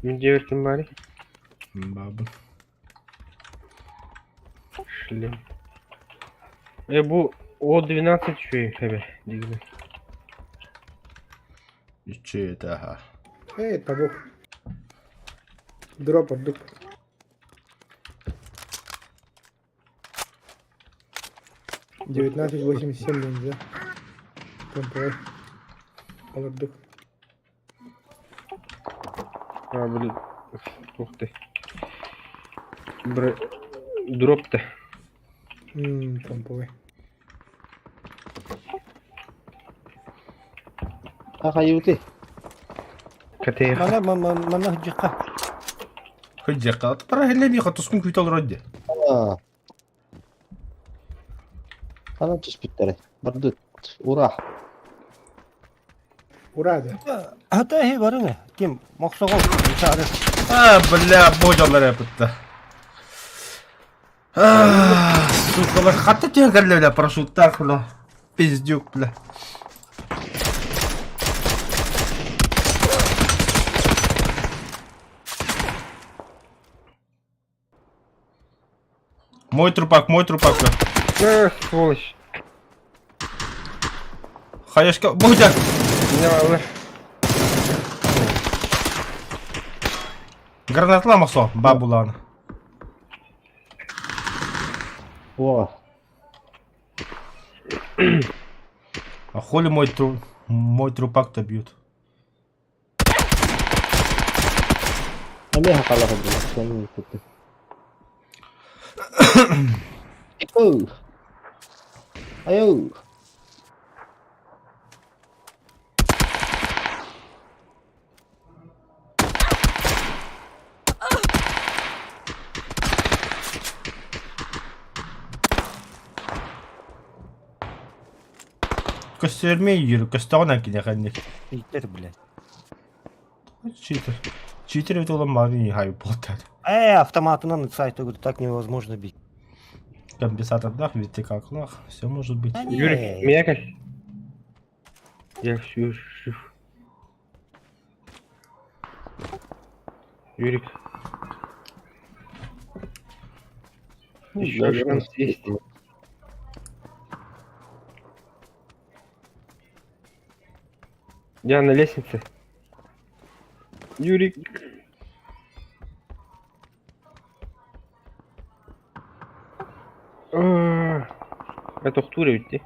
Мин дьиэбэр баарый? Бабы. Шлем. Э, бу О12 үчүгэй эбэ диигин. Үчүгэй аха. Эй, табук. Дроп ордук. 1987 диэн да. Помповай. Олордук. А, блин. Ух ты. Бр... Дроп-то. Помповай. Ахайыты. КТХ. Мана мана хыдьыкка. Хыдьыкка. Пара хелле тускун күүтэ олорор дии. Ханан түспүттэрэ. Бардыт. Ура. Ура да. Ата хи барың. Ким? Мохсоҕол. Чары. А, бля, божалар эпитта. Сука, хатта түһэн кэллэ, бля, парашюттаах, бля. Пиздюк, бля. Мой трупак, мой трупак. Эх, сволочь. Хаешка, Богдан! Меня ладно. Гранатла махсо, бабулан. О. А хули мой труп, мой трупак-то бьют? Эмиэ хахалаха була. Оу. Айоу. Көстөрмей yürü, көстөҕүн әкине ханник. Читер, блядь. Читер. Читер это olan маны хай болтар. Автоматынан сайта, говорю, так невозможно бить. Компенсатордах, вертикалках, все может быть. Да не. Юрик, меня как? Я все жив. Юрик. Еще шанс есть. Я на лестнице. Юрик. А, Это хтура ведь, ты?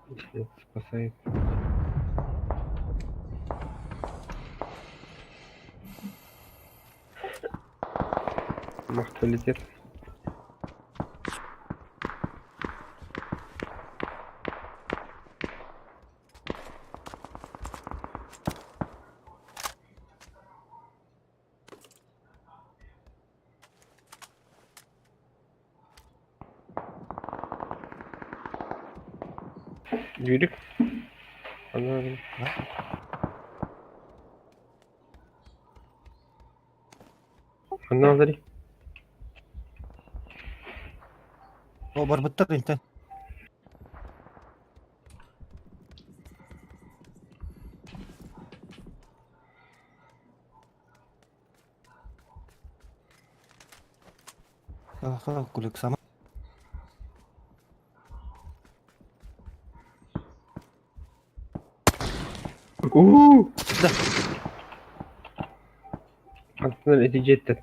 Если это спасает. Может полетит. Юрик. Она... Она, смотри. О, барбыттар интен. Ха, кулик сама. У-у-у! Да. Антон, эти джетты.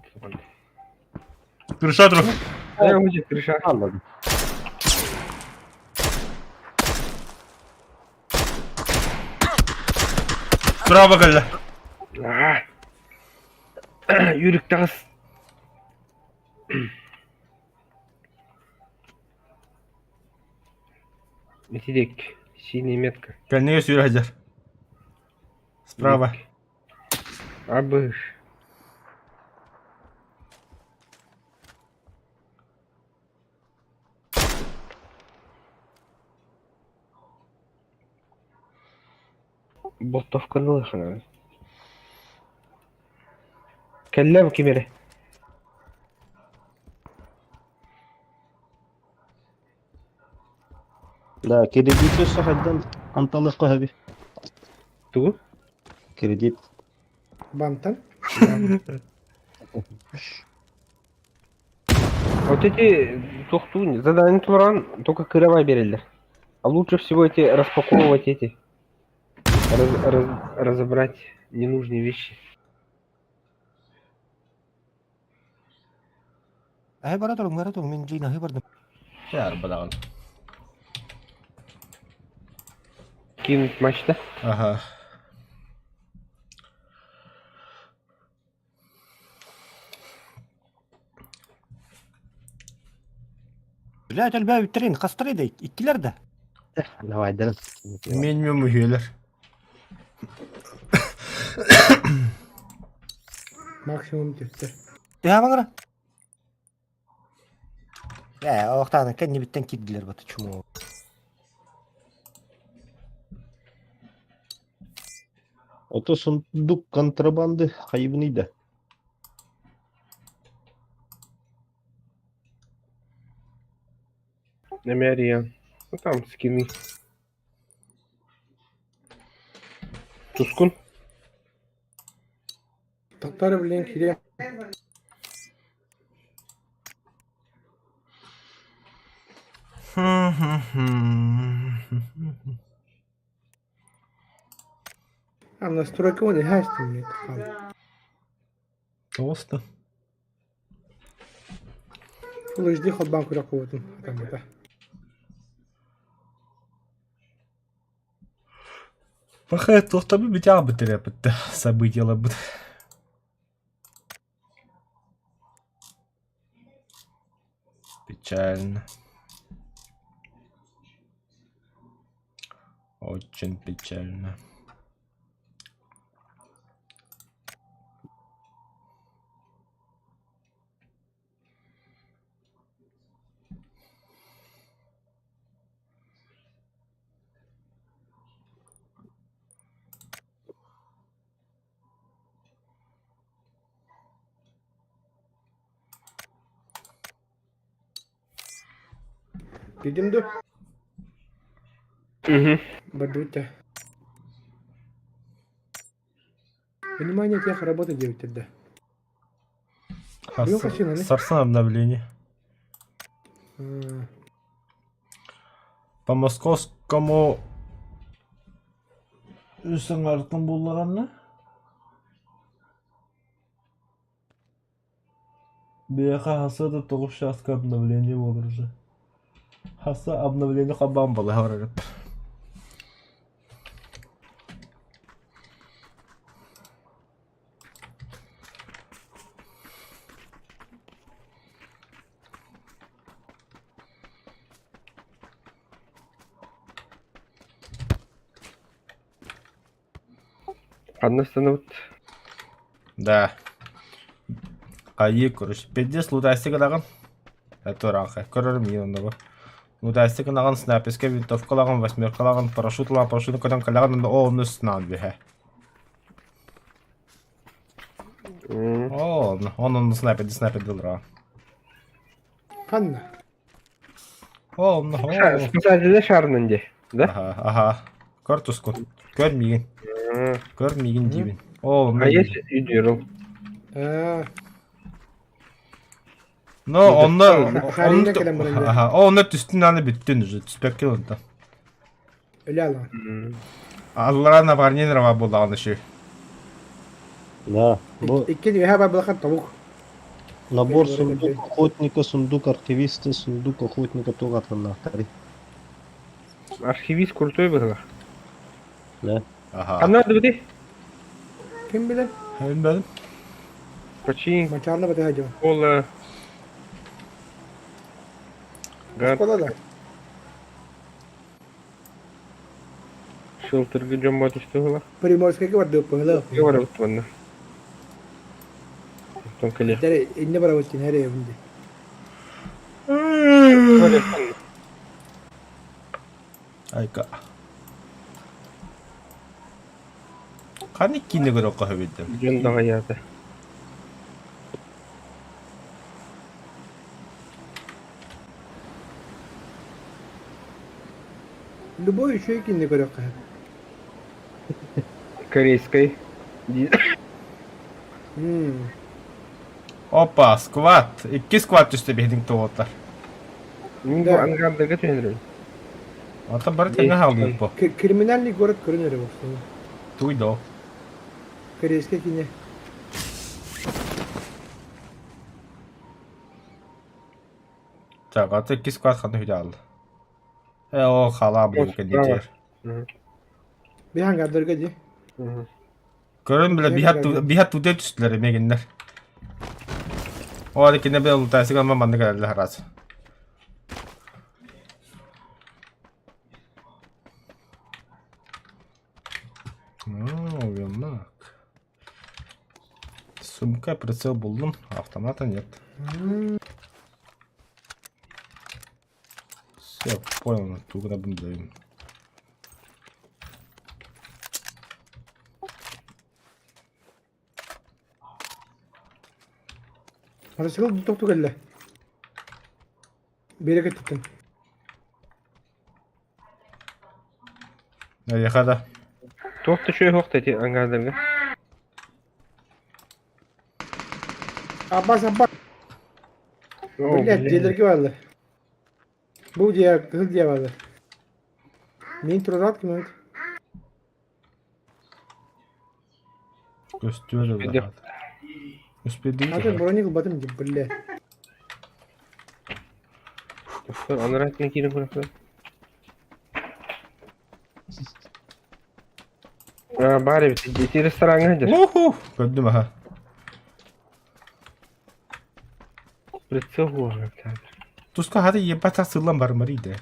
Крыша труп. Я уже крыша. Anladım. Браво, Галля. А. Юрик, тас. Метидек. Синяя метка. Кольные сюрядер. Справа. Абыш. Болтовканы лыхана. Кэллэм кимере. Да, кредит сахайдан анталых хаби. Тугу? Кредит. Бантан. Вот эти тухту задание туран только кырова берели. А лучше всего эти распаковывать эти. Разобрать ненужные вещи. Ай, бара турун, бара турун, мен жина хы бардым. Яр, балаган. Кинуть матч, да? Ага. Блядь, өлбөө бүттерин, хастары да, иккилер да. Давай, дырын. Минимум үһүөлэр. Максимум түстэ. Түһэ Ээ, олохтоох кэннибиттэн киирдилэр бата чумуу. Ото сундук контрабанды хайыбыный да. Намярия. Ну там скины. Тускун. Татары блин кире. А настройка он и мне Толсто. Full HD холбаан күрэх кубутун атаммыта. Пахай туохтабы бүтэ бит событиялар бит. Печально. Очень печально. Видим да? Угу. Бадута. Внимание, тех работа делать тогда. Сарсан обновление. По московскому үс аҥаартан булларанна Биһиэхэ хаса да тоҕус чааска обновление буолар уже. Хаса обновление хабаан балаһа барар Одна вот. Да. Айыы короче. Пиздец лутайсты гынаҕын. Это Көрөрүм иин онно Лутайсты гынаҕын снайперскай винтовкалаҕын, восьмеркалаҕын, парашютлаҕын, парашюту көтөн кэлэҕин, о онно снаан бүһэ. О, он онно снайпер, снайпер дылра. Ханна. О, онно. Спасатели шарнын де. Да? Ага, ага. Көр туску. Көр миигин. Көр миигин диибин. О, А есть идерл. Но онно Харина кэлэн баран Ага, онно түстүн аны бүттүн уже түспэккэ онто. Өлө Аллара на парнин рава булдаҕын еще. Да. Бу Икки үһэ бар былахан тобук. набор сундук охотника, сундук архивиста, сундук охотника тугатаннаахтары. Архивист крутой был. Да. Ага. А надо бы Ким билэр? Билбэтим. Почин, Мачарна батыха дьон. кола. Гад, Школа да. шелтерге жон батышты было. Приморскайга барды пыгылы. Говорю, вот вон. Потом коле. Дәрі инне бара өттен әре евінде. Айка. Ханнык киинэ көрүөххэ сөбүйдүм? Жон даҕайаата. Любой еще кинне көрөк каһа. Корейской. Опа, скват. Икки скват түстэ биһидиҥ туоттар. Мин бу ангардага түһэнэрин. Оттон бары тэҥҥэ хаалбыт бу. Криминальный город көрүнэрэ буолсун. Туй доо. Корейскай кине. Так, аты икки скват ханна хүдэ аалла. Э, оо, халаа Вот, блин, кэннитигэр. Bir hangarlarга дии. Көрөн билэ биһат тутэ түстүлэр эмиэ кинилэр. О, кине бе лутасыга ма маннык эрэллэр харас. Вилнак. Сумка, прицел булдум, автомата нет. Все, понял, тугу да. Мотоцикл тохту кэллэ. Биэрэ кэттиттэн. Эйиэхэ да. Туох да үчүгэй суох да ити ангардарга. Аббас, Аббас. О, Блядь, блин. дьиэлэргэ бааллар. Бу дьиэ, кыһыл дьиэ бааллар. Мин турарат ким Көстүөр Успейдем. да. Успейдим. Атын броник ылбатым дии, блядь. Анараа өттүнэн киирэн көрөхпүн. А, баар эбит. Ити рестораҥҥа сылдьар. Уху! Көрдүм аха. Прицел буолар. Туска хаты ебать сыллан бармар иде.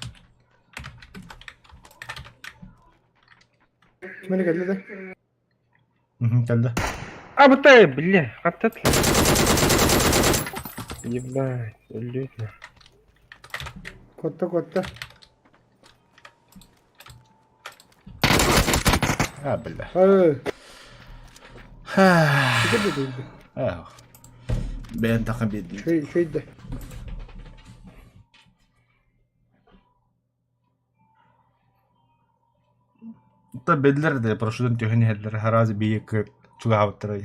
Ким эрэ кэллэ да? Кэллэ. А, бытай, бля, хаттат. Ебать, өллүт. Куотта, куотта. А, бля. Ыы. Ити бу Ах. Бэйэн тахан биэрдим. Шөй, шөйдө. Та биллэр да прошутун түһэн иһэллэр хараас биир чугаһаабыттара.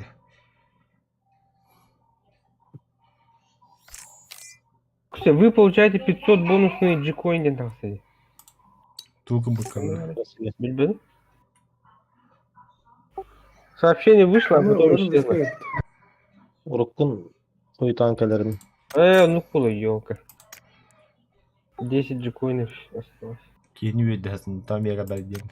Все, вы получаете 500 бонусные джикоин диэн тахсыйа. Туукун буккаллар. Билбэтим. Сообщение вышло, а Ну, потом орун исчезло. быскай. Уруккун уйтан кэлэрин. Ну хула, елка. 10 джикоинов осталось. Киһини үөдэһэсин там иэгэ бэрдиэн.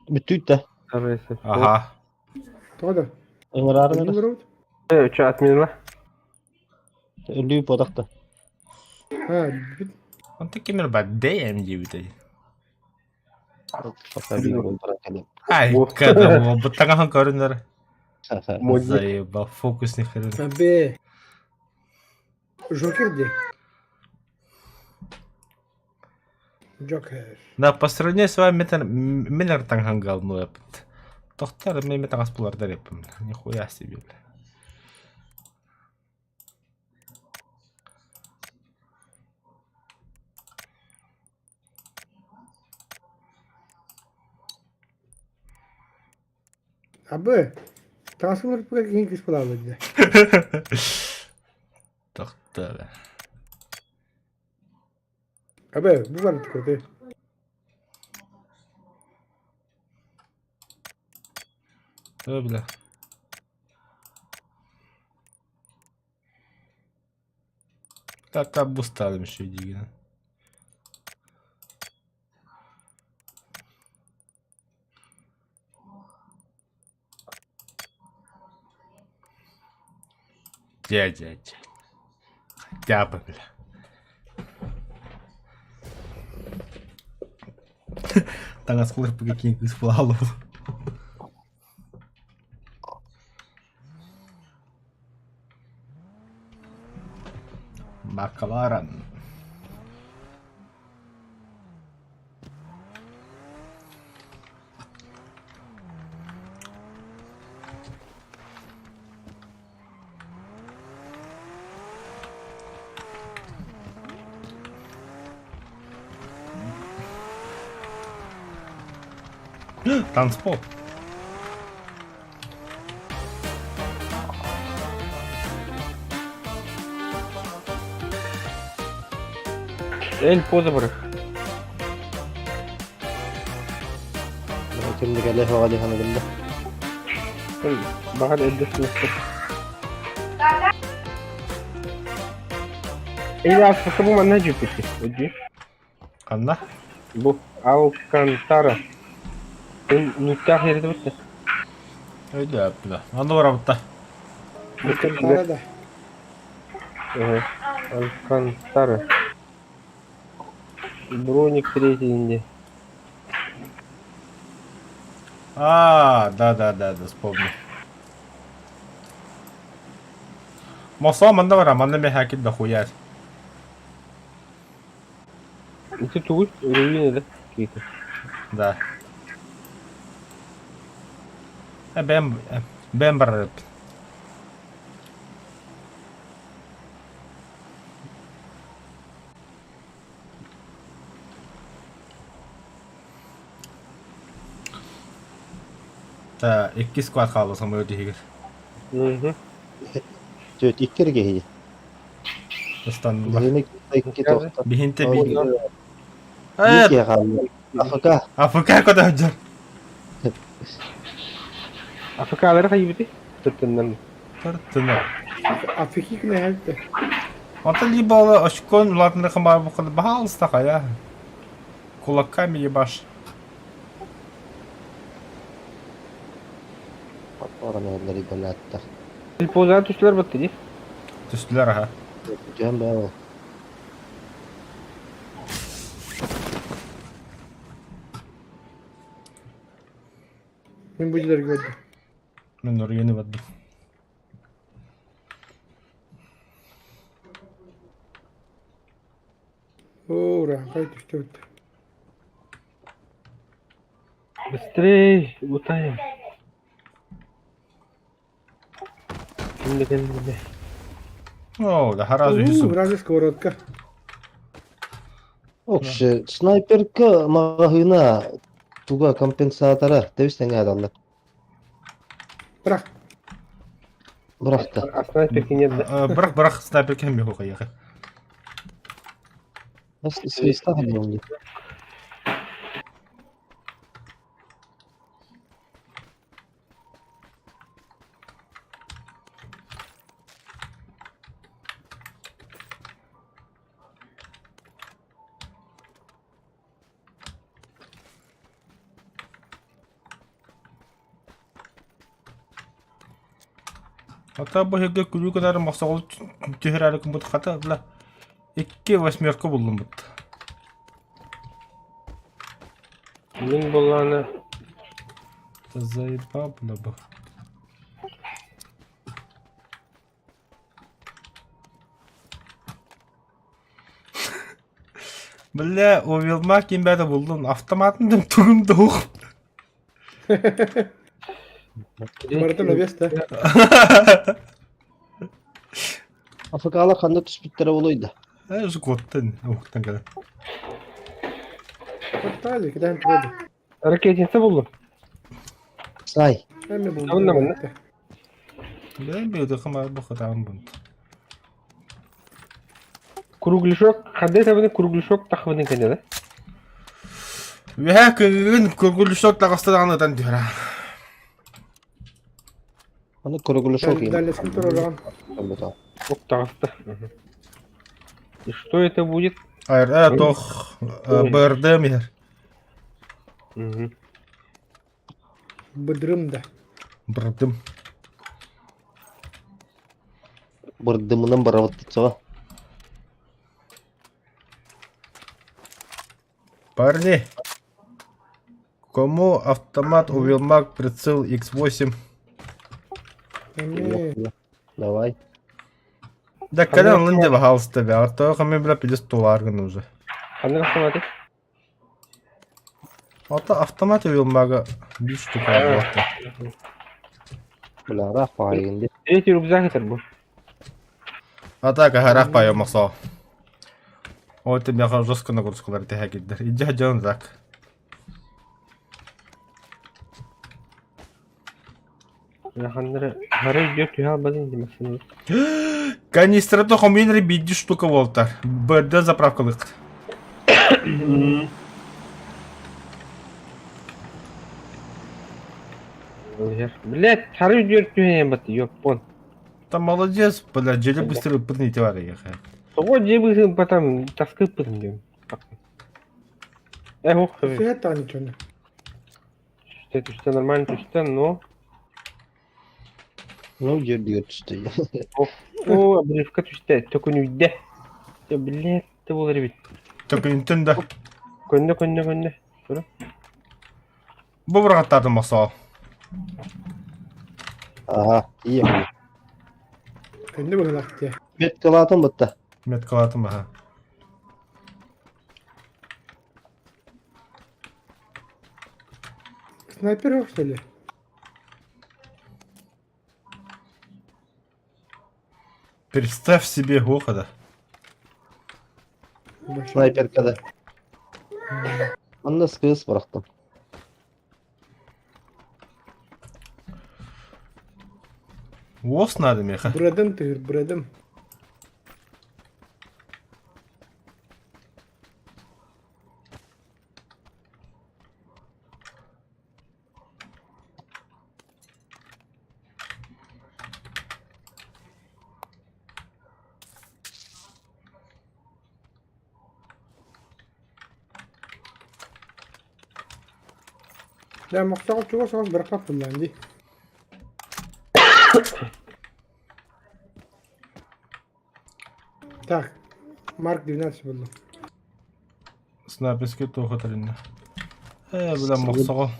Бүттүүт да. Вторая сообщение. Аха. Тоҕо да? Ыҥыраарыҥ Өлүү эрэ. олоробут? Что, отменила? Өлүү буотах да. А, бүт. Онто кимер бар дэм диэбитэй. Пока биир буолтаран кэлэн. Ай, Вот. когда буттагахан көрүнөр. Модник. Заебал, фокусник хрен. Абе. Жокер где? Джокер. Да, по сравнению с вами мен артаңхан говно япыт. Тохтар мен метаңас булардар япым. Нихуя себе, бля. Абе. Таҥаскын ырыппыга киһи кыыс буолаабыт дии. Тохтар. Абе, бу бар көтө. Ой, бля. Так, так бусталым еще дигин. Дядя, дядя. Хотя бы, бля. Таҥас кылырпыга киин кыыс буолалу. Макларен. Танцпол. Эль позабрых. Кимник элэ хоҕа дии саныгын да. Баҕар эрдэ сылыспыт. Или аспыта бу манна дьүппүтү. Өдүү. Ханна? Бу Алкантара. Нуктаах еритибит да. Өйдөөппүлэ. Аны барабытта. Алкантара да. Алкантара. Броник третий инде. А, да, да, да, да, вспомнил. Мосо манна бара, манна мехакит да хуять. Ити тугуй? Руины да? Какие-то. Да. Э, бэм, э, бэм барар. Та, икки склад хаалла самолет иһигэр. Мгм. Түөрт икки эрэ киһи. Ыстаннулар. Биһини икки тохто. Биһинте биир. Биир Э, киһи хаалла. АФК. АФК көтөһүдьэр. АФК-лары хайыбыты? Тыртыннан. Тыртына. Афики кнехэлтэ. Онтон либо ол очкон улаатыннар хамаар буккада баһаалыста хайа. Кулакками ебаш. Оран эһэллэри бэлээттэр. Телефоннар түстүлэр батты дии. Түстүлэр аха. Дьон баа ол. Мин бу дьилэргэ көрдүм. Мен оргени бардым. Оо, урааҥхай түстэ бүттэ. Быстрей, утаем. Кимде кимде. О, да сразу Уу, үһүс. Разве сковородка. Вообще, снайперка маҕаһыына туга компенсатора тэбис тэҥэ аадаллар. Бырах. Бырахта. А снайперки нет, да? Бырах бырах снайперка хэмми хукайяха. Свиста ханнын. Ата бу сиргэ күлүү гынары мохсоҕол түһэрээри гыммыт хата бла икки восьмерка буллум бут. Мин буоллаҕына Заебал бла бу. Бля, Увелма ким бәрі булдум. Автоматын дым тугум да ух. Барыта навес да. АФК-лар ханна түспүттэрэ буолуой да? Э, жготтан, ухтан кэлэн. Оттали, кидээн турады. Ракетница буллум. Сай. Эми булдум. Онно манна. Бля, бүйді қымар бұл қытағын бұнт. Кругляшок, хандай табыны кругляшок тахыбының кэннэ да? Үһэ күнгүн кругляшок таҕыстадаҕын ытан түһэрэ. Аны кругляшок им. Далесын тураран. Ок таҕыста. И что это будет? Айр, э, тох, БРД мер. Мгм. Быдрым да. Бырдым. Бырдымынан барабыттыцаҕа. Парни, кому автомат Увелмак прицел X8? Эми. Давай. Да когда он лынде пожалуйста, а то хамы бля пиздец тулар гын уже. Ханнык автоматы? Ата автомат Увелмага бир штука болот. Бля, ыраах баҕайыгын дии. Третий рюкзак это был. А так аһарах пайо мохсоо. Ол тимэхэ жестко нагрузкалар тэһэ киирдэр. Илдьэ дьон так. Ханнары хары өйдүөр түһэ албатын ити массыына. Канистрата хомуйан эрэ биирдии штука буолтар. БД заправкалык. Блять, хары өйдүөр түһэйэн баты, ёппон. Там молодец, бля, дьиэ быстро ыппытын ити бар эйиэхэ. Тоҕо дьиэ быһыын потом таскыппытын диэн. Э, ух, Түһэт даҕаны дьону. Түстэ, түстэ, нормально түстэ, но... Ну, дьөрдүгэр түстэ. О, обрывка түстэ, төкүнүйдэ. Дьэ, блядь, ты буолар эбит. Төкүнүттэн да. Көннө, көннө, көннө. Бу бырахаттаатым бохсоо. Ага, ийэ. Көннө быһылаах дии. Меткалаатым бытта. Меткалаатым аха. Снайпер yok что ли? Представь себе гохода. Снайперкада. Онно скыс бырахтым. Уос надо меха. Брэдем тыгыр, брэдем. Дьэ, мохсоҕол чугас соҕус бырахпаппын даҕаны дии. Так, Марк 12 буллум. Снайперский туох этэриннэ. Ээ, бля, мохсоҕол.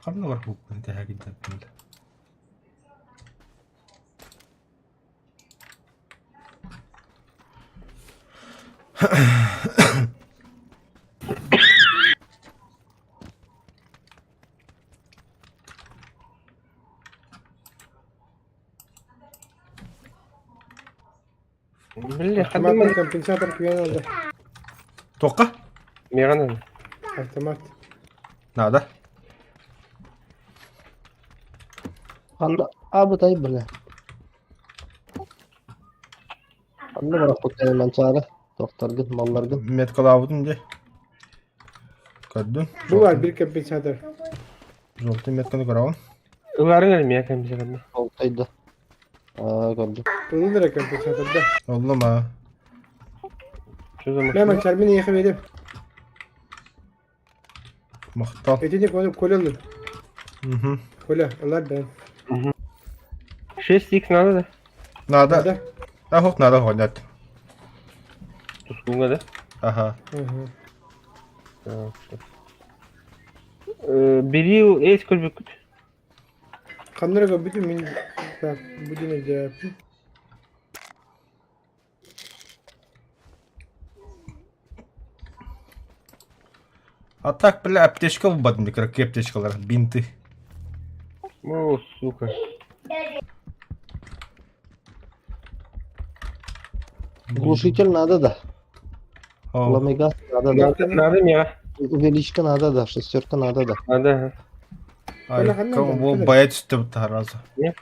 Ханна бар буккун тэһэ килдэрдим да. Бля, Автоматный хадым компенсатор күйен алды. Туохха? Миған Автомат. Надо. Ханна абытай бля. Ханна бырахпыт манчаары. Тохторгун, малларгын. Меткалаабытым дии. Көрдүн. Бу бар bir компенсатор. Желтый метканы көрөҕүн. Ыларын эрэ миэхэ компенсаторда. Олтайда. Аа, көрдүм. Ылын эрэ компенсатор да. Оллум аа. Что за Мэ машина? манчармин эйиэхэ биэриэм. Махтал. Итини кону Коля ылын. Мгм. Коля, ылар бэйэм. 6х надо да? Надо. Надо? А хук надо гонять. Тускунга да? Ага. Ага. Так, что. Берил эс көрбүккүт. Ханна эрэ көрбүтүм мин так будем өйдөөппүн. А так, бля, аптечка булбатым дии, аптечкалар, бинты. О, сука. Глушитель надо да. О, Ламегаз надо да. Надо, надо миэхэ. Увеличка надо да. Шестерка надо да. Надо. ага. ай, Коля ханна кого да, бу Коля. байа түстэ бу сразу. Не?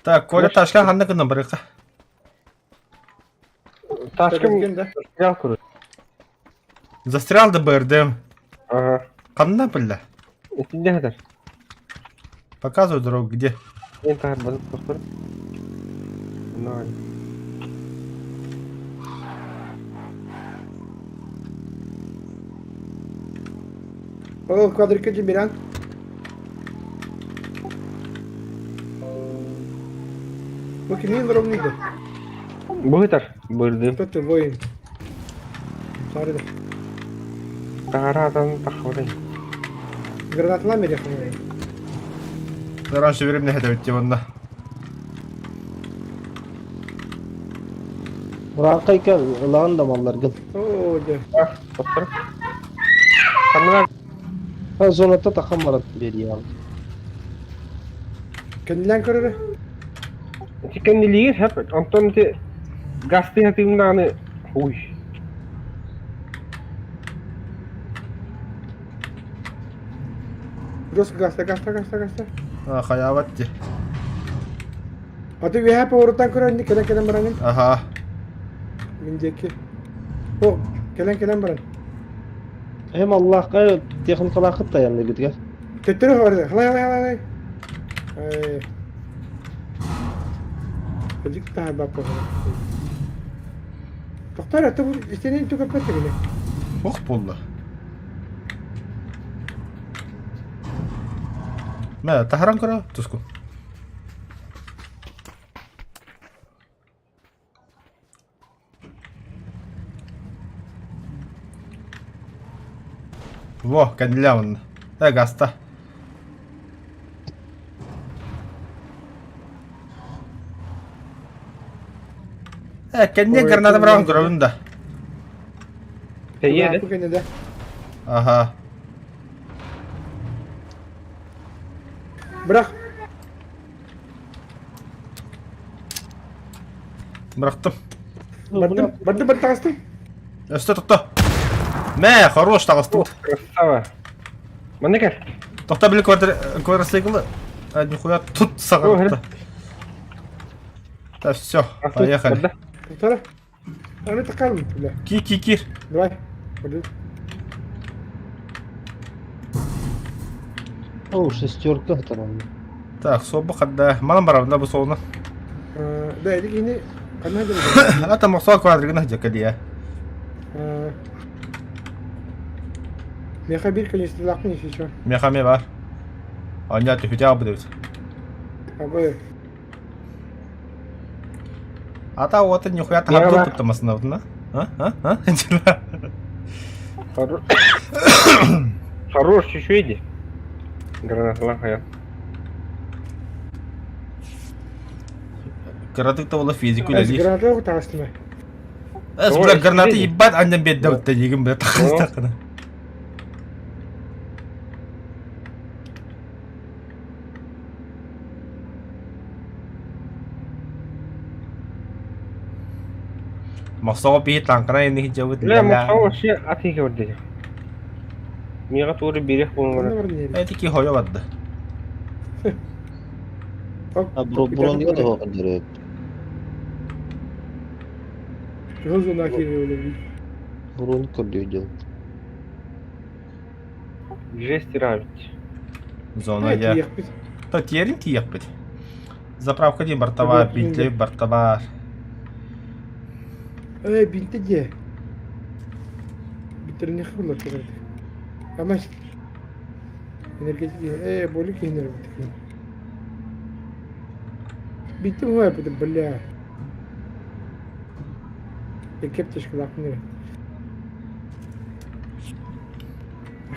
Так, Коля ташка ханна гына барыка. Ташкым Көрген да. застрял, короче. Застрял да БРДМ. Ага. Ханна бля. Итинде хатар. Показывай дорогу, где. Мен тахар базып тохтор. Ноль. Ол квадрикка дии берэн. Бу кимниин ровный да? Бу Бырдым. Кто ты воин? Сары да. Тахара атан тахабытай. Гранаталаан бериэххин. Раньше времени это ведь онна. Урааҥхайга ылаҕын да малларгын. Оо дьэ. Тохтор. Ханна Ha, зоната тахан баран биэриэҕим. Кэннилээн көрөрө. Ити кэннилиир хэп. Онтон ити гасты хатыымнааны. Уй. Жестко гаста, гаста, гаста, гаста. А, хаяват дии. А ты үөһэ повороттан көрөр инни кэлэн кэлэн бараҥын. Ага. Мин диэки. О, кэлэн кэлэн баран. Эм Аллахка техникалаахыт таянныгытыгар. Төттөрү барда. Халай, халай, халай. Ай. Кырдьык таһар баппа. Тохтор, это бу истинин түгэппэт били. Ох буолла. Мэ, таһаран көрө, туску. Во, кэннилээ онно. Э, гаста. Э, кэннэ граната быраҕан көрөбүн да. Тэйиэ Бу кэннэ да. Аха. Бырах. Бырахтым. Бардым, бардым, бардым таҕыстым. Өстө тохто. Мэ, хорош таҕыстыбыт. Красава. Манна кэл. Тохто били квадроциклы. А, нихуя тут саҕарта. Да все, поехали. Тохтора. Аны такарым, бля. Ки, ки, кир. Давай. Барды. О, шестерка вторая. Так, собу хадда. Манан барабын да бу солуна. Да, или кини ханна да. Ата мохсоо квадригына дьэкэлиэ. Меха бир канистралаахпын еще. Меха ме бар. Аня түһүтэ албыт эбит. Абы. Ата уота нихуя таһардуу туттамасынабытына. А? А? А? Хорош, еще иди. Граната лахая. Кыратык да була физик үлэлиир. Граната таҕыстым. Эс, бля, граната ебать аннан биэрдэ диигин бля тахыстахына. Мохсоҕо биһи таҥкана инники дьабыт Бля, мохсоҕо вообще атыыга барда. Миэхэ туора биэриэх буолан Эти ки хойо барда. А броня да хоҕон Бронь көрдүү дьыл. Жесть равить. Зона я. То тиэрин тиийэхпит. Заправка дии бартабаар, бинтли бартабаар. Э, бинти дии. Биттеринэх булар кэлэр. Ама энергетик э, болик энергетик. Бинти бу бит, бля. Кептешки лапныр.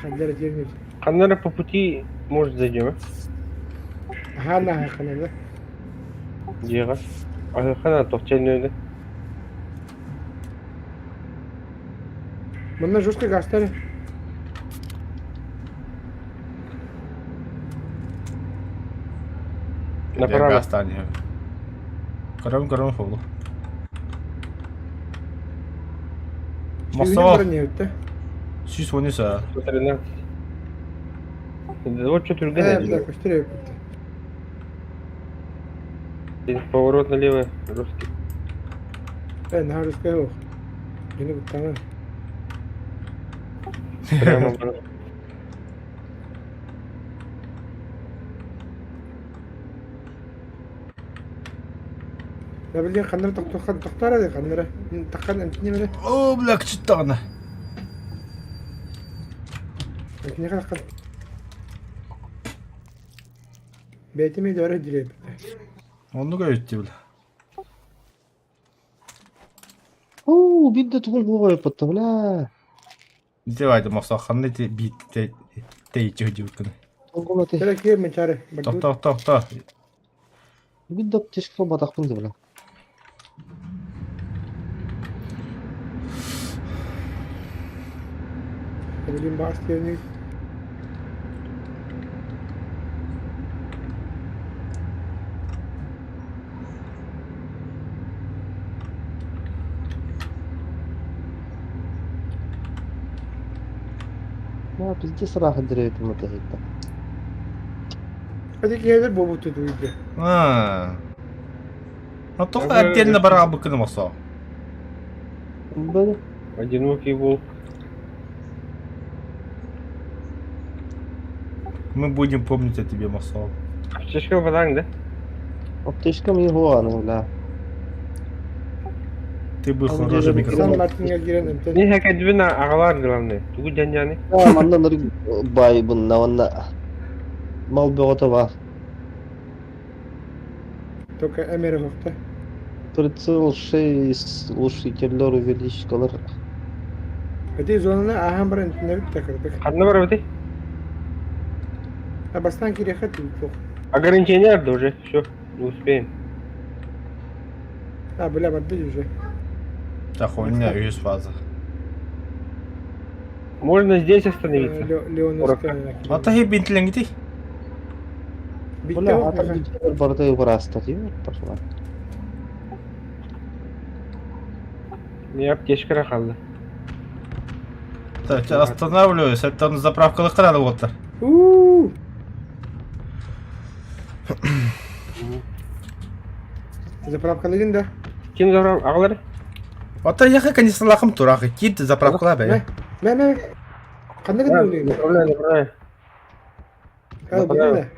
Ханнара дернир. Ханнара по пути, может, зайдем, а? Хана ханара. Диэҕэ. Аһыахха тохчэннүөнэ. Манна жестко гастары. Направо. Гастан иһэ. Көрөм көрөм фолу. Мохсоо. 113 а. 113. Вот что түргэн Поворот налево, русский. Э, на русский ох. Гене буттана. Прямо Да билген ханнара тохтохан тохтара де ханнара. Таккан эмтине мене. О, бля, кычыттаҕына. Эмтине таккан. Бэйти дөөрө диреп. Оннук өйүттү бile. Оо, биир да тугун буолбайппыт бля. Ити байды мохсоо ханна ити биит тэйиччи сылдьыбыккын. Тугун ати. Керек киэр менчаре. Тохто тохто. Биир да тишкэ батахпын да бля. Билин баас диэни. Ма пиздец ыраах дирээппин батаһыйда. Hadi киһилэр буолбут туйда. Аа. А тоҕо отдельно бараабыккын мохсоо. Бля. Одинокий волк. Мы будем помнить о тебе, Мохсоо. Аптечка бадаҥ да? Аптечкам его аны бля. Ты бы хороший микрофон. Сан Мартинга киирэн эмтэн. Не хэкэдбин аҕалаар главное. Тугу дьанньааны? Манна баайбын уонна мал бөҕөтө баар. Только эмэрэ суохта. Прицел 6 глушителлер увеличкалар. Эти зонаны ааһан баран итиннэбит да кырдык. Ханна барабытый? А бастаан кириэхэ суох. Ограничение да уже, все, не успеем. А, бля, барды уже. Да хуйня, үһүс фаза. Можно здесь остановиться. Леоновская. Ата хи бинтилеңити. Бля, атар барда бырааста дии пошла. Мне аптечка хаалла. Так, останавливаюсь. Это он заправкалык надо вот. У-у-у. Заправкалыгын да. Ким заправ аҕалар? Ата яхы канистралахым турахы. Кит заправкала бе. Мэ, мэ. Ханна гына улыгын? Заправляй, заправляй. Заправляй.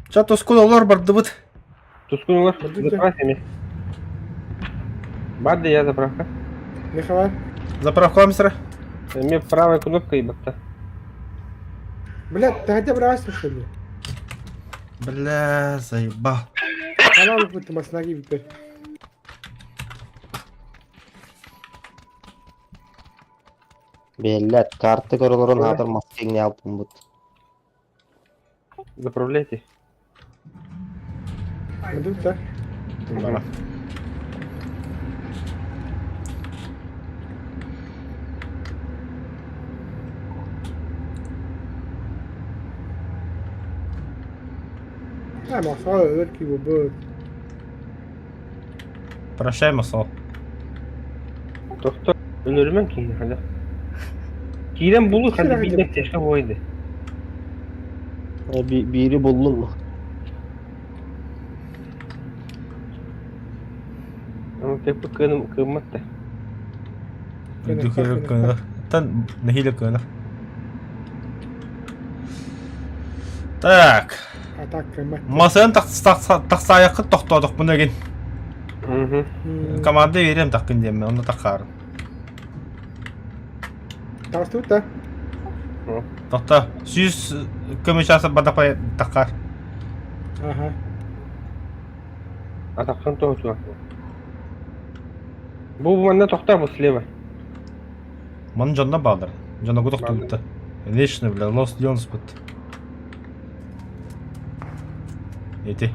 Ча тоскул олор бардыбыт. Тускунулар. Заправь эми. Барды я заправка. Михаил. Заправкала мистер. Эми правая кнопка ебатта. Блядь, ты хотя бы раз что ли? Бля, заебал. Канал будто маснаги теперь. Блядь, карта көрөлөрүн хаатар маскеңне алыппын бут. Заправляйте. Мындык да. Бара. А, масала өлки бу. Прощай, масал. Тохто өлөрүмэн киһини хада. Киирэн булу хада биир аптечка буойды. Биири буллум. Аны тэппи кыным кыыммат да. Тан нахиле кына. Так. Атака мать. Масын тахсаякы тохтоодох бун эгин. Команда берем такын диэм, онно тахаар. Тахсыбыт да? Тохто. Сүүс көмө часа бадапай тахаар. Аха. Атаххан тоһутуга. Бу манна тохтоо бу слева. Маны дьонно баалар. Дьонно тохтубутта. Вечно, бля, Лос Леонс бут. Эти.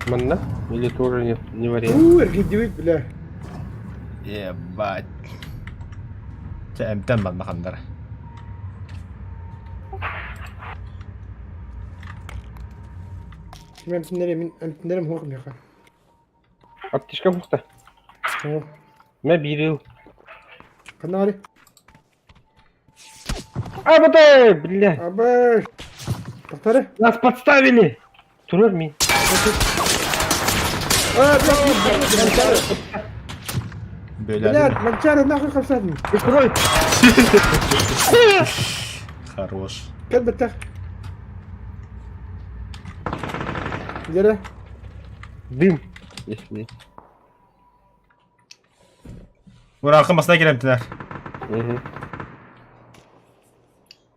Манна? Или тоже нет, не вариант. У, эргийдибит, бля. Ебать. Чэ, эмтэн манна ханнара. Мен эмтиннерем, эмтиннерем хуох миэхэ. Аптечка бухта. Мэ биир Ханна бары? Абатай, бля. Абай. Тохтары. Нас подставили. Турар ми. А, бля, Бля, блядь, Манчары нахуй хамсадын. Прикрой. Хорош. Кэл бэттэх. Дьэрэ. Дым. Если. Ураахы масына киремтинер. Угу.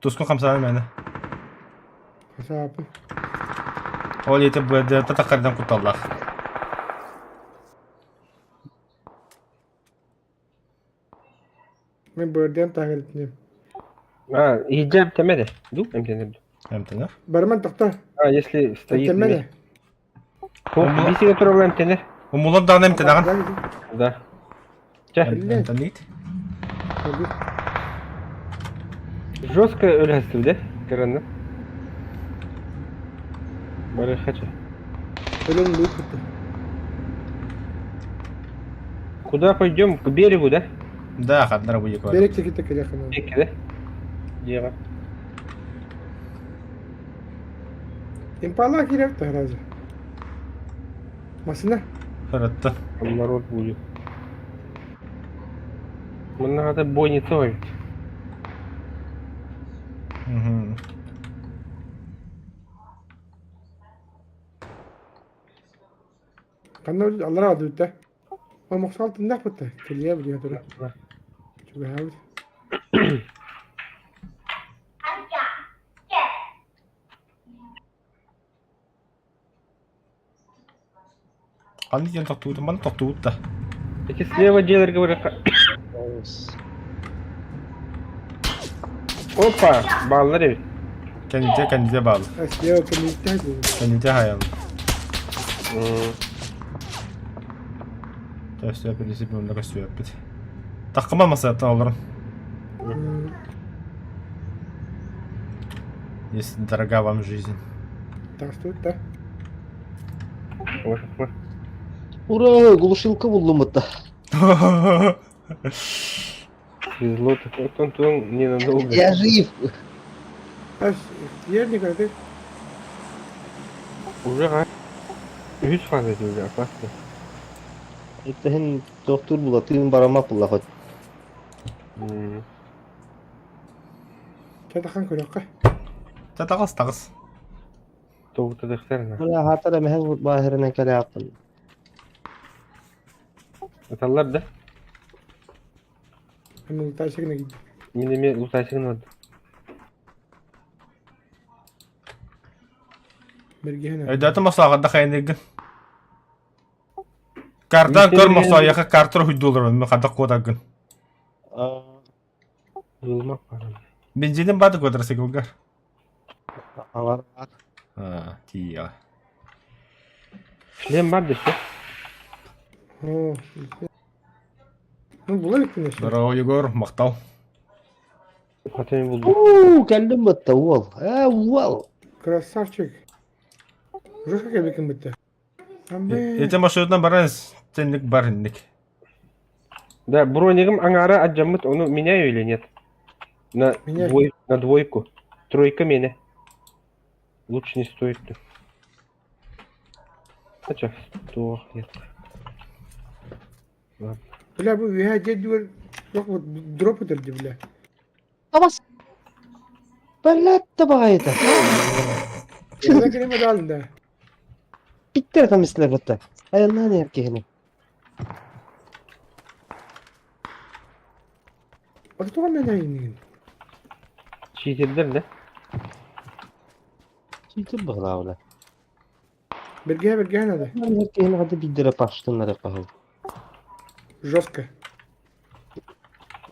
Тускун хамсаан мэне. Хасаапын. Ол ити бдт тахардан кутталлах. Мин бырдыам таһыгар А, иджаб темеде. Ду, эмтенер. Эмтенер. Барман тохто. А, если стоит. Темеде. Бисиге турар эмтенер. Умулан даҕаны эмтэнэҕин. Да. Чэ. Эмтэнниит. Жестко өлөстү, да? Каранна. Бары хочу. Өлөн лук. Куда пойдем? К берегу, да? Да, ханнара будет. Берег теките келехана. Реки, да? Дева. Импала кирек таразы. Масына. Харатта. Там народ будет. Мы надо бойница ловить. Угу. Ханна аллара бардыбыт да? О, мохсоҕол тыннаах бытта. Кэлиэ билиэ тура. Чугаһаабыт. Ханнык диэн тохтуутун маны тохтуубут да. Эти слева дьиэлэргэ барыахха. Опа, бааллар эбит. Кэннитэ кэннитэ баал. Слева кэннитэ Кэннитэ хайал. Төстө принцип онно көстүөппүт. Таххыма масаттан олорон. Если дорога вам жизнь. Тахсыбыт да. Ура, глушилка булдум бытта. Везло такой, Антон, ненадолго. Я жив. Ас, ерник ты. Уже га. Үс фаза уже опасно. Итин доктор була, тыын барамак була хоть. Чатахан көрөккө. Татаҕас таҕыс. Тоҕутадыхтарына. Бля, хатара мэһэ баахырынан кэлээппин. Аталлар да? Мен лутайсыгына киирдим. Мин эмиэ лутайсыгына бардым. Бэргэһэн Өйдөөтүм мохсоҕордо хайыныгын. Картан көр мохсоойаха картар хуйдуулар мен хадах куотаргын. Булмак барам. Бензинин бады квадроциклгар. Алар. А, тиийэ. Шлем бар десе. О, Ну, була иликпин өссө. Здорово, Егор, махтал. Хотя булдум. Уу, кэллим бытта уол. Э, уол. Красавчик. Жестко кэлбикин бытта. Ити маршрутынан баран сенник бар инник. Да, бронигым аңара адьаммыт, ону меняю или нет? На, Меняй. двой, на двойку. Тройка меня. Лучше не стоит. Хотя, сто нет. Ладно. Бля, бу үһэ дьэ дуор вот дроп өтөрдү бля. Абас. Бэлэт баҕайыта. Кэлэ кэлэ даалын да. Биттер тамислер бытта. Айаннаан иһэр киһини. Аты тоҕо мен айынныгын? Читердер да? Читер быһылаабыла. Бэргэһэ бэргэһэ надо. Иһэр киһини хата биирдэрэ паштыннары хаһыл. Жестко.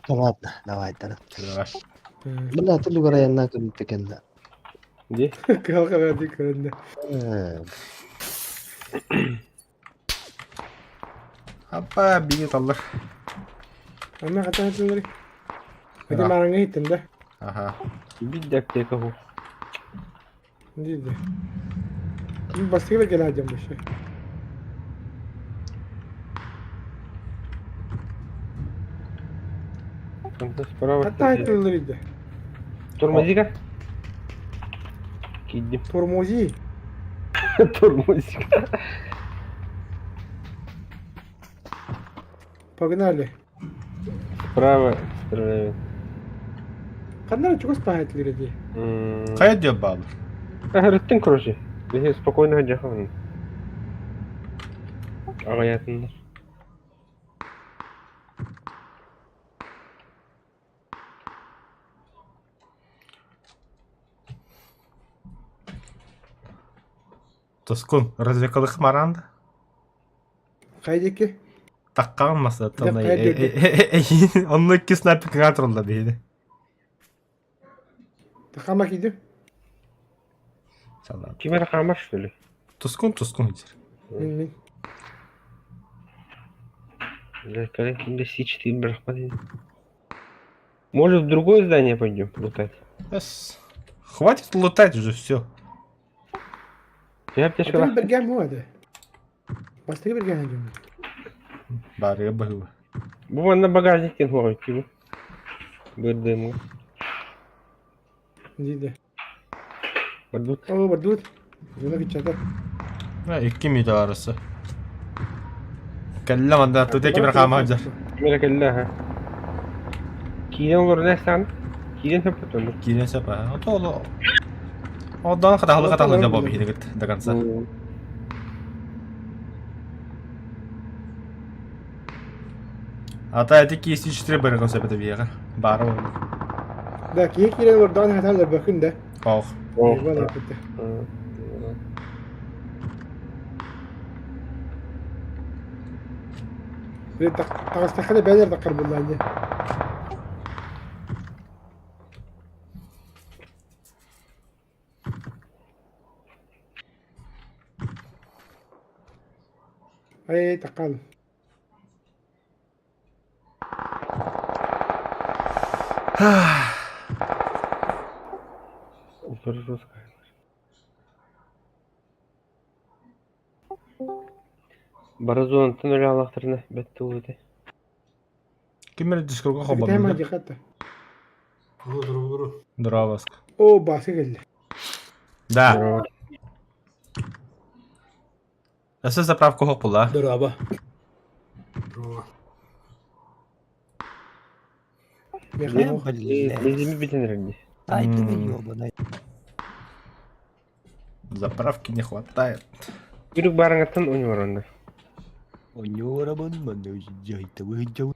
Да ладно, давай тара. Давай. Бля, ты люгар айаннаан көрбүттэ кэннэ. Где? Кыһалҕа бэрди көрөннө. Апа, бии таллар. Анна хата хатылары. Хати маараңа иттим да. Аха. Бит аптека ху. Диде. Бастыгы бер кэлэ сылдьан вообще. Онто справа. Хатта хатылары иде. Тормози-ка. Кидим. Тормози. Тормози-ка. Погнали. Справа стреляют. Ханна эрэ чугас баһаайтылар дии. Хайа диэн баалар? Аһарыттын, короче. Биһи спокойно сылдьахан. Аҕыйаатыннар. Тоскун, развекалых маранда? Хайа диэки? Таккаҕын масыаттан Дьэ, хайа диэки? онно икки снайпер кыҥаа тураллар биһиги. Тахама киирдим. Салам. Ким эрэ хаамар что ли? Тускун тускун диир. Мин мин. Бля, кэлин ким да С4 бырахпат ини. Может, в другое здание пойдем лутать? Эс. Хватит лутать уже все. Я аптечка Атын бэргээн муо этэ. Бастакы бэргээн дьон. Барыга быһыыба. Бу манна багажник диэн хуоҕай тибу. Бырдыымҥа. Диде. Бардут. О, бардут. Дьоно кыччата. Икки мүнүүтэ арысы. Кэллэ манна тута кимэр хаама сылдьар. Кимэрэ кэллэ аха. Киирэн олорон эсээн. Киирэн сөп оннук. Киирэн сөп аа. Ото оло. Одан хатаһылы хатаһылы дьэ буолбут до конца. Ата эти киэсти 4 барыгын сөп этэ биһиэхэ. Баара буолла. Да, киһи киирэн олордоҕун хатан өлбөккүн да. Ох. Ох. Ебан опыта. Таҕыстахха да бэйэлэр да харбыллаан дьэ. Ай, такал. Бары зонаттан өлө алахтарына бэт тыл этэ. Ким эрэ дискорга холбонно. Здорово. О, басы келди. Да. Өссө заправка суох буолла. Дорообо. Бензин бүтэн эрэр дии. Ай ты ёбаный. Заправки не хватает. Үрүк барыҥаттан уньуоронда. Оньуорабын манна дьайта выйдя.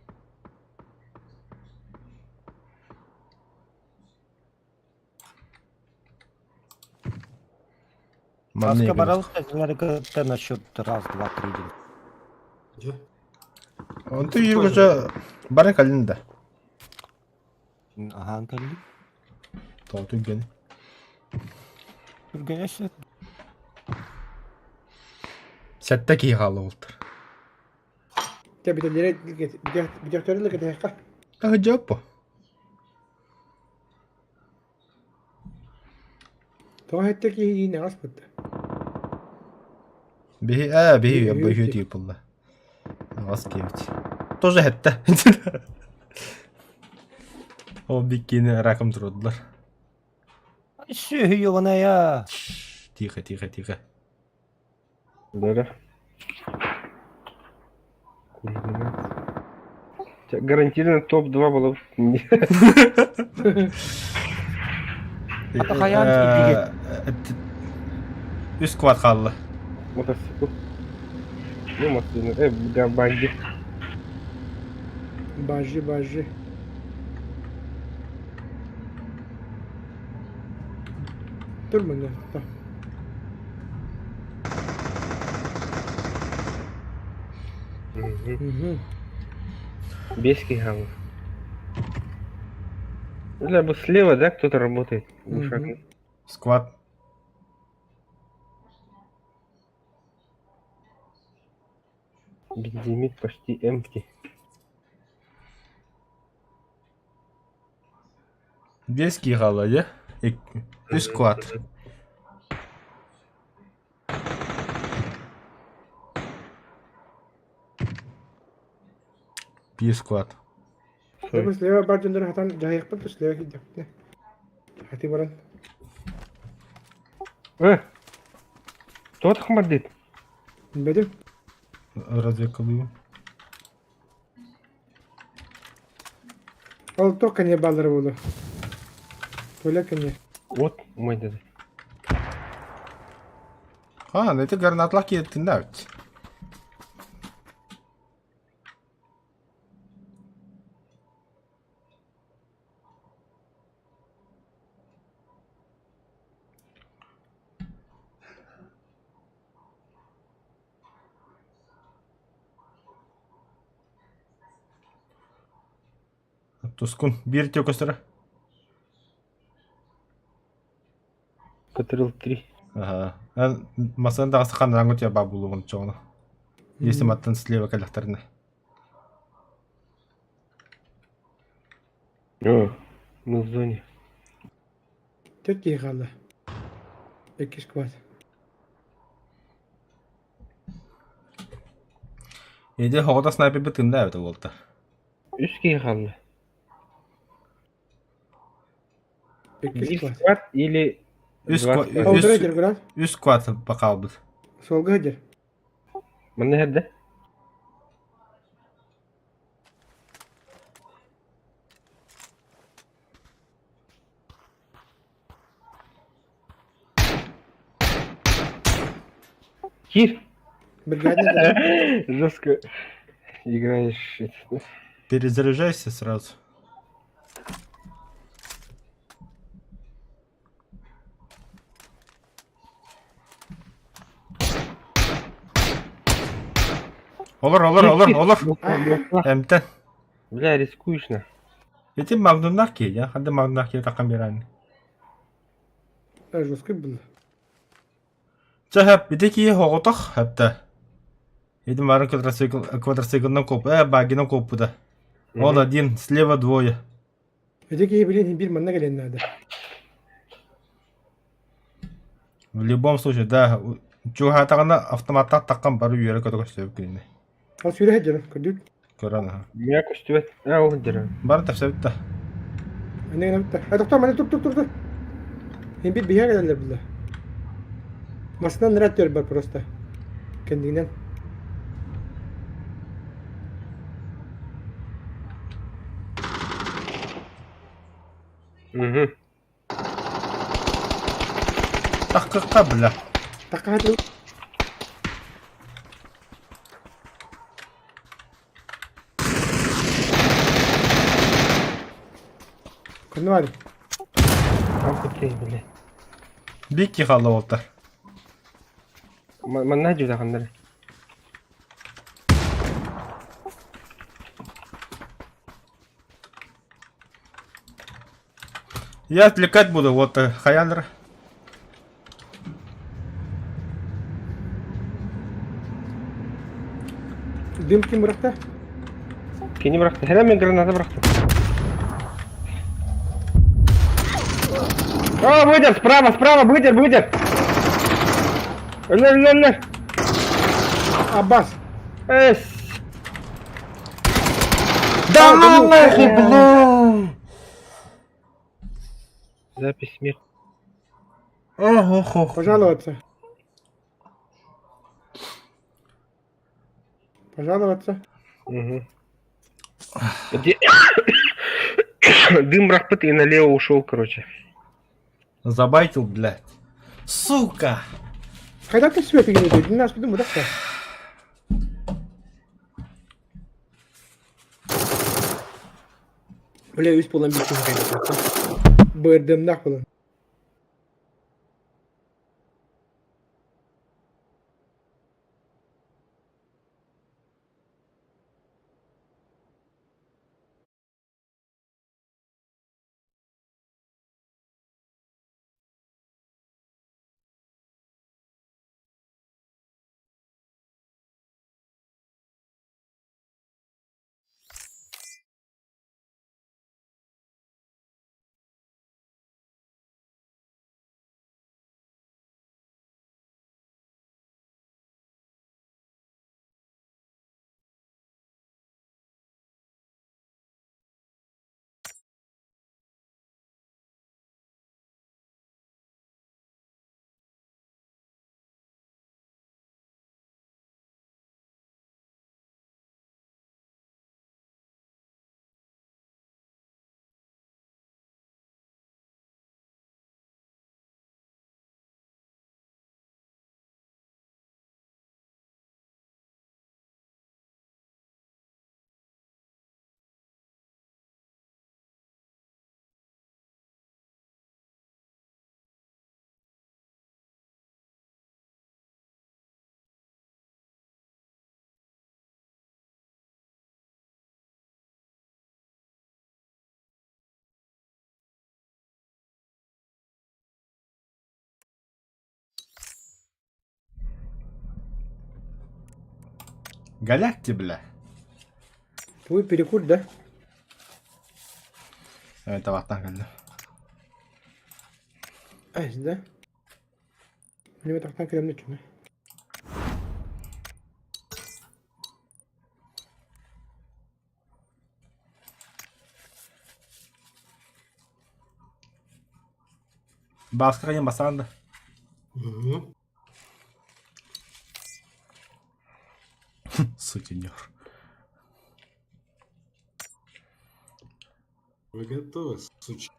Манна Баска баралык насчет раз, два, три день. Онту юргуча бары калин да. Ахан калли. Тоҕо түргэн. Түргэнэшет. Сэттэ киһи хаалла буолтар. Те бүтэллэри бүтөхтөрү кэтэһэххэ. Таһыдьаппо. Тоҕо хэттэ киһи иин аҕас бытта. Биһи ээ биһи быһыы тиипулла. Аҕас киэбит. Тоже хэттэ. Ол биккини раком турдулар. Сүһү ёбаная. Тихо, тихо, тихо. Да. Гарантированно топ-2 было. Хайаан Үс квад хаалла. Мотоцикл. Ну, машина. Да, багги. Бажи, бажи. Тур манна. Беский гамма. Бля, бы слева, да, кто-то работает? Глушак. Сквад. Бензимит почти empty. Биэс киһи хаалла дьэ. Үс квад. Биир сквад. Бу слева бар дьоннор хатан дьаһайыахпыт да слева киирдэхпитинэ. Хати баран. Э! Кто хмардит? Билбэтим. Разведкалыыбын. Ол туох кэннэ бааллара буолуо. Толя кэннэ. Вот, мой дед. А, ну это гранатлах киеттин да ведь. Тускун биир көстөрө. Катрил 3. Ага. Масын даҕасы ханнаан тебя бабулугун чоҕуна. Если маттан слева кэлэхтэринэ. О, мы в зоне. Төрт киһи хаалла. Иккис квад. Иди хоҕото снайпербит тыында эбит буолта. Үс киһи хаалла. Иккис Биир квад. сквад или Үс два ква- сквад. Ол үс сылдьар гранат. үс квад бакаалбыт. Суолга сылдьар. Манна иһэрдэ. Кир! Бригадный Жестко играешь. Перезаряжайся сразу. Олор, олор, олор, олор. Эмтэн. Бля, рискуешь на. Ити магнумнах киһи, я ханды магнумнах киһи таххан биэрэн. Жесткий был. Чэ, хэп, ити киһи оҕотох, хэптэ. Ити бары квадроцикл, квадроциклынан коп, багинан коппута. Он один, слева двое. Ити киһи билин биир манна кэлиэн наада. В любом случае, да, чугаһаатаҕына автоматтаах таххан бары үөрэ көтө көстүбүт кинини. Ол сүүрэ сылдьар, көрдүк. Көрөн аха. Меня көстүбэт. А, ол сылдьар. Бары тэпсэбит да. Аны гына битта. А доктор, маны тур тур тур тур. Мин бир биһиэхэ кэлэллэр булла. Массыынан нырат бар просто. Кэннигинэн. Угу. Таххыкка бля. Такка хатыл. Көннү бар. Ах ты, бля. Бикки хаалла уолтар. Манна дьүдэханнары. Я отвлекать буду, вот Хаянр. Дым ким бырахта? Кини бырахты. Хера мен граната бырахтым. О, выдер, справа, справа, выдер, выдер. Өлөр, өлөр, өлөр. Аббас. Эс. Да ну нахуй, бля! Запись смех. Ох, ох, Пожаловаться. Пожаловаться. Угу. Где... Дым рахпыт и налево ушел, короче. Забайтил, блядь. Сука! Когда ты свет играешь? Не нас думаю, да? Бля, үс буолан биир киһи Бырдымнах буолан. Голяк тебе, бля. Твой перекур, да? Это ваттан кэллэ. Ай, да? Мне тахтан кэлэмнэ чүнэ. Бааска хайан басаан да. Сутенер. Вы готовы, сучки?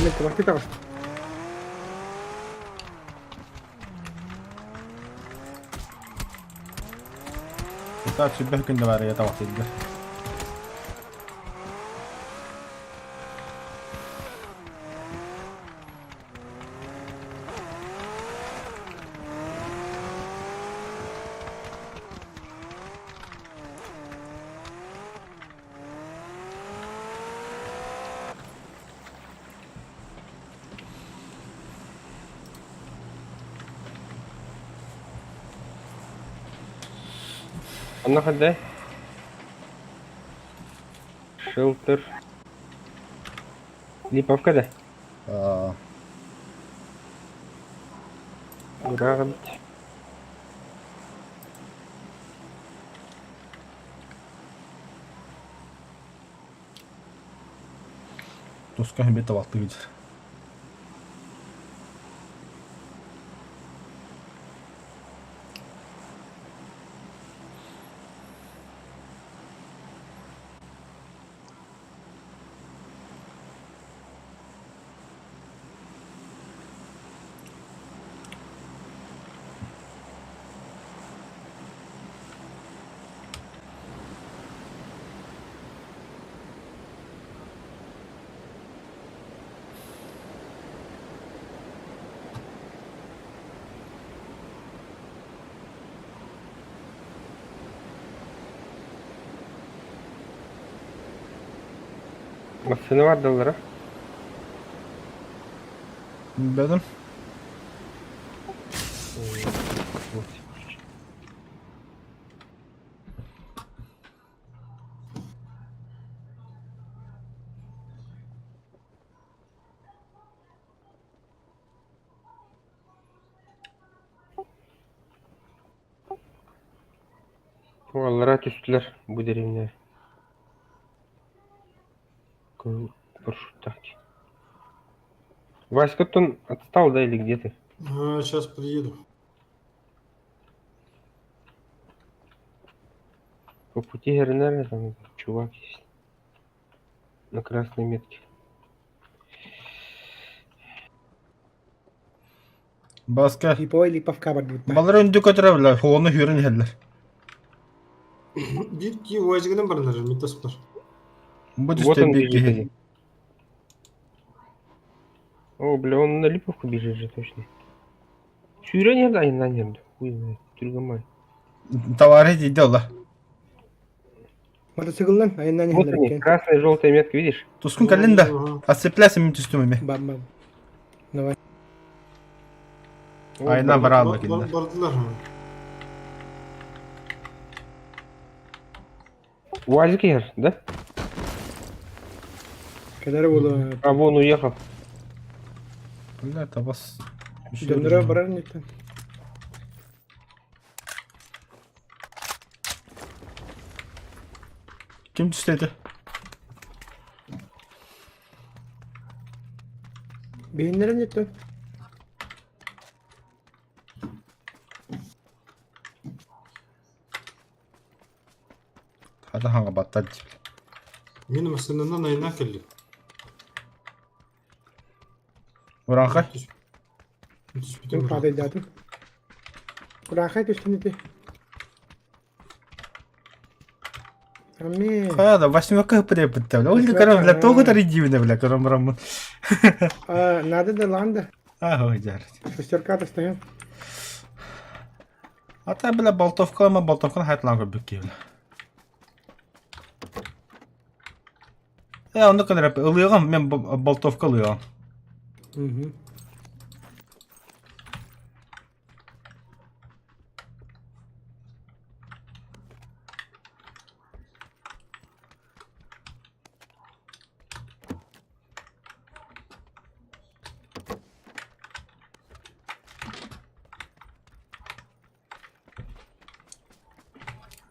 Мен табахты таҕыстым. Так, сүбэх күн да баар табахтыйдылар. Онно ханна? Шелтер. Липовка да? Аа, Ура. Туска хэмбит табахтыы сылдьар. Массыына бардыллара. Билбэтим. Аллара түстүлэр бу дэриэбинэ. Парашюттаах дии. Васька-то отстал, да, или где ты? А, сейчас приеду. По пути РНР там чувак есть. На красной метке. Баска. Липовай липовка барбыт. Балар өндү көтөрө бля, хону хүрен иһэллэр. Биир кии уазигынан баранар, митоспор. Бу Вот түстэ он биир бежит киһи. один. О, бля, он на Липовку бежит же точно. Сүүрэн иһэр айаннаан иһэр Хуй знает, түргэн Товарищ иди ола. Мотоциклынан айаннаан Вот иһэллэр они, экен. красная и желтая метка, видишь? Тускун кэллин да. Ага. Отцепляйся мен түстүм эми. Бам бам. Давай. О, Айна бля, бараалла Бар- кинилэр. Бардылар. УАЗик иһэр, да? Кэлэр буолуо. А вон уехал. Бля, табас. Дьонноро барар ниттен. Ким түстэ ити? Биһиннэрэ ниттен. Хата хаҥа баттар дии. Мин массыынанан айна кэллим. Ураҥхай. Түспүтүм. Мин падайдаатым. Кураахай түстүн ити. Амин. Хайа да восьмерка хыппыт бля. Ол көрөм бля, тоҕу таридиибинэ бля, көрөм бараммын. А, надо да ланда. Аа, дьар. Шестерка достаем. Ата бля болтовкалама болтовканы хайтлаан көрбүт киһи бля. Э, онно көнөрөп ылыаҕым, мен болтовка ылыаҕым. Угу.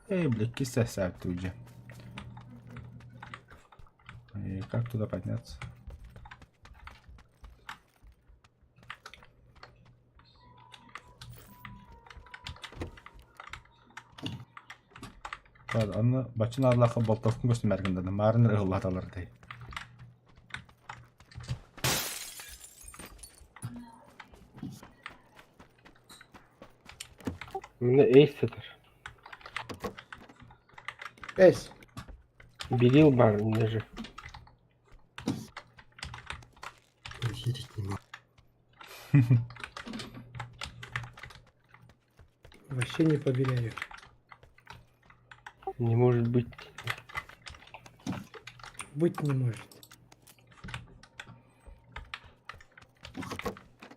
Эй, бля, киса сяк уже. И как туда подняться? Ладно, аны бачын арлаха болтовкун көстүм эргинден. Марын ыллаталар дей. Мына эйс сытар. Эс. Берил бар даже. Поверить не могу. Вообще не поверяю. Не может быть. Быть не может.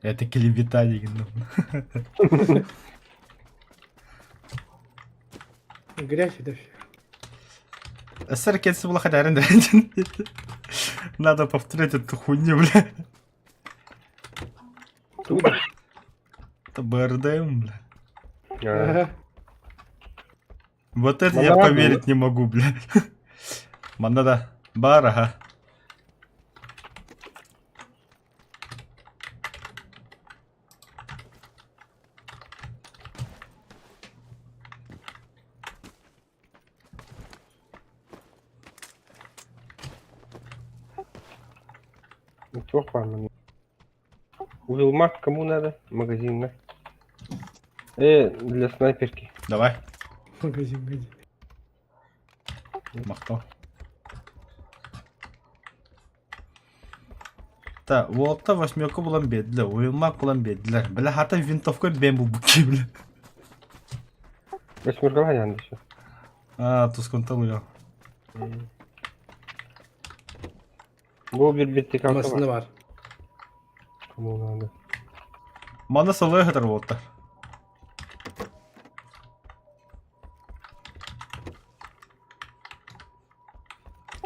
Это клевета деген. Грязь это все. Сэр кетсе була хадарын да. Надо повторять эту хуйню, бля. Это БРДМ, бля. А, Ага. Вот это я Манна поверить не могу, бля. Манна да. Бар, ага. Туох баар манна? Уилмак кому надо? Магазин, да? Для снайперки. Давай. Магазин, магазин. Махтал. Та, уолта восьмерка булан бедлер, уймак булан бедлер. Бля, хата винтовка бен бу буки, бля. Восьмерка надо все. А, тусконтал я. Бу bir вертикалка Масына бар. бар. Кому надо? Мана салай хатар уолта.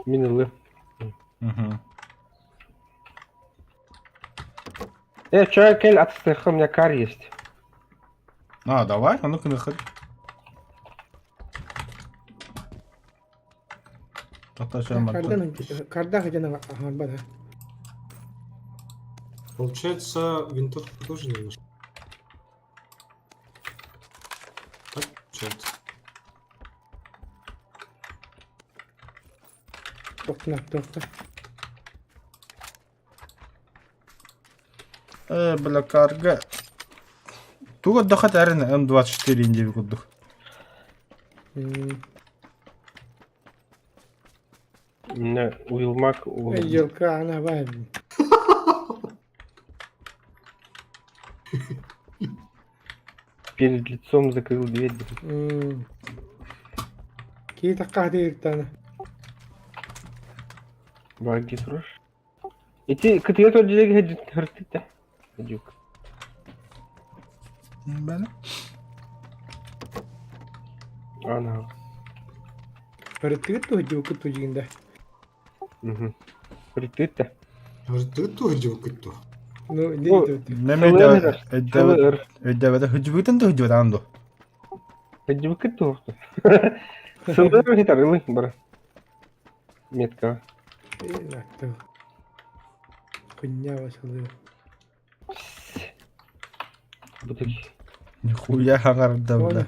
Мин ылы. Угу. Чё, кель, отстыха, у меня кар есть. А, давай, а ну-ка нахуй. Тоқта Кардан, карда хотя на ага, да. Получается, винтовку тоже не нашел. Так, получается. Тоқтына, тоқта. Бля, карга. Туга дохат әрін М24 индеви куддух. М, У меня Уилмак. Елка, она бар. Перед лицом закрыл дверь. М. Кей таққа дейіртаны. Баги турар. Ити кытыга көрдүлеге хыртыта. Дюк. Бәле. Ана. Хыртыгыт туһ кыт дегенде. Угу. Хыртыта. Ты тоже кытту. Ну, Ну, не Неме Сылыр. Сылыр. өйдәбәдә хүҗүгүтен дә хүҗүгүтен анду. Хыдьыбы кытту. Сылыр хитар ылы бар. Метка. Хуйня васылы. Бутыки. Нихуя хаңарда, бля.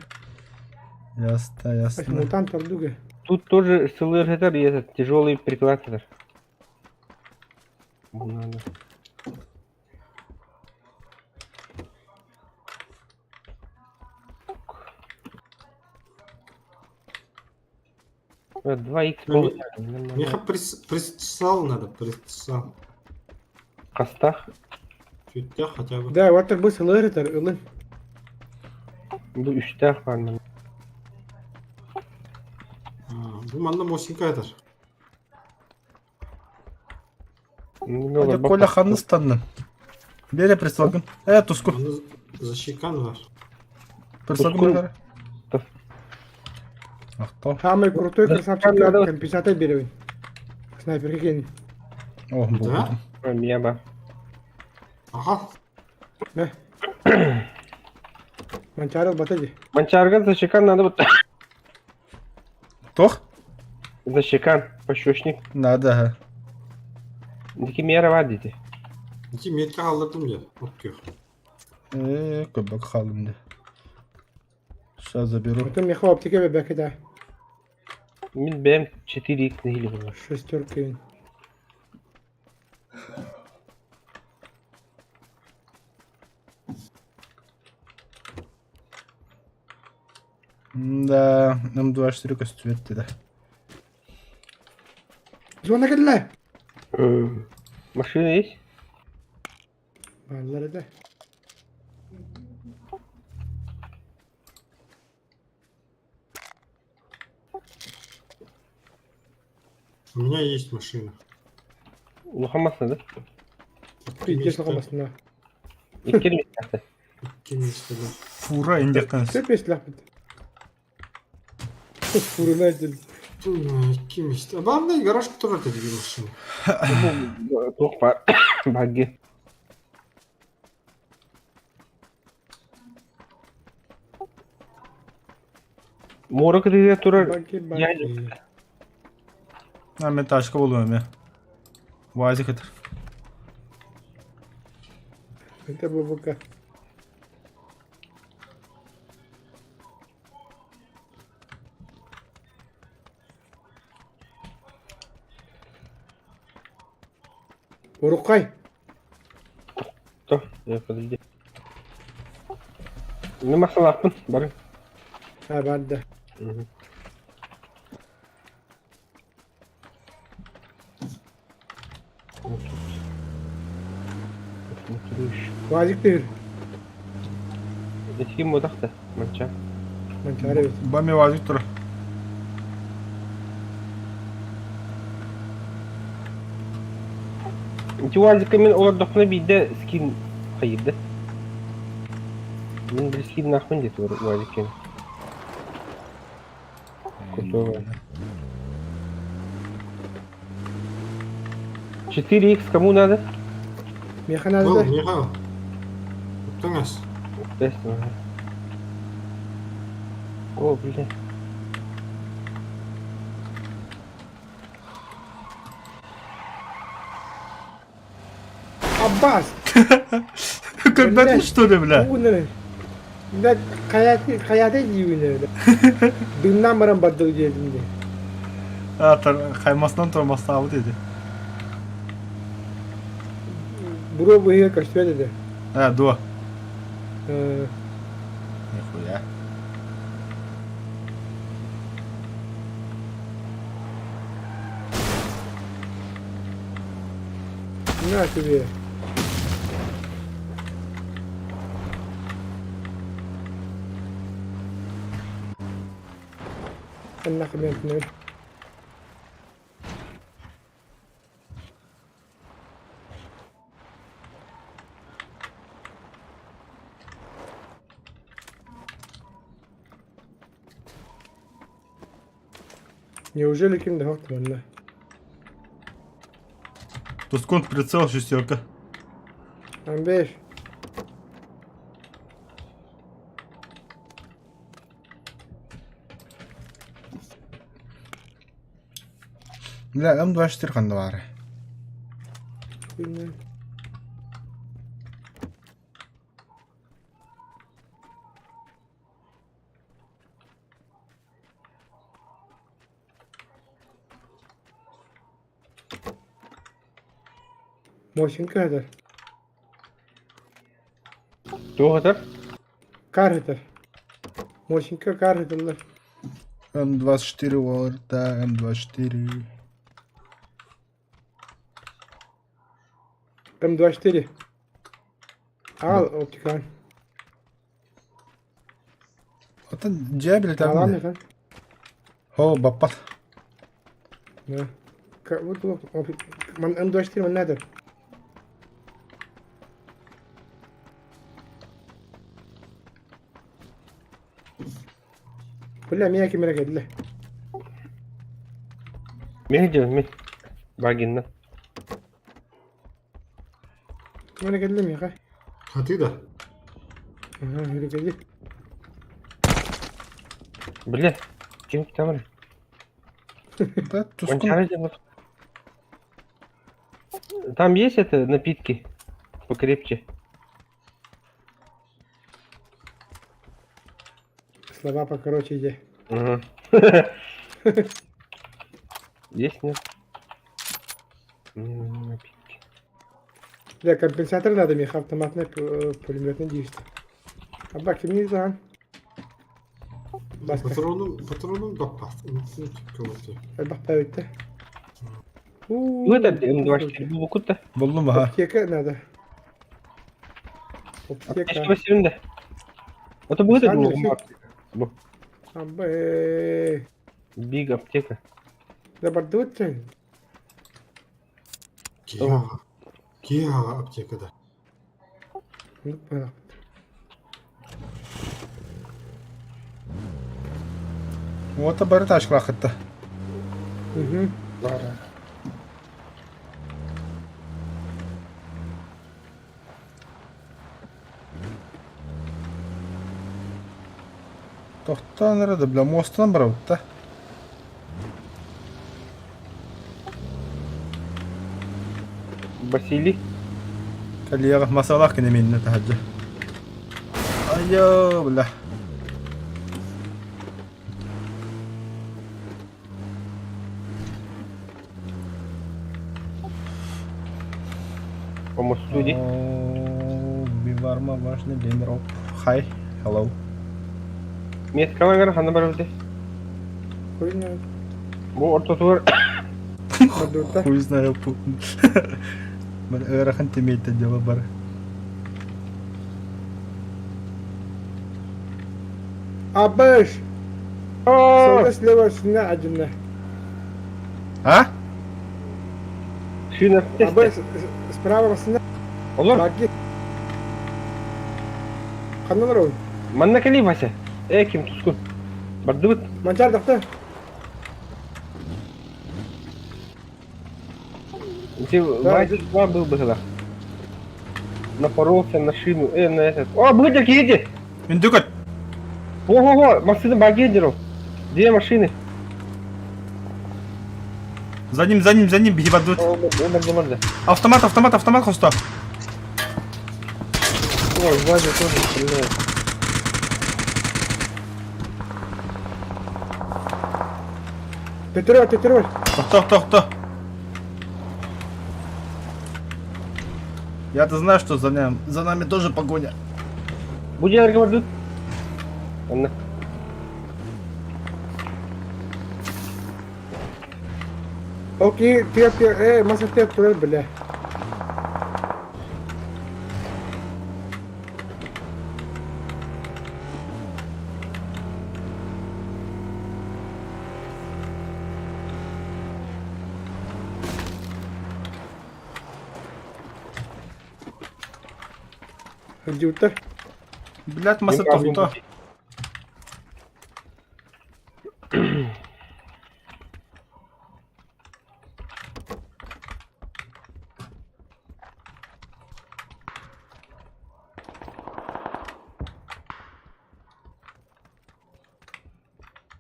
Ясно, ясно. Мутант тордуга. Тут тоже сылыр хитар и этот тяжелый приклад хитар. Надо. 2 х Ну, Мне прицел надо, прицел. Костах. Чуть хотя бы. Да, вот так бы сылыр это, ылын. Бу үстәх бар мен. Бу манна мосинка этер. Hadi Коля ханныстанны. Бере присылгын. Туску. Манна защекан бар. Присылгын Туску. бер. Ахто. Самый крутой Да, красавчик надо- компенсатор беревин. Снайпер кен. О, бу. Да? Мия бар. Ага. Манчарыл батади. Манчарга защекан надо вот. Тох? Защекан, пощечник. Надо. ага. Дики мера бар дети. Ити метка алдырдым я. Окей. Көбөк халымды. Сейчас заберу. Потом меха оптика бәкеда. Мин бэм 4 х нахили было. Шестерка. Да, М24 көстүбэт да. Зона кэллэ. Машина есть? Бааллар этэ. У меня есть машина. Улахан массыына да? Пиздец улахан массыына. Икки миэстэ. Икки места, да. Фура индекс. Все песлях. Фура дил. Икки места. Главное, гараж, который это две машины. Туох баар. Багги. Муора кытыытыгар турар Баги баги. А мен тачка буолуом эмиэ. Вазик этэр. Это бабука. Уруккай. То, я подожди. Мин махсалаахпын, бары. Ha барда. Мгм. Вот тут. Посмотрю еще. Вазик тыыр. Эти модахта, манча. Манчары бит. Бами вазик турар. Ити уазика мин олордохпуна биирдэ скин хайыырда. Мин били скин наахпын диэтэ уазиккин. Крутой. 4х кому надо? Миэхэ Был, наада. Михаил. Туңас. Тест, ага. О, блин. Аббас. Көрбөтүн что ли, бля? Уунары. Блядь, хайаты хайаты диибин Дымнан баран бардыл диэтим дии. А, хаймасынан тормастаабыт edi. Буруо быһыыга көстүбэт этэ. А, дуо. Нихуя. На тебе. Нахуй Неужели ким да манна? Тускун прицел шестерка. Амбеш. Бля, М24 ханна баара. Мощенко это. Туох этэр? Кар это. Мощенко кар это. М24 Уорда, М24. М24. Ал оптикан. Оттон дьиэ Алан билетэ. это. Хо, баппат. Да. Вот вот ман М24 ман надо. Бля, меня кемера кэллэ. Мин дьэ, мин. Багинна. Мана кэллэ миэхэ. А ты да? Ага, кэлли. Бля, ким там? Да, тускун. Там есть это напитки покрепче? Слова покороче иди. Угу. Есть, нет? Мне нужны напитки. Бля, компенсатор надо, меха автоматный пулеметный действие. Аба, ким не знаю. Баска. Патроном, патроном баппат. Интин Элбэх бэбиттэ. Ну это М24 бу кутта. Буллум аха. Аптека надо. Аптечка Аптека. бассейнде. Это будет Сами это все. Абы. Биг аптека. Да бардыбыт чай. Киһи Киһи аптекада. Ну, понял. Вот бары тачкалаах кытта. Угу. Тохтоон эрэ да бля муостан барабыт да. Василий. Кэлиэҕэ масалаах кини миннэ таһырдьа. Айоо, бля. По мосту иди. Биварма важный геймер. Хай, hello. Меткалар хана барабыт. Хуйня. Бу ортотугар Бардыбыт. Хуй знаю. Мен ыарахан тимейте дело бар. Абыш. Солда слева сюда один. А? шина Абыш справа сюда. Олор, Баги. Ханналар ол. манна кели Вася. Э, ким тускун. Бардыбыт. Манчар дахта. Ты Вася два был бы тогда. Напоролся на шину, на этот. О, быдак едет! Үндүкөт. Во-во-во, машина багедеров. Две машины. За ним, за ним, за ним биһи бардыбыт. О, барды, барды. Автомат, автомат, автомат хосто. О, сзади тоже стреляет. Төтөрө, төтөрө. Тохто, тохто. Я-то знаю, что за нами, за нами тоже погоня. Будь я бардыбыт. Анна. Окей, тип, тип, маса тип турар бля. Идиота. Блядь, маса тохто.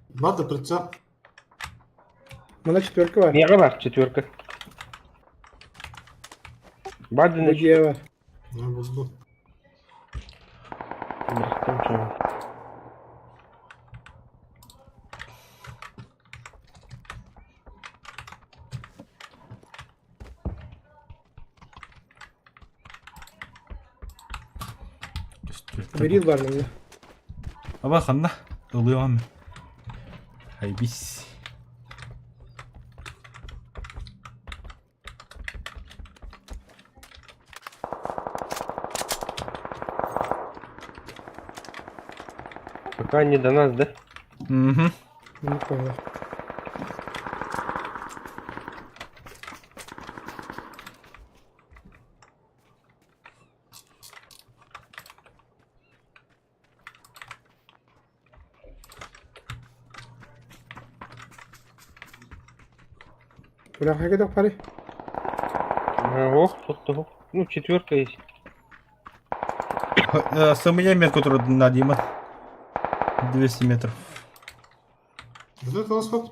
Барды прицеп. Мана четверка бар. Мега бар, четверка. Барды на Бу бар. Я булду. Берил бар мында. Аба ханна. Ылыам. Хайбис. Пока не до нас, да? Угу. Не понял. Бля, хайга да пари. Ох, тут того. Ну, четверка есть. Сымыя метку, которую на Дима. 200 метров. Вот это у нас папа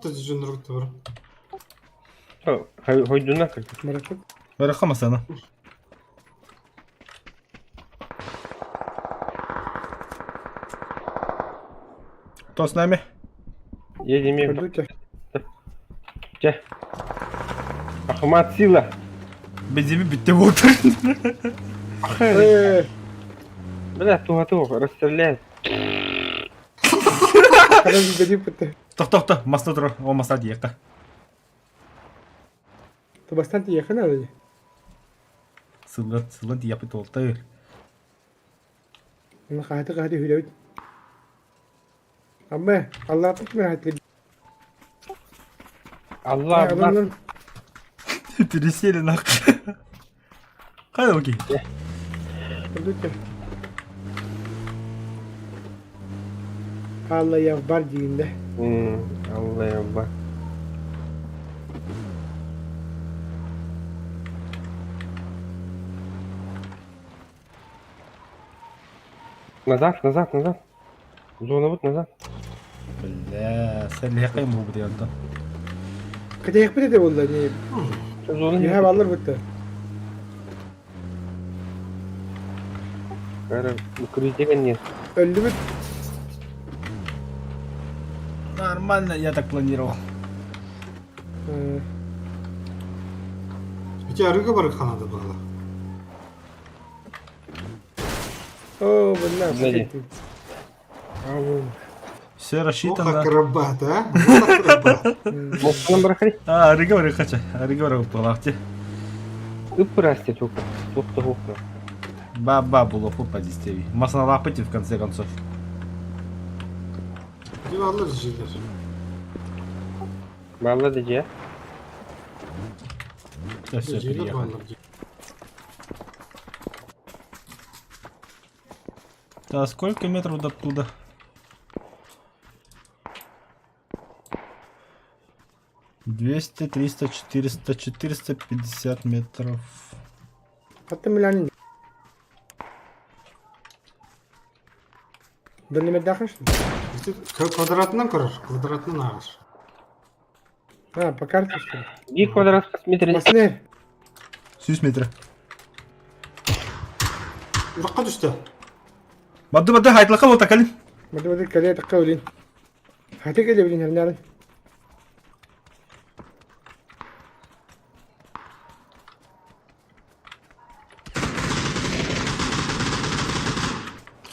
бар. Хойдуна как. Маракет. Бараха масана. Кто с нами? Едем, едем. Пойдете. Че? Ахмат сила. Бензин битте отыр. Э, Бля, туга туга, расстреляет. Ханан билбэтим бытта. Тохто, тохто, маста турар, ол маста диэххэ. Тубастан тиийиэххэ наада дии. Сыллар, сыллан тиийэхпит туолтар. Аны хаһыты-хаһыты үһүлэбит. Амма, Аллааттан ким хаһыты Алла, Алла. Пересели нах. Хайа окей. Алла Явбар диинде. Алла Явбар. Назад, назад, назад. Зона вот назад. Бля, сэлиэхэ буолбут онтон. Кэтэһиэхпит этэ буолла не. Зона Иһэ баллар бутта. Укрытие нет. Өллүбүт. Нормально, я так планировал. Ити арыгы бар Канада была. О, бля, Сзади. Все Ох, рассчитано. акробат, а? Вот акробат. Мостынан барахай. А, арыгы бар хача. Арыгы бар буолаахти. Ыпырасте только. Тухта хухна. Ба-ба булоху позитиве. Масналапайте в конце концов. Дивалар жилер. Балла дежи. Да, все, Жилер приехали. баллар. Да, сколько метров до туда? 200, 300, 400, 450 метров. Хатта миланин. Дөннемердаахын что Ити квадратынан көрөр, квадратынан ағаш. А, по карте что ли? Bir квадрат метр. Масне. 100 метров. Ураққа түсті. Бадды бадды хайтлака болта калин. Мады мады кале такка улин. Хаты кале билин хернарын.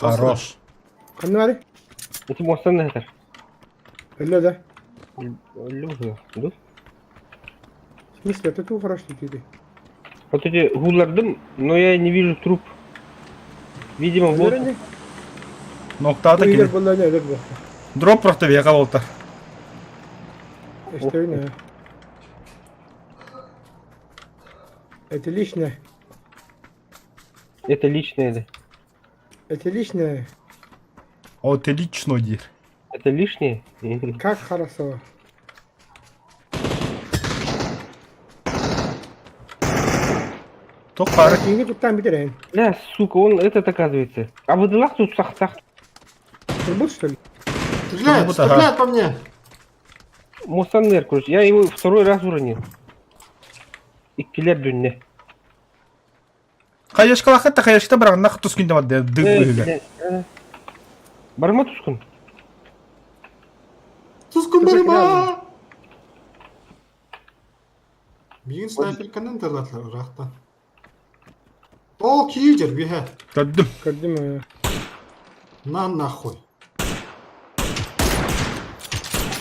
Хорош. Ханна бары? Ити мостан да хатар. Өллө да. Өллү Ду. В смысле, это ту хорош ты. Вот эти гулардым, но я не вижу труп. Видимо, вот. Ноктата кили. Болла не өлөр бу. Дроп просто века болта. Эстойна. Это личное. Это личное, да. Это личное. О, ты лично дир. Это лишнее? Как хорошо. Тоқ пары. Кийинги туттан битерен. Бля, сука, он этот оказывается. А вы дылах тут сах-сах. Турбут что ли? Стреляет, Как будто, ага. стреляет по мне. Мостан короче. Я его второй раз уронил. И киллер дүнне. Хаешкалахатта хаешкта бараннах тускин дават дыг. Барма тускун. Тускун барма. Бигин снайперканан тарлатлар урақта. Ол кийжер биһэ. Көрдүм. Көрдүм. На нахуй.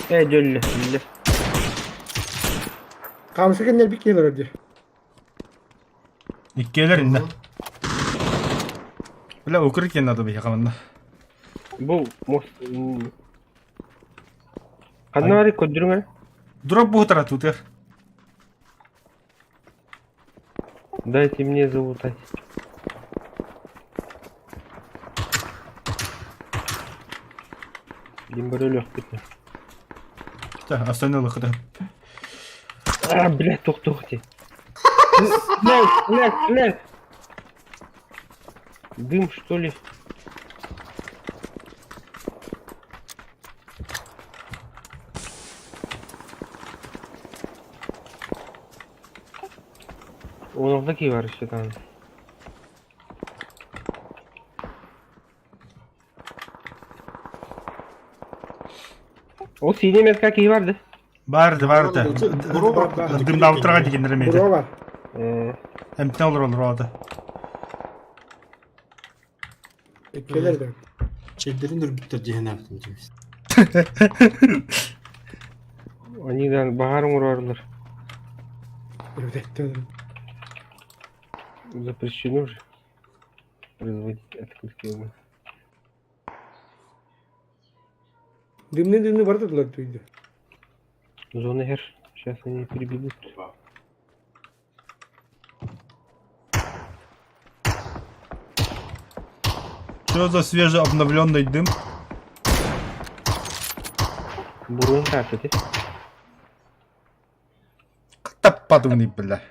Э, дөллө, дөллө. Камсы кеннер бик келер өдө. Иккелер инде. Бля, укрытие надо бы хаманда. Бу мост... Ханна бары көддүрүң Дроп бу тара тутер. Дайте мне залутать. Димбарөлөх бит. Да, остальное лохота. А, блядь, тух-тух ти. Блядь, блядь, блядь. Дым, что ли? Он такие бар еще там. Ол синий метка кии барды. Барды, барды. Буро бар. Дымда утырға деген ремейді. Буро бар. Эмтен олар олар олады. Келер да. Чеддерин үрбүттер дихен аптым дейміз. Они да баһаар оҥорорлор. Запрещено же производить открытый огонь. Дымны-дымны барда тулар туйды. Зона хер. Сейчас они перебегут. Что за свежий обновленный дым? Бурун картати. Таппадымный, бля.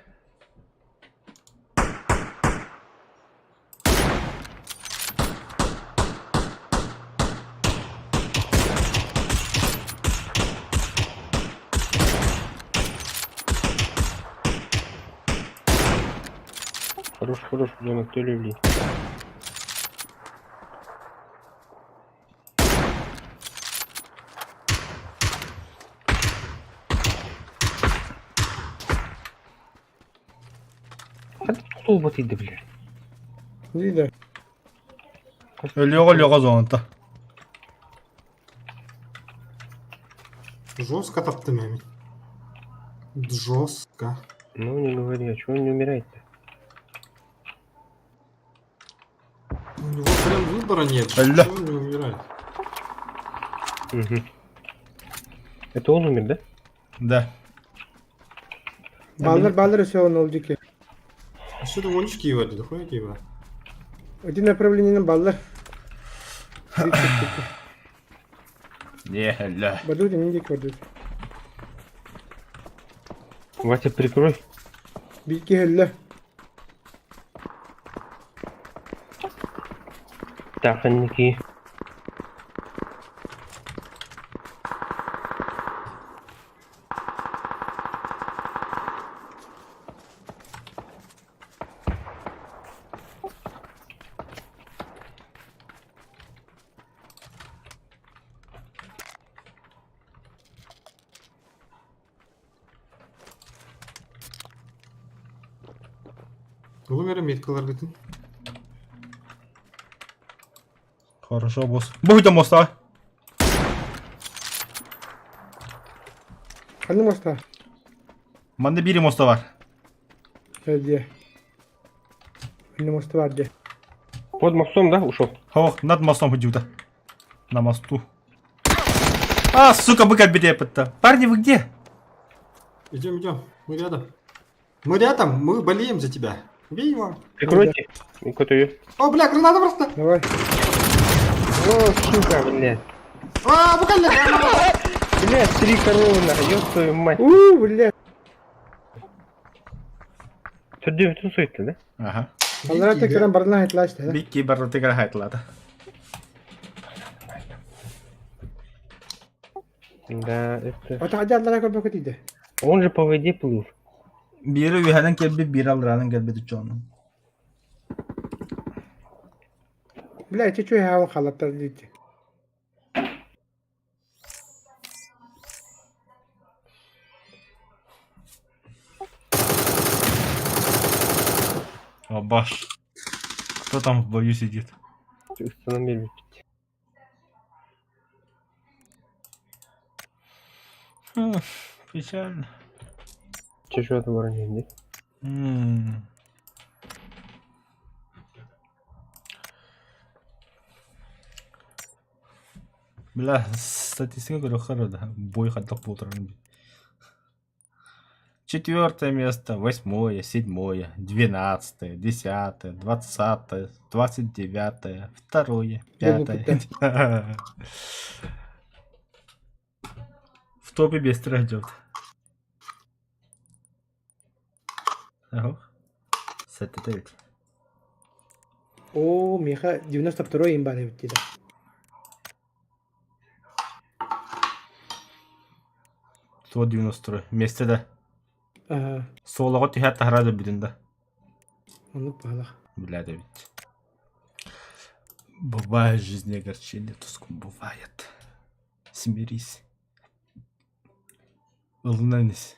Хорош, хорош, зона кто любит. Тохтолбот иди, бля. Дии Өлүөҕэ өлүөҕэ зоната. Жестко таптым я. Жестко. Ну не говори, а чего он не умирает-то? У него прям выбора нет. Алла. Чего он не умирает? Угу. Это он умер, да? Да. Баллар баллар өсө он ол дике. А что ты вонишь Киева? Да хуя Киева. Один направлениенен баллар. Не, ля. Баду не дике баду. Вася, прикрой. Бики хелле. Так, они Умер меткалар бүтін. Хорошо, босс. Будь моста. Ханны моста. Манна бири моста бар. Дие. Ханны моста бар дие. Под мостом, да, ушел? Ох, над мостом ходил-то. На мосту. А, сука, вы как беде-то. Парни, вы где? Идем, идем. Мы рядом. Мы рядом, мы болеем за тебя. Убей его. Прикройте. Какой-то ее. О, бля, граната просто. Давай. О, сука, бля. А, буквально. Бля, три коровы, нахуй, ёб твою мать. У, бля. Түрде бүтін суетті, да? Ага. Аллара тексерен барна хайтлашты. Бикки бар тегер хайтлады. Да, это... Ата хадя аллара көрбө көтиде. Он же по воде плыл. Бири үйәнен келби, бири алранын келби чону. Бля, эти чөй хавын халаттар дейти. О, баш. Кто там в бою сидит? Установили. Печально. Чешу от воронения, да? М. Бля, статистика говорю, хорошо, да. Бой хотел полтора. Четвертое место, восьмое, седьмое, 12-е, 10-е, 20-е, 29-е, второе, Да ну пятое. В топе быстро идет. Ага. Сет это ведь. О, меха 92 имба деп дейді. 192 месте да. Ага, Солого түһэ таһара да бүтүн да. оны палах. Бля, да ведь. Бывает в жизни огорчение, тускум бывает. Смирись. Ылынанись.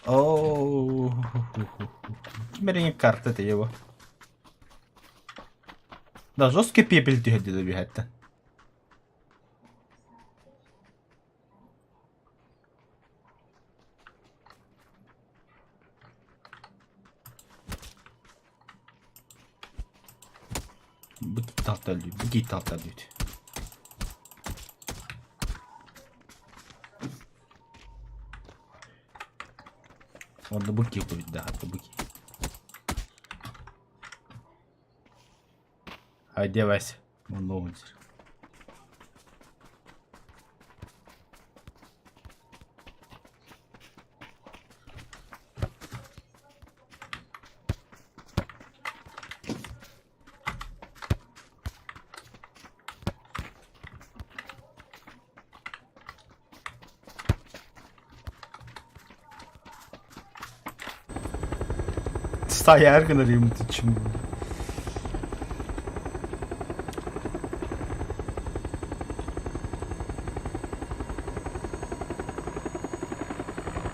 Оо, ким карта это его. Да, жесткий пепел түһэр диye биһэттэн. Бу талталыы, бу кии талталыы. Онно бу кии куйда, бу кии. Айде Вася, много Стаяр гыныр юм чим.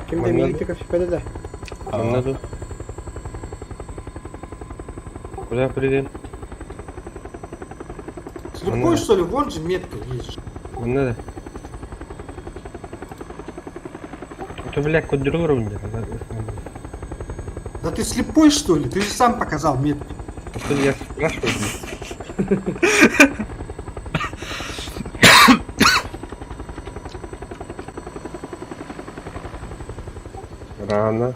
Ким да миигин кафепеде да. Надо. Куда прыгаем? Слепой, что ли? Вон же метка есть. Не надо. Это, бля, код уровня. Да ты слепой, что ли? Ты же сам показал метку. А что я спрашиваю? Рано.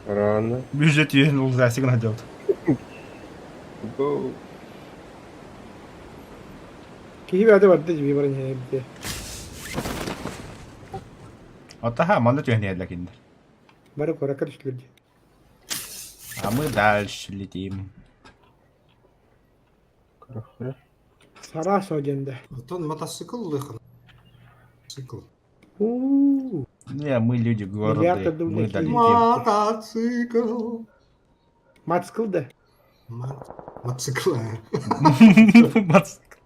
Рано. Бюджет үйін ол засигна делает. Гоу. Киһи бәдэ барда дии баран иһэ Отаха, манна түһэн киндер. Бары куоракка түстүлэр дии. А мы дальше летим. Хорошо. Сарасо диэн да. Вот он мотоцикл лыхан. Цикл. У-у-у. Не, мы люди Миллиард гордые, дублей. мы долетим. Мотоцикл. Мотоцикл да. Мотоцикл. Мотоцикл.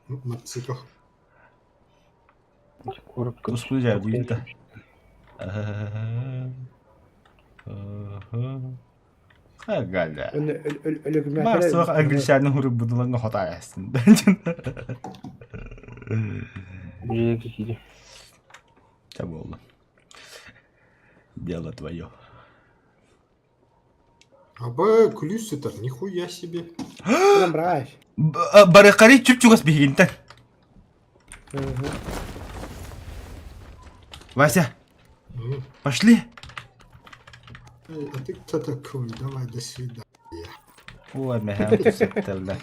Мотоцикл. Коробка. Услужай, будет. Галя. Бар суох англичанин хурук будуланга хотаясын. Где какие? Это было. Дело твое. А б ключ это нихуя себе. Нам брать. Барыкари чүп-чугас бигинтен. Вася, пошли. Эй, а ты кто такой? Давай, до свидания. Ой, мэхэм түсеттелле.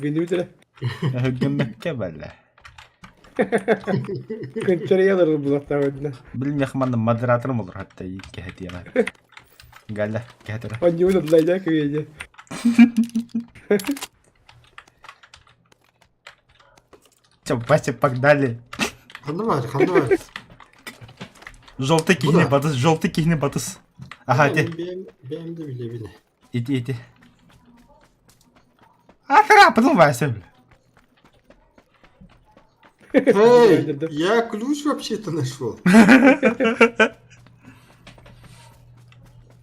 Гүнүтэ. Хөггөммөккө бэлэ. Күнчэрийэлэр булаттаабытына. Билин яхманна модераторым olur hatta iyi кэхэтиэмэ. Галя, кэхэтэрэ. Онньуун ыллайда күөдэ. Чё, Вася, погнали. Ханна ханна. Желтый кихни Куда? батыс, желтый кихни батыс. Ага, те, Бэм да биле биле. иди, иди. А, потом Вася, бля. Эй, я ключ вообще-то нашел.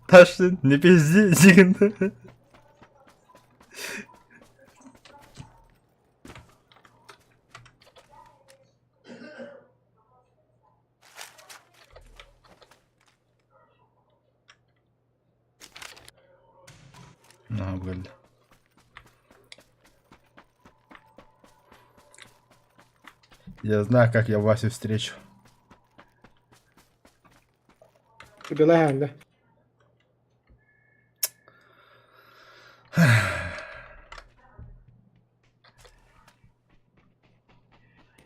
Ташин, не пизди, Зигн. Ну, блин. Я знаю, как я Васю встречу. Билэһэн да.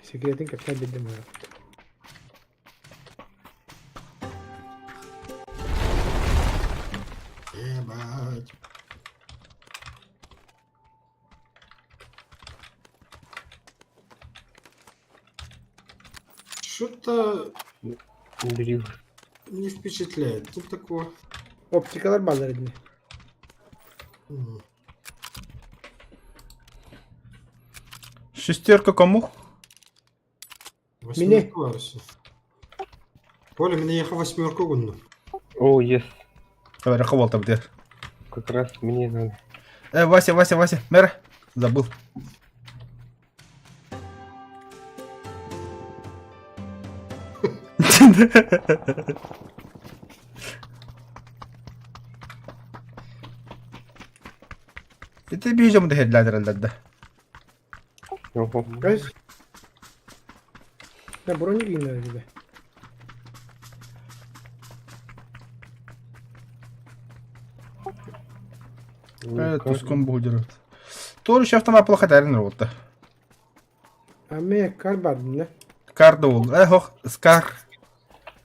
Секретин капитан билдим. Ебать. Что-то Бери. не впечатляет. Тут такого. Оптикалар баллар edin. М. Шестерка кому? Восьмерка вообще. Коля, мне ехал восьмерку гунну. О, yes. Давай, раховал там где. Как раз мне надо. Вася, Вася, Вася, мэр. Забыл. Это бежим до хедлайнера, Ого. Guys. Я броник не надо тебе. Туском будет. Тоже еще автомат плохо дарен работа. А мне кар бар, да? Кар дол. Эх, скар.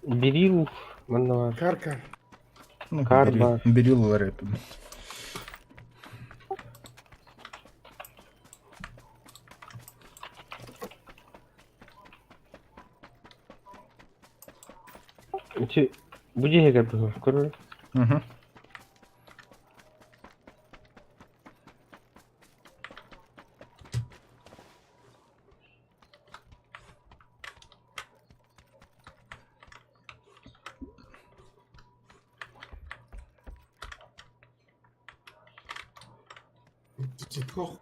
Берил, манна Кар, кар. Ну, Кар бар. Берил рэп. Ити бу дьиэһигэр быһыы көрөр. Угу.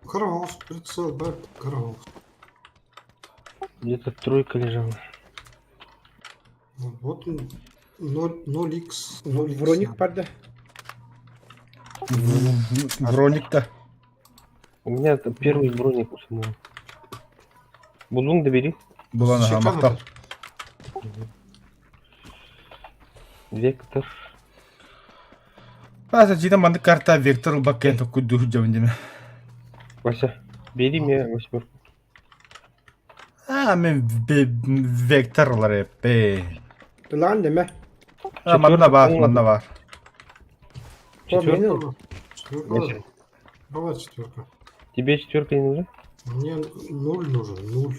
Караус, прицел, бэп, караус. Где-то тройка лежала. Вот он, 0, 0x, 0x. Броник бар да. Броник-то. У меня это первый броник у самого. Булуң да бери. Была на Щека махтал. Вектор. Вася, жида манды карта вектор баккен току дух жабын Вася, бери мне восьмерку. А, мен вектор рэп. Lan deme. А, манна бар, манна бар. Четверка. Четверка. Вася. Давай четверка. Тебе четверка не нужна? Мне нуль нужен, нуль.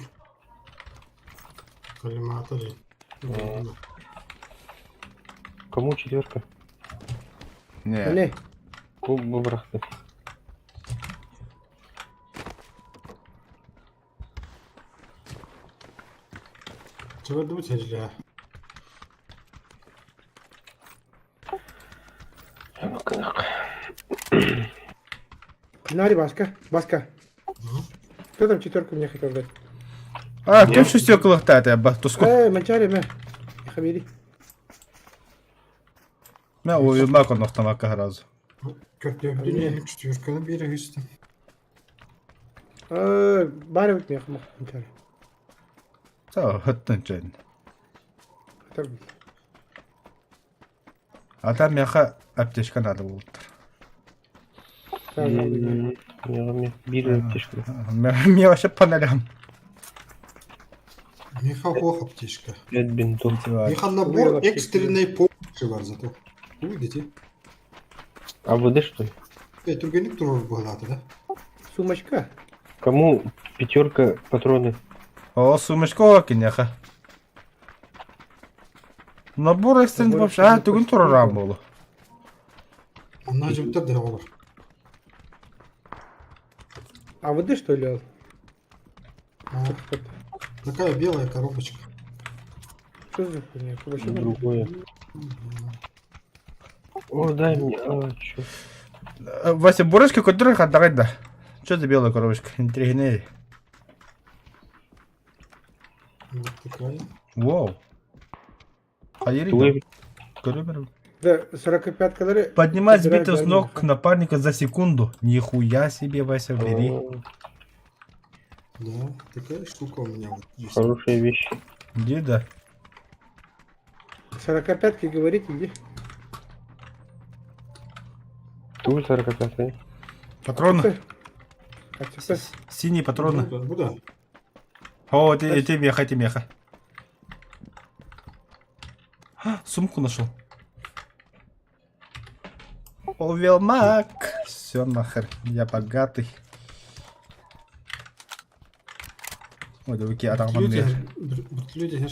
Коллиматоре. Кому четверка? Не. Не. Бу бу бырахты. Чего думать нельзя? Нари, Баска. Баска. Кто там четверку мне хотел дать? А, кем шестерка лохтает, я ба, туску. Эй, манчари, мэ. Хабири. Мә, ой, ма кон автоматка сразу. Как я Не. четверка на берегу. Бары бит мех манчари. Та, хөттөн чен. Так. А там мяха аптечка надо было. Мне бир аптечка. Мне вообще по нолям. Миха плохо аптечка. Пять бинтов. Миха набор Убил аптечку. экстренной помощи бар зато. Увидите? А ВД что ли? Түргенlik турur буолаата да? Сумочка. Кому пятерка патроны? О, сумочка киняха. Набор экстренный Набор вообще. А, экстренной түгін помощи. турарам болу. Онна жөптөр да олар. А воды что ли? А, Такая белая коробочка. Что за хуйня? Вообще Другое. О, дай мне. А, чё? Вася, бурышки которых отдавать да. Что за белая коробочка? Интригней. Вот такая. Вау. А я Твой Да, 45 калорий. Поднимать Собирай сбитых с гармонь. ног напарника за секунду. Нихуя себе, Вася, бери. О, Да, такая штука у меня вот есть. Хорошая вещь. Иди, да. 45-ки говорит, иди. Ту 45 Патроны. АЦП. Синие патроны. Буда, буда. О, это, это меха, это меха. А, сумку нашел. Овелмак. Все нахер, я богатый. Ой, да вики, Люди, люди,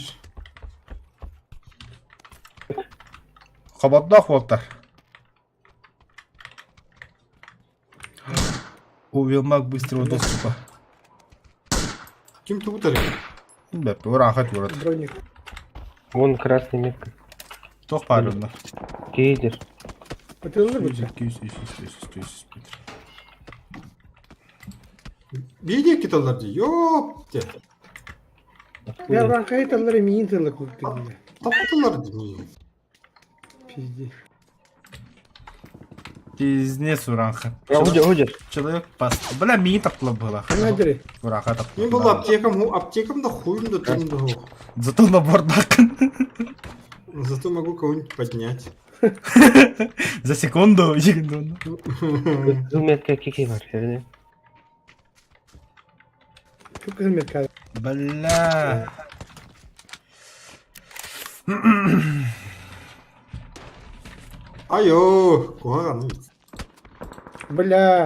Хоботдох волтар. Увелмак быстрого доступа. Ким ты ударил? Бәп, урахат урат. Броник. Вон красный метка. Туох баар онно? Кейдер. Атыллар бу. 200, 300, 300, 300 метр. Видео киталар дии, ёпте. Я уранхай тыллар миин тыллар курдук. Таптылар дии. Пизди. Пиздец, уранха. А, уйди, уйди. Человек пас. Бля, миин таптыла была. Хана дери. Ураха таптыла. Мен бұл аптекам, аптекам да хуем да тым да хух. Зато на бордак. Зато могу кого-нибудь поднять. За секунду. Егендон. Кызыл метка кеке бар. Верне. Çok kızıl метка. Бля. Айо, куһаҕан. Бля.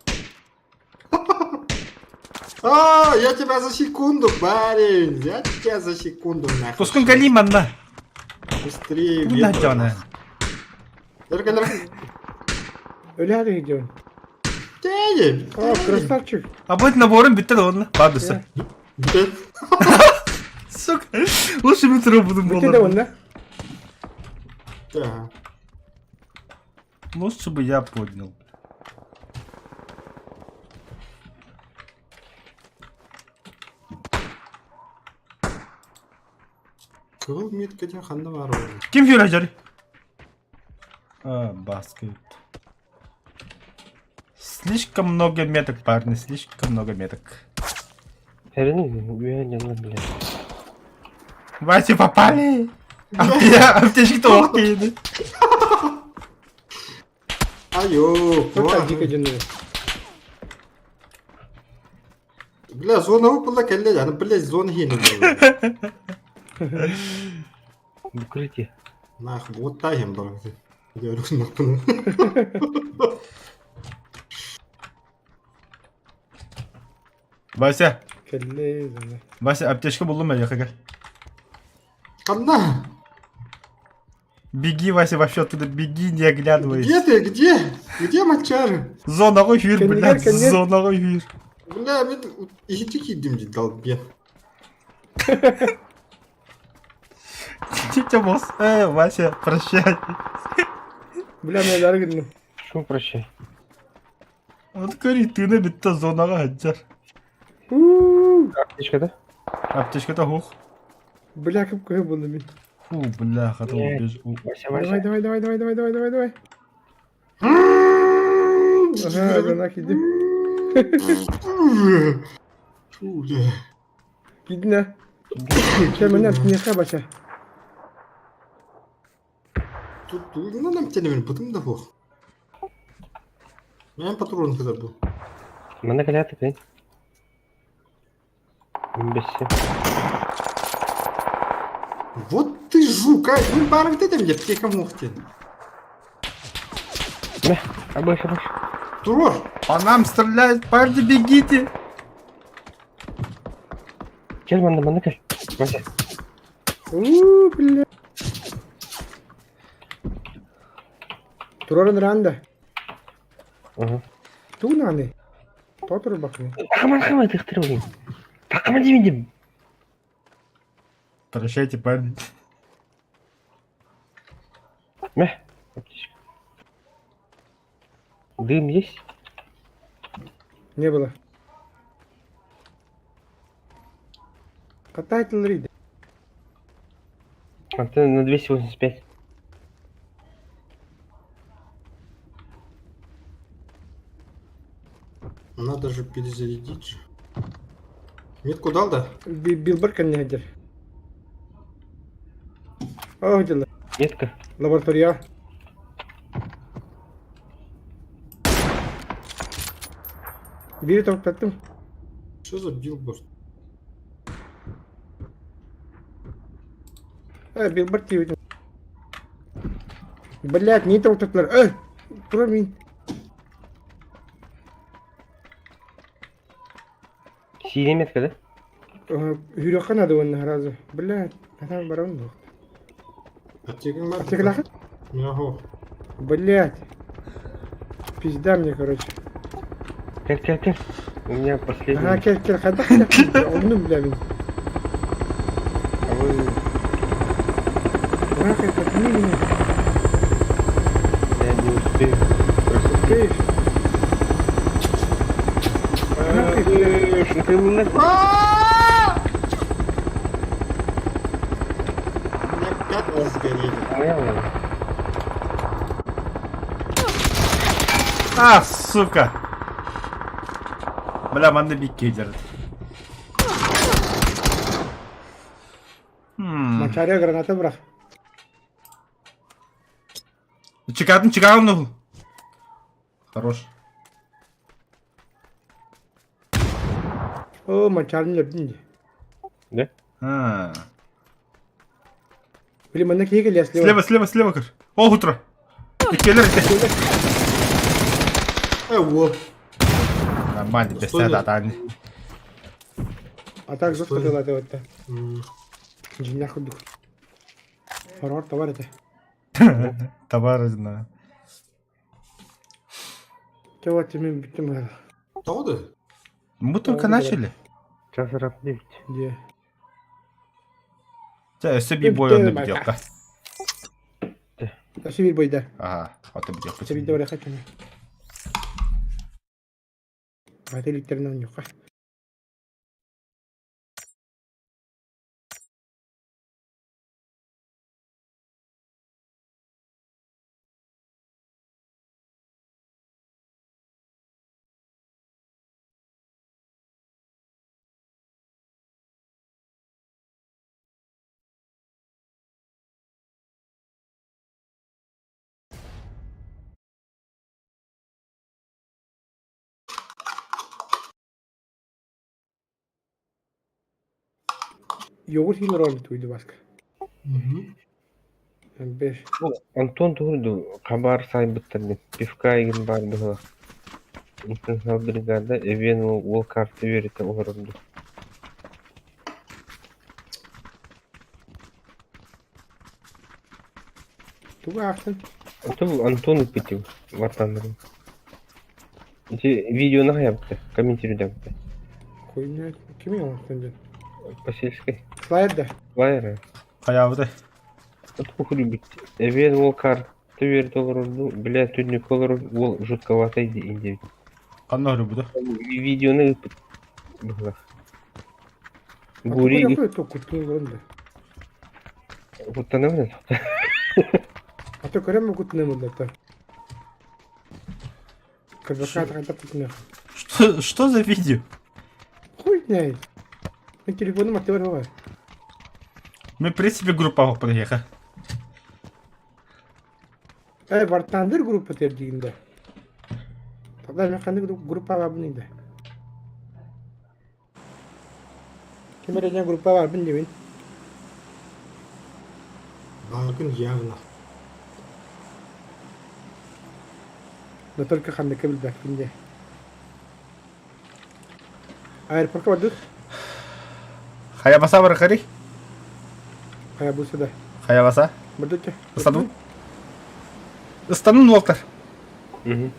А, я тебя за секунду, парень! Я тебя за секунду, нахуй. Тускун кали манна. Быстрее, Куда ветер. тяне? Лерка, Лерка. Öyle hadi gidiyorsun. Тяни, Aa красавчик. А будет набором bitti de onunla. Бадуса. Блядь. Сука. Лучше метро буду Bitti de onda. Да. Лучше бы я поднял. Кыл метка ден ханна бар ол. Ким фюрер? А, баскет. Слишком много меток, парни, слишком много меток. Верне, үйән жанла, блядь. Вася, попали! Аптечка-то охуенная. Айо, Çok куһаҕан. дико canlı. Бля, зона выпала, коллеги, она, блядь, зона хинул. Укрытие. Нахуй, вот тагим бар. Я говорю, нахуй. Вася, Kelle zana. Вася, аптечка булдum я, gel. Ханна, Беги, Вася, вообще оттуда беги, не оглядываясь. где ты, где? Где мочары? Зонаға жүр, Кеннигер, блядь, кеннигер. зонаға жүр. Бля, мен ихити кидим дейді долбен. Тетя босс. Вася, прощай. Бля mevlara girdim. Что прощай? Вот говори, ты на бітті зонаға хаджар. Uuu. Аптечка, да? Аптечка-то хух. Бля кıp buldum ben. Фу, бля, хотел Блядь. убежать. Вася, Давай Вася. давай давай давай давай давай давай давай. Aha zana gidim. Фу, бля. Gidin ha. Hemen ne başa. Тут ну нам телевизор, потом да бог. Мен патрон когда был. Мана каляты, кай. Бессе. Вот ты жук, а! Ну, барыг дедим деп, тека мухтен. Мә, абыш, абыш. Тур! По нам стреляют, парни, бегите. Кел мана, мана кел. Вася. Uuu бля. Турорun randa. Ага. Tuğnani. Totur bakın. Тақыман, қамай, тықтыр блин. Тақыман деймін деп. Прощайте, парни. Мә, аптечка. Дым есть? Не было. Катательный рейд. А ты на 285. Надо же перезарядить же. Метку дал, да? Билбар кеннедер. О, дела. Метка. Лаборатория. Biri toplattım. Что за билборд? Э, билборд диye. Блять, не топтатtılar. Э, Промин. Синяя метка, да? Hüryokan adı onun razı. Блять, adam baron bu. Аптекаң бар? Аптекалахы? Яхо. Блять. Пизда мне, короче. Кел, кел, кел. У меня последний. Ага, кел, кел, хада, хада. Onu бля мен. А вы... Нахуй, подними меня. Я не успею. Успеешь? Нахуй, блядь. Ты на У меня пятки сгорели. Понял? А, сука! Бля, манна биккейдер. Мачария граната бырах. Чекатын, чекатын ну. Хорош. О, Манчарны өлөрдүн дии. Да? А. Били манна киһи кэлиэ слева. Слева, слева, слева, көр. О, утро. Иккилэр ити. Э, вот. Нормально, без Стой. да, А так жестко Стой. тылаты вот. М, Дьиҥнээх курдук. Хорор товар это. Товар знаю. Чего ты мен бүттүм Тоҕо да? Мы только О, начали. Час раб 9. Где? Чэ, өссө биир бой онно бүтүөххэ. Өссө биир бойда. Ага, ото бүтүөхпүт. Өссө биирдэ барыахха кини. Аты иликтеринэн оонньуохха. Йогурт хилер оонньуу туйду Баска. Мгм. Беш. Антон туһурду хабар сайбыттар диэн пивка игин баар быһыылаах. Интенсив бригада эбиэн уол карта үөрэтэ олорорду. Тугу аахтын? Ото Антон ыппытым вартаннарын. Ити видеоны хайабыта, комментируйдабыта. Хуйня. Кими оҥостон диэн? Посельской. Слайд да. Флайера. Хайаабытай. От кухрубит. Эбиэн уол карта үөрэтэ олорорду, бля түннүккэ олорор уол жутковатай диэбит. Ханна көрбүтэ? Видеоны ыппыт быһыылаах. Гури Гури. Куттун олорон да. куттанабын. А то көрөм куттунам булла. КБК хайдах куттунах. Что, что за видео? Хуй знает. Мен телефоным аттыбар бар. Мы, в принципе, группа подъеха. Э, Вартандыр группа тердигинде. Тогда мен кандай группа бар бун Ким эрэ группа бар бун дебин. Бааргын явно. Но только ханныка билбэппин дии. Аэропортка бардык. Хайабаса барахари? Хайа бу сюда. Хайабаса? Бардык. Ыстанун? Ыстанун уолтар. Мгм.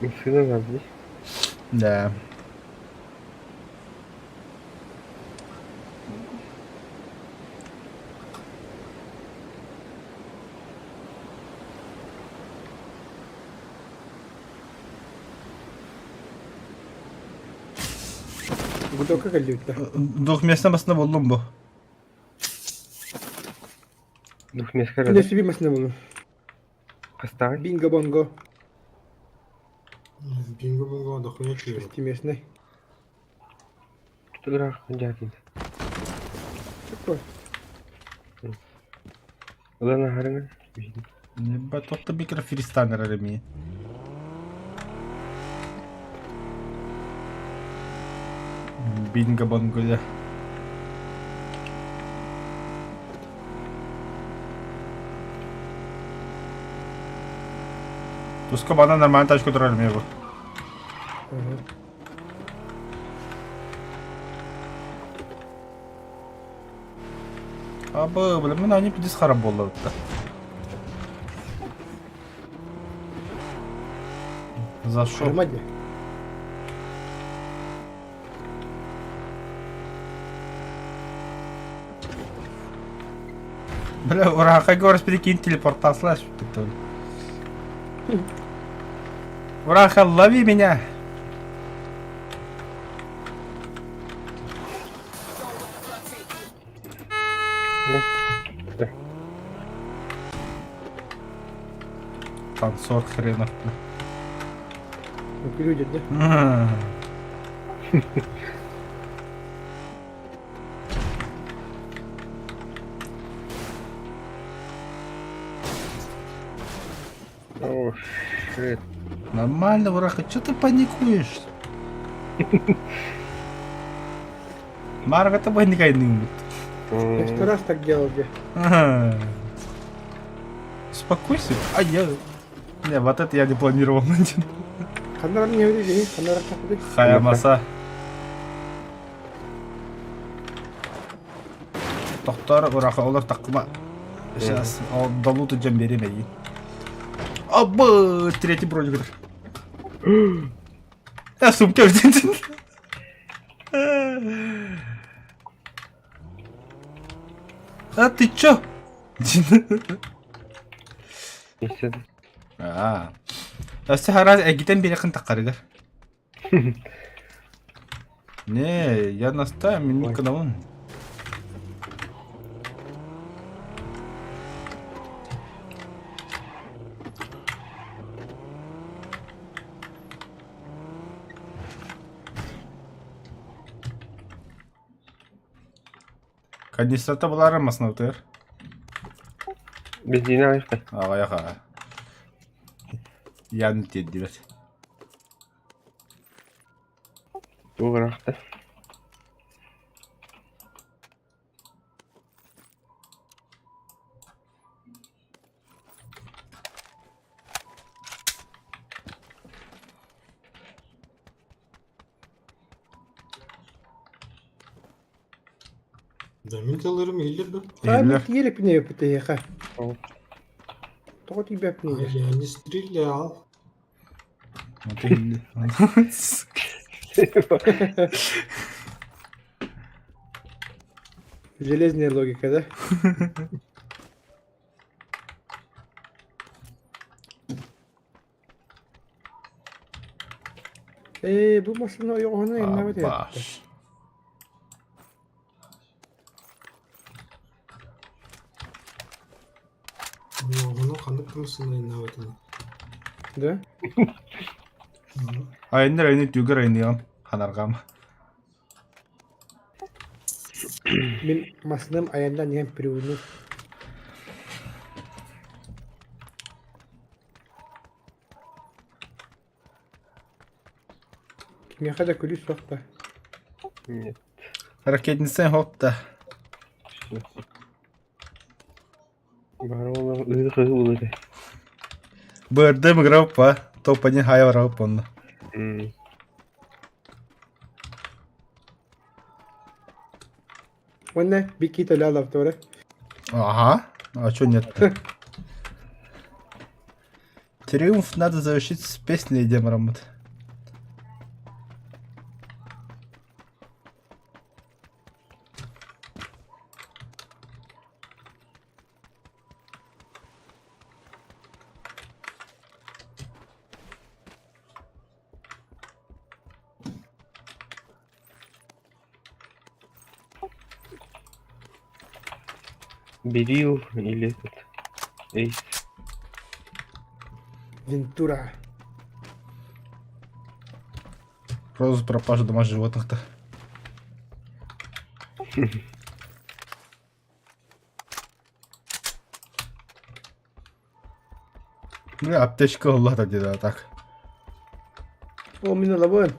Машина надо здесь. Да. Гудокка кэллибит да. Двухместно басына болдум бу. Двухместка Кине рада. себе машина болду. Поставь. Бинго-бонго. Бинго-бонго, дохуя чего. Шестиместный. Тут ыраах дьаатын. Такой. Ылан аһарына. Ебать, тохто микрофиристанер эреми. Бинго-бонго, да. Туска бана нормально тачку турар эми бу. Ага. Абы, бля, мен они пиздец харап болду да. За шо? Хармадия. Бля, Урахай говорит, прикинь, телепортация. Ураха, лови меня! Танцор хренов. Люди, да? О, shit. Нормально, Ураха, что ты паникуешь? Марк, это паникай не Я сто раз так делал, где. Успокойся. А я... Не, вот это я не планировал. Ханна не види, ханна рахта Хаямаса. Тохтор, Ураха, олар такма. Сейчас, долуту джем берем Абы, третий броник. Я сумка А ты чё? Аа. Өссө харас эгитен бирэхин таққарыгар. Не, я настаиваю, мен никогда. Канистрата булары маснавтыр. Бензин айықта. Ағаяға. Яны теддибет. Туғырақта. Да, мин алырым или да? Хай, еле пне птх. Тоҕо тиийбэппиний А я не стрелял. Железная логика, да? Ээ, бу машина ойоҕоһуна иннабыт Абаш. Ну, ханнык кымысына иннабытын. Да? Айныр айны түгер айныгам. Ханаргам. Мин машинам аяндан иһэн привыгну. Кимиэхэ да күлүү суох да. Нет. Ракетница хотта. Бар олар ырғы улы. Бырдым граппа. Топ-1 хайвар онно. Уонна бикки төлө туора. Ага. А чё нет-то? Триумф надо завершить с песней Демарамут. Берил или этот. Эйс. Вентура. Розу пропажу домашних животных-то. Бля, аптечка Аллах где-то так. О, мин ылабын.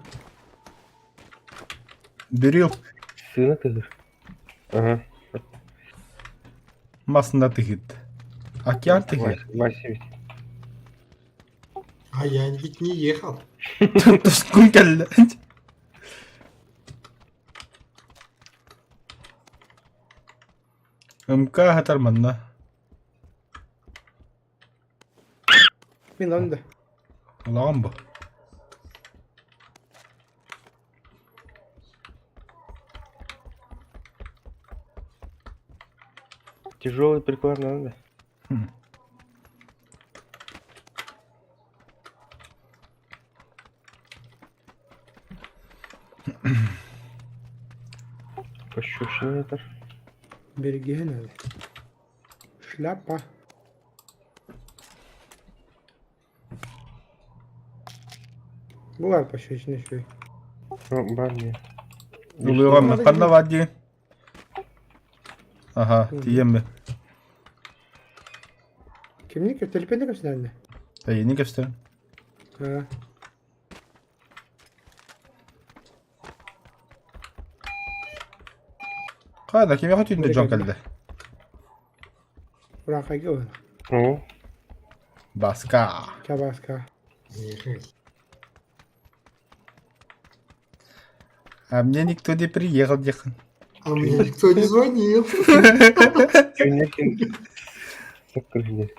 Берил Сына ты. Ага. масында тыгыт. Океан тыгыт. Вася ведь. А я ведь не ехал. Тускун келді. МК хатарманна. Мин ылабын да. Улаған бу. Тяжелый приклад надо. Пощечина это. Береги надо. Шляпа. Булар пощечина еще. Ну, барни. Улуйҕа ханна баар дии? Аха, тиийэн бе. Кимник телепенде кэпсэнэ? Эйини кэпсэтэн. А. Хайда кимиэхэ түүндэ дьон кэллэ? Урахайга ол. О, Баска. Чабаска. А мне никто не приехал, дихан. А мне никто не звонил. Тюнякин. Сакрыли.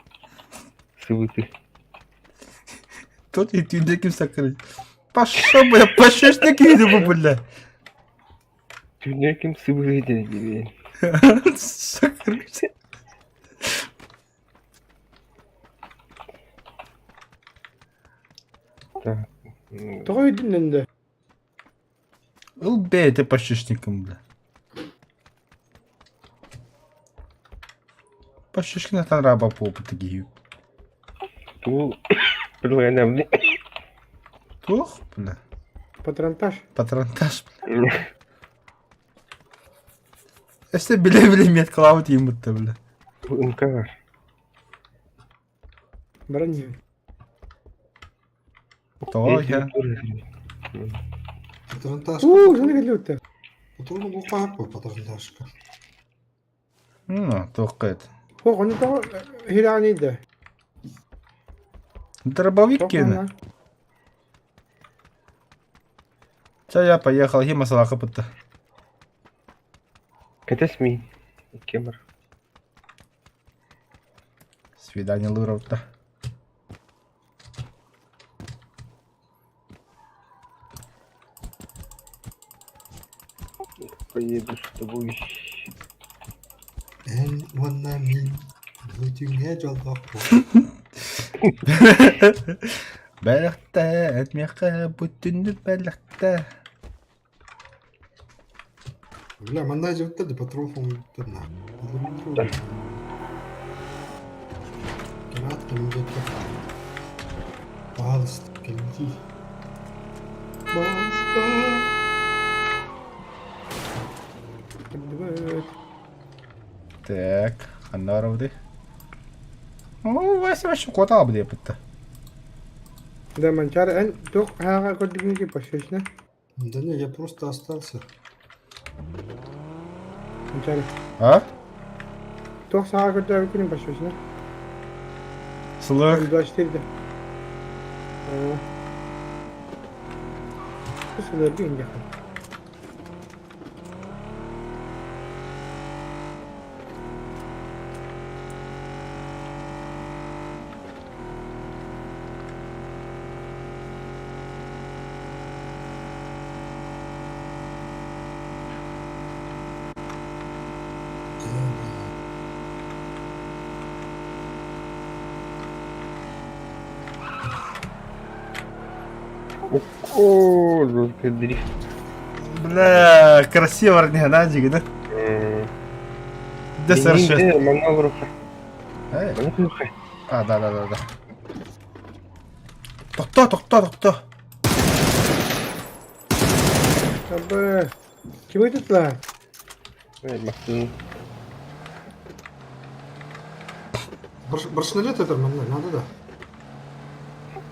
Сывыты. Тут и тюнякин сакрыли. Пошел бы я, пощечник еду, бля. Тюнякин сывыты тебе. Сакрыли. Так. Тоҕо өйдүн да? Ыл бэйэтэ пощечником, бля. Пощечкин раба по опыту гию. Тул. Предлагай нам. Тух, бля. Патронтаж. Патронтаж, бля. Өссө биле-биле меткалаабыт ииммытта, бля. МК. Баран иһин. Тоҕо иһэ? Патронташка. Уу, жана кэллибиттэр. Патрону глухарку, патронташка. Ну, туохха это. О, ону тоҕо хираани да. Дробовик киэнэ. Чэ, я поехал, хима салаха пытта. Кэтэс ми. Кемер. Свидание Лыровта. Поеду с тобой. Эн уонна мин бүтүҥҥэ дьоллоохпут. Бэлэхтэ, этмиэхэ бүтүннүк бэлэхтэ. Бля, манна дьыбыттар да патрон хомуйбуттар на. Кемат кэлин Пожалуйста, кэлин Пожалуйста. Так, ханна барабытый? Оо, Вася вообще куотаҕа диэппитте. Да, манчар эн туох хаага көрдүгүн пощечина. Да не, я просто остался. Манчар. А? Туох саага көрдүгүн пощечина. Сылык. 24 да. Аа. Сылыргы инде. О, жесткий дрифт. Бля, красиво не да? Да совершенно. Манна Эй. Манна А, да, да, да, да. Тохтоо, тохтоо, тохтоо. Абы. Ким ыытытла? Махтын. Брошнолет это манна, надо да.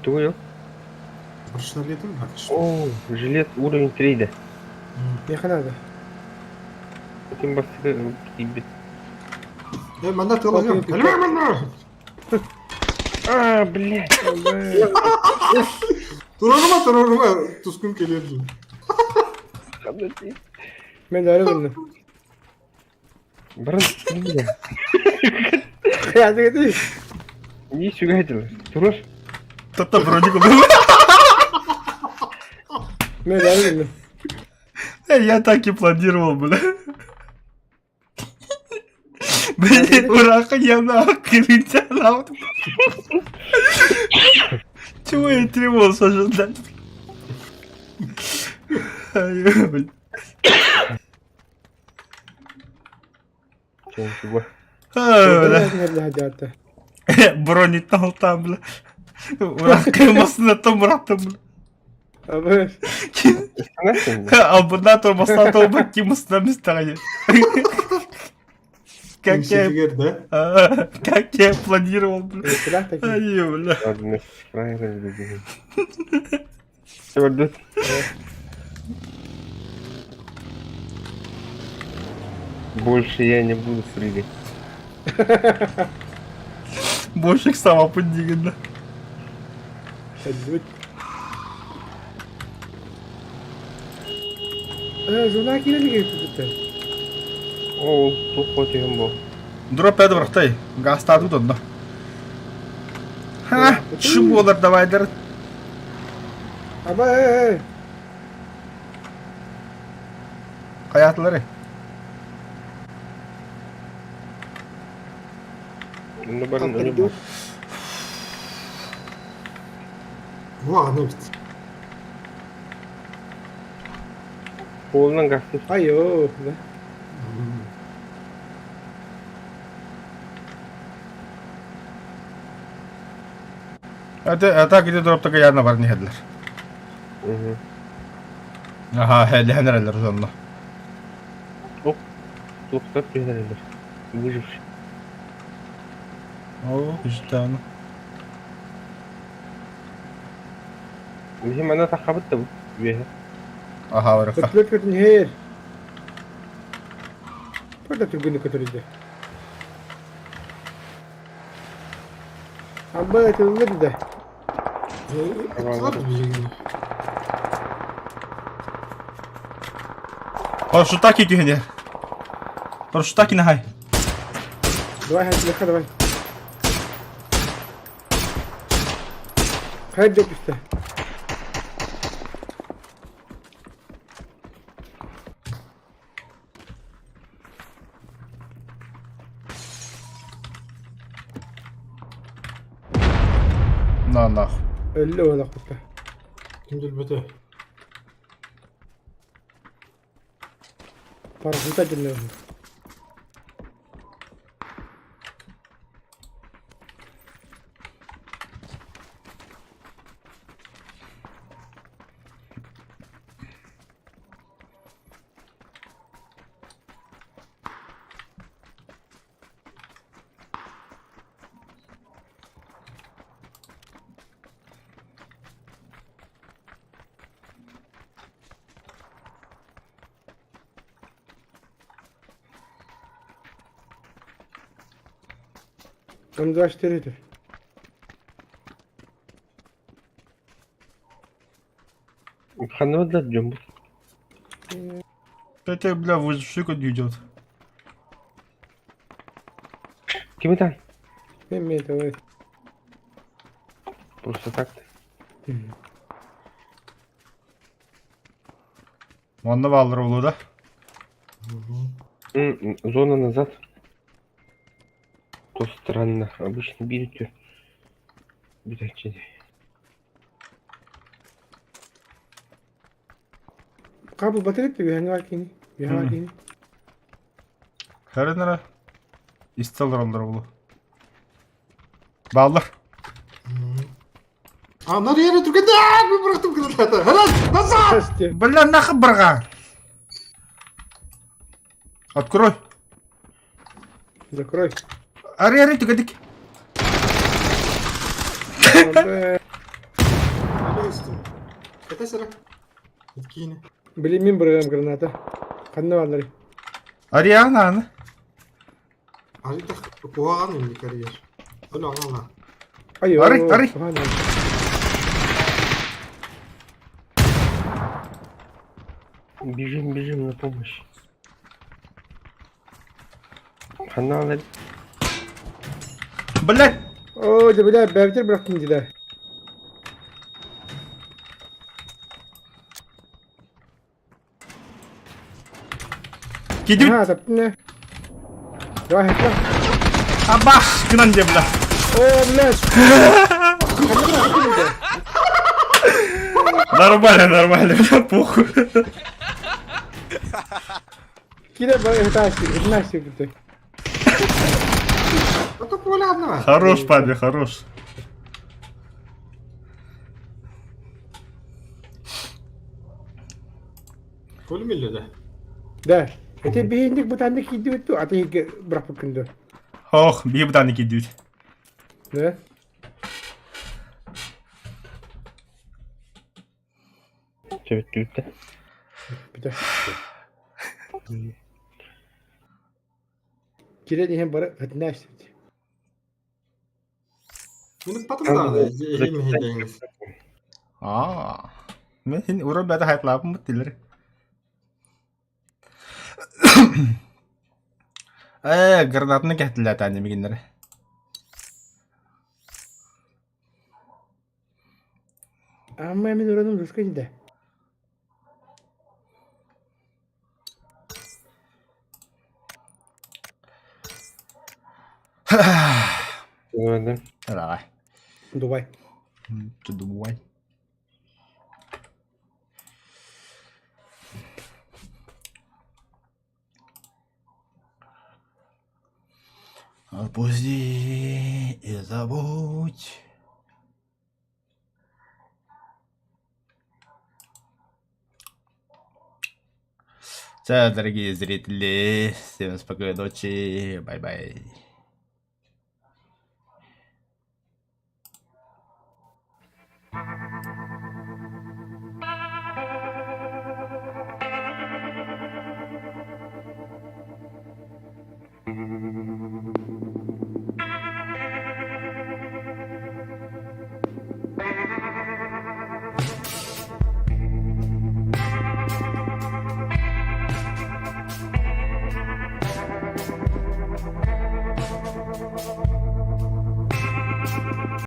Тугу Брошнолетом О, жилет уровень 3 да. Миэхэ надо. Этим бастыгы кибет. Э, манна ты ловим. Манна! А, блядь. Турурума, турурума, тускун келерdi. Мен да өрө Брат, бля. Я ты Не сюгадил. Турор. Тотто бронику. Мен да өрө Я так и планировал, бля. Блин, ураха я нахрен Чего я треволся ожидать? Ай, блин. Чего? А, бля. Бронитал там, бля. Ураха масына бырахтым, бля. Албына тормостан толбак кимысына мистагане. Как я... Как я планировал, бля. Ай, бля. Ладно, с фраером любим. Все, Больше я не буду прыгать. Больше сама поддигана. Жена киирэлигэ бүтэ. Оо, туох хотуйум бу. Дроп пэд бырахтай. Гастаатыбыт онно. Ха, шу буолар давайдар. Аба э э. Хайаатылары. Онно баран өлө бу. Ладно эбит. Қолынан гасты. Айо. Это это где дроп такая явно бар не хедлер. Аха, хедлер сонно. Туохтар түһэрэллэр. Выживший. О, ждано. Биһи манна таххабыт да бу. Үөһэ. Аха, барыха. Көтүлөр көтүн хэр. Burada түргүнү көтөрүдө. Аба тыллыр да. Парашютаки түһэнер. Парашютаки нахай. Давай, хай, давай. Хайр деп үстэ. На нахуй. Өллө олохпута. Ким билбэтэ. Парашюта дьэннэ. Там 24 это. Ханна да дьон бу. Это, бля, выживший код идет. Ким это? Мен давай. Просто так-то. Онно баалар буолуо да? Зона назад. То странно. Обычно бирите. Битачи. Кабыл батарейка бихани бар кини. Бихани бар кини. Хәренера. Истеллар олар булу. Баалар. А, нар yere түргэнэ! Би бырахтым граната. Назад! Назад! Бля, нахуй барга. Открой. Закрой. Ари, ари, түгәдик. Блин, мин быргам граната. Ханна баалар. Ариана, аны. Ари куһаҕан инник карьер. Өлө аҕала. Ари, ари. Бежим, бежим на помощь. Ханна Блять! О, да бля, бәбитер бырахтым деді. Кидим. А, таптым не. Давай, хатла. Абаш, гынан дьэ бля. О, блядь. Нормально, нормально, бля, похуй. Кире бар, этажи, этажи будет. Это полярного. Хорош, Паби, хорош. Коля миллиода. Да. Это бейіндік бұтанды киді өтті, аты екі бірақ бұл күнді. Ох, бии бытаны кийдибит. Да? Сөбүттүүттэ. Бүтэ. Кире деген бары хытына Ну потом да, имя Аа. Мен син уран бәді хайплапым бұт Э, гранатны кәттілер тәне мегенлер. Amma мен ураным жұрсқа дейді. Көрдүм. Давай. Дубай. Дубай. Отпусти и забудь. Все, дорогие зрители, всем спокойной ночи, bye-bye.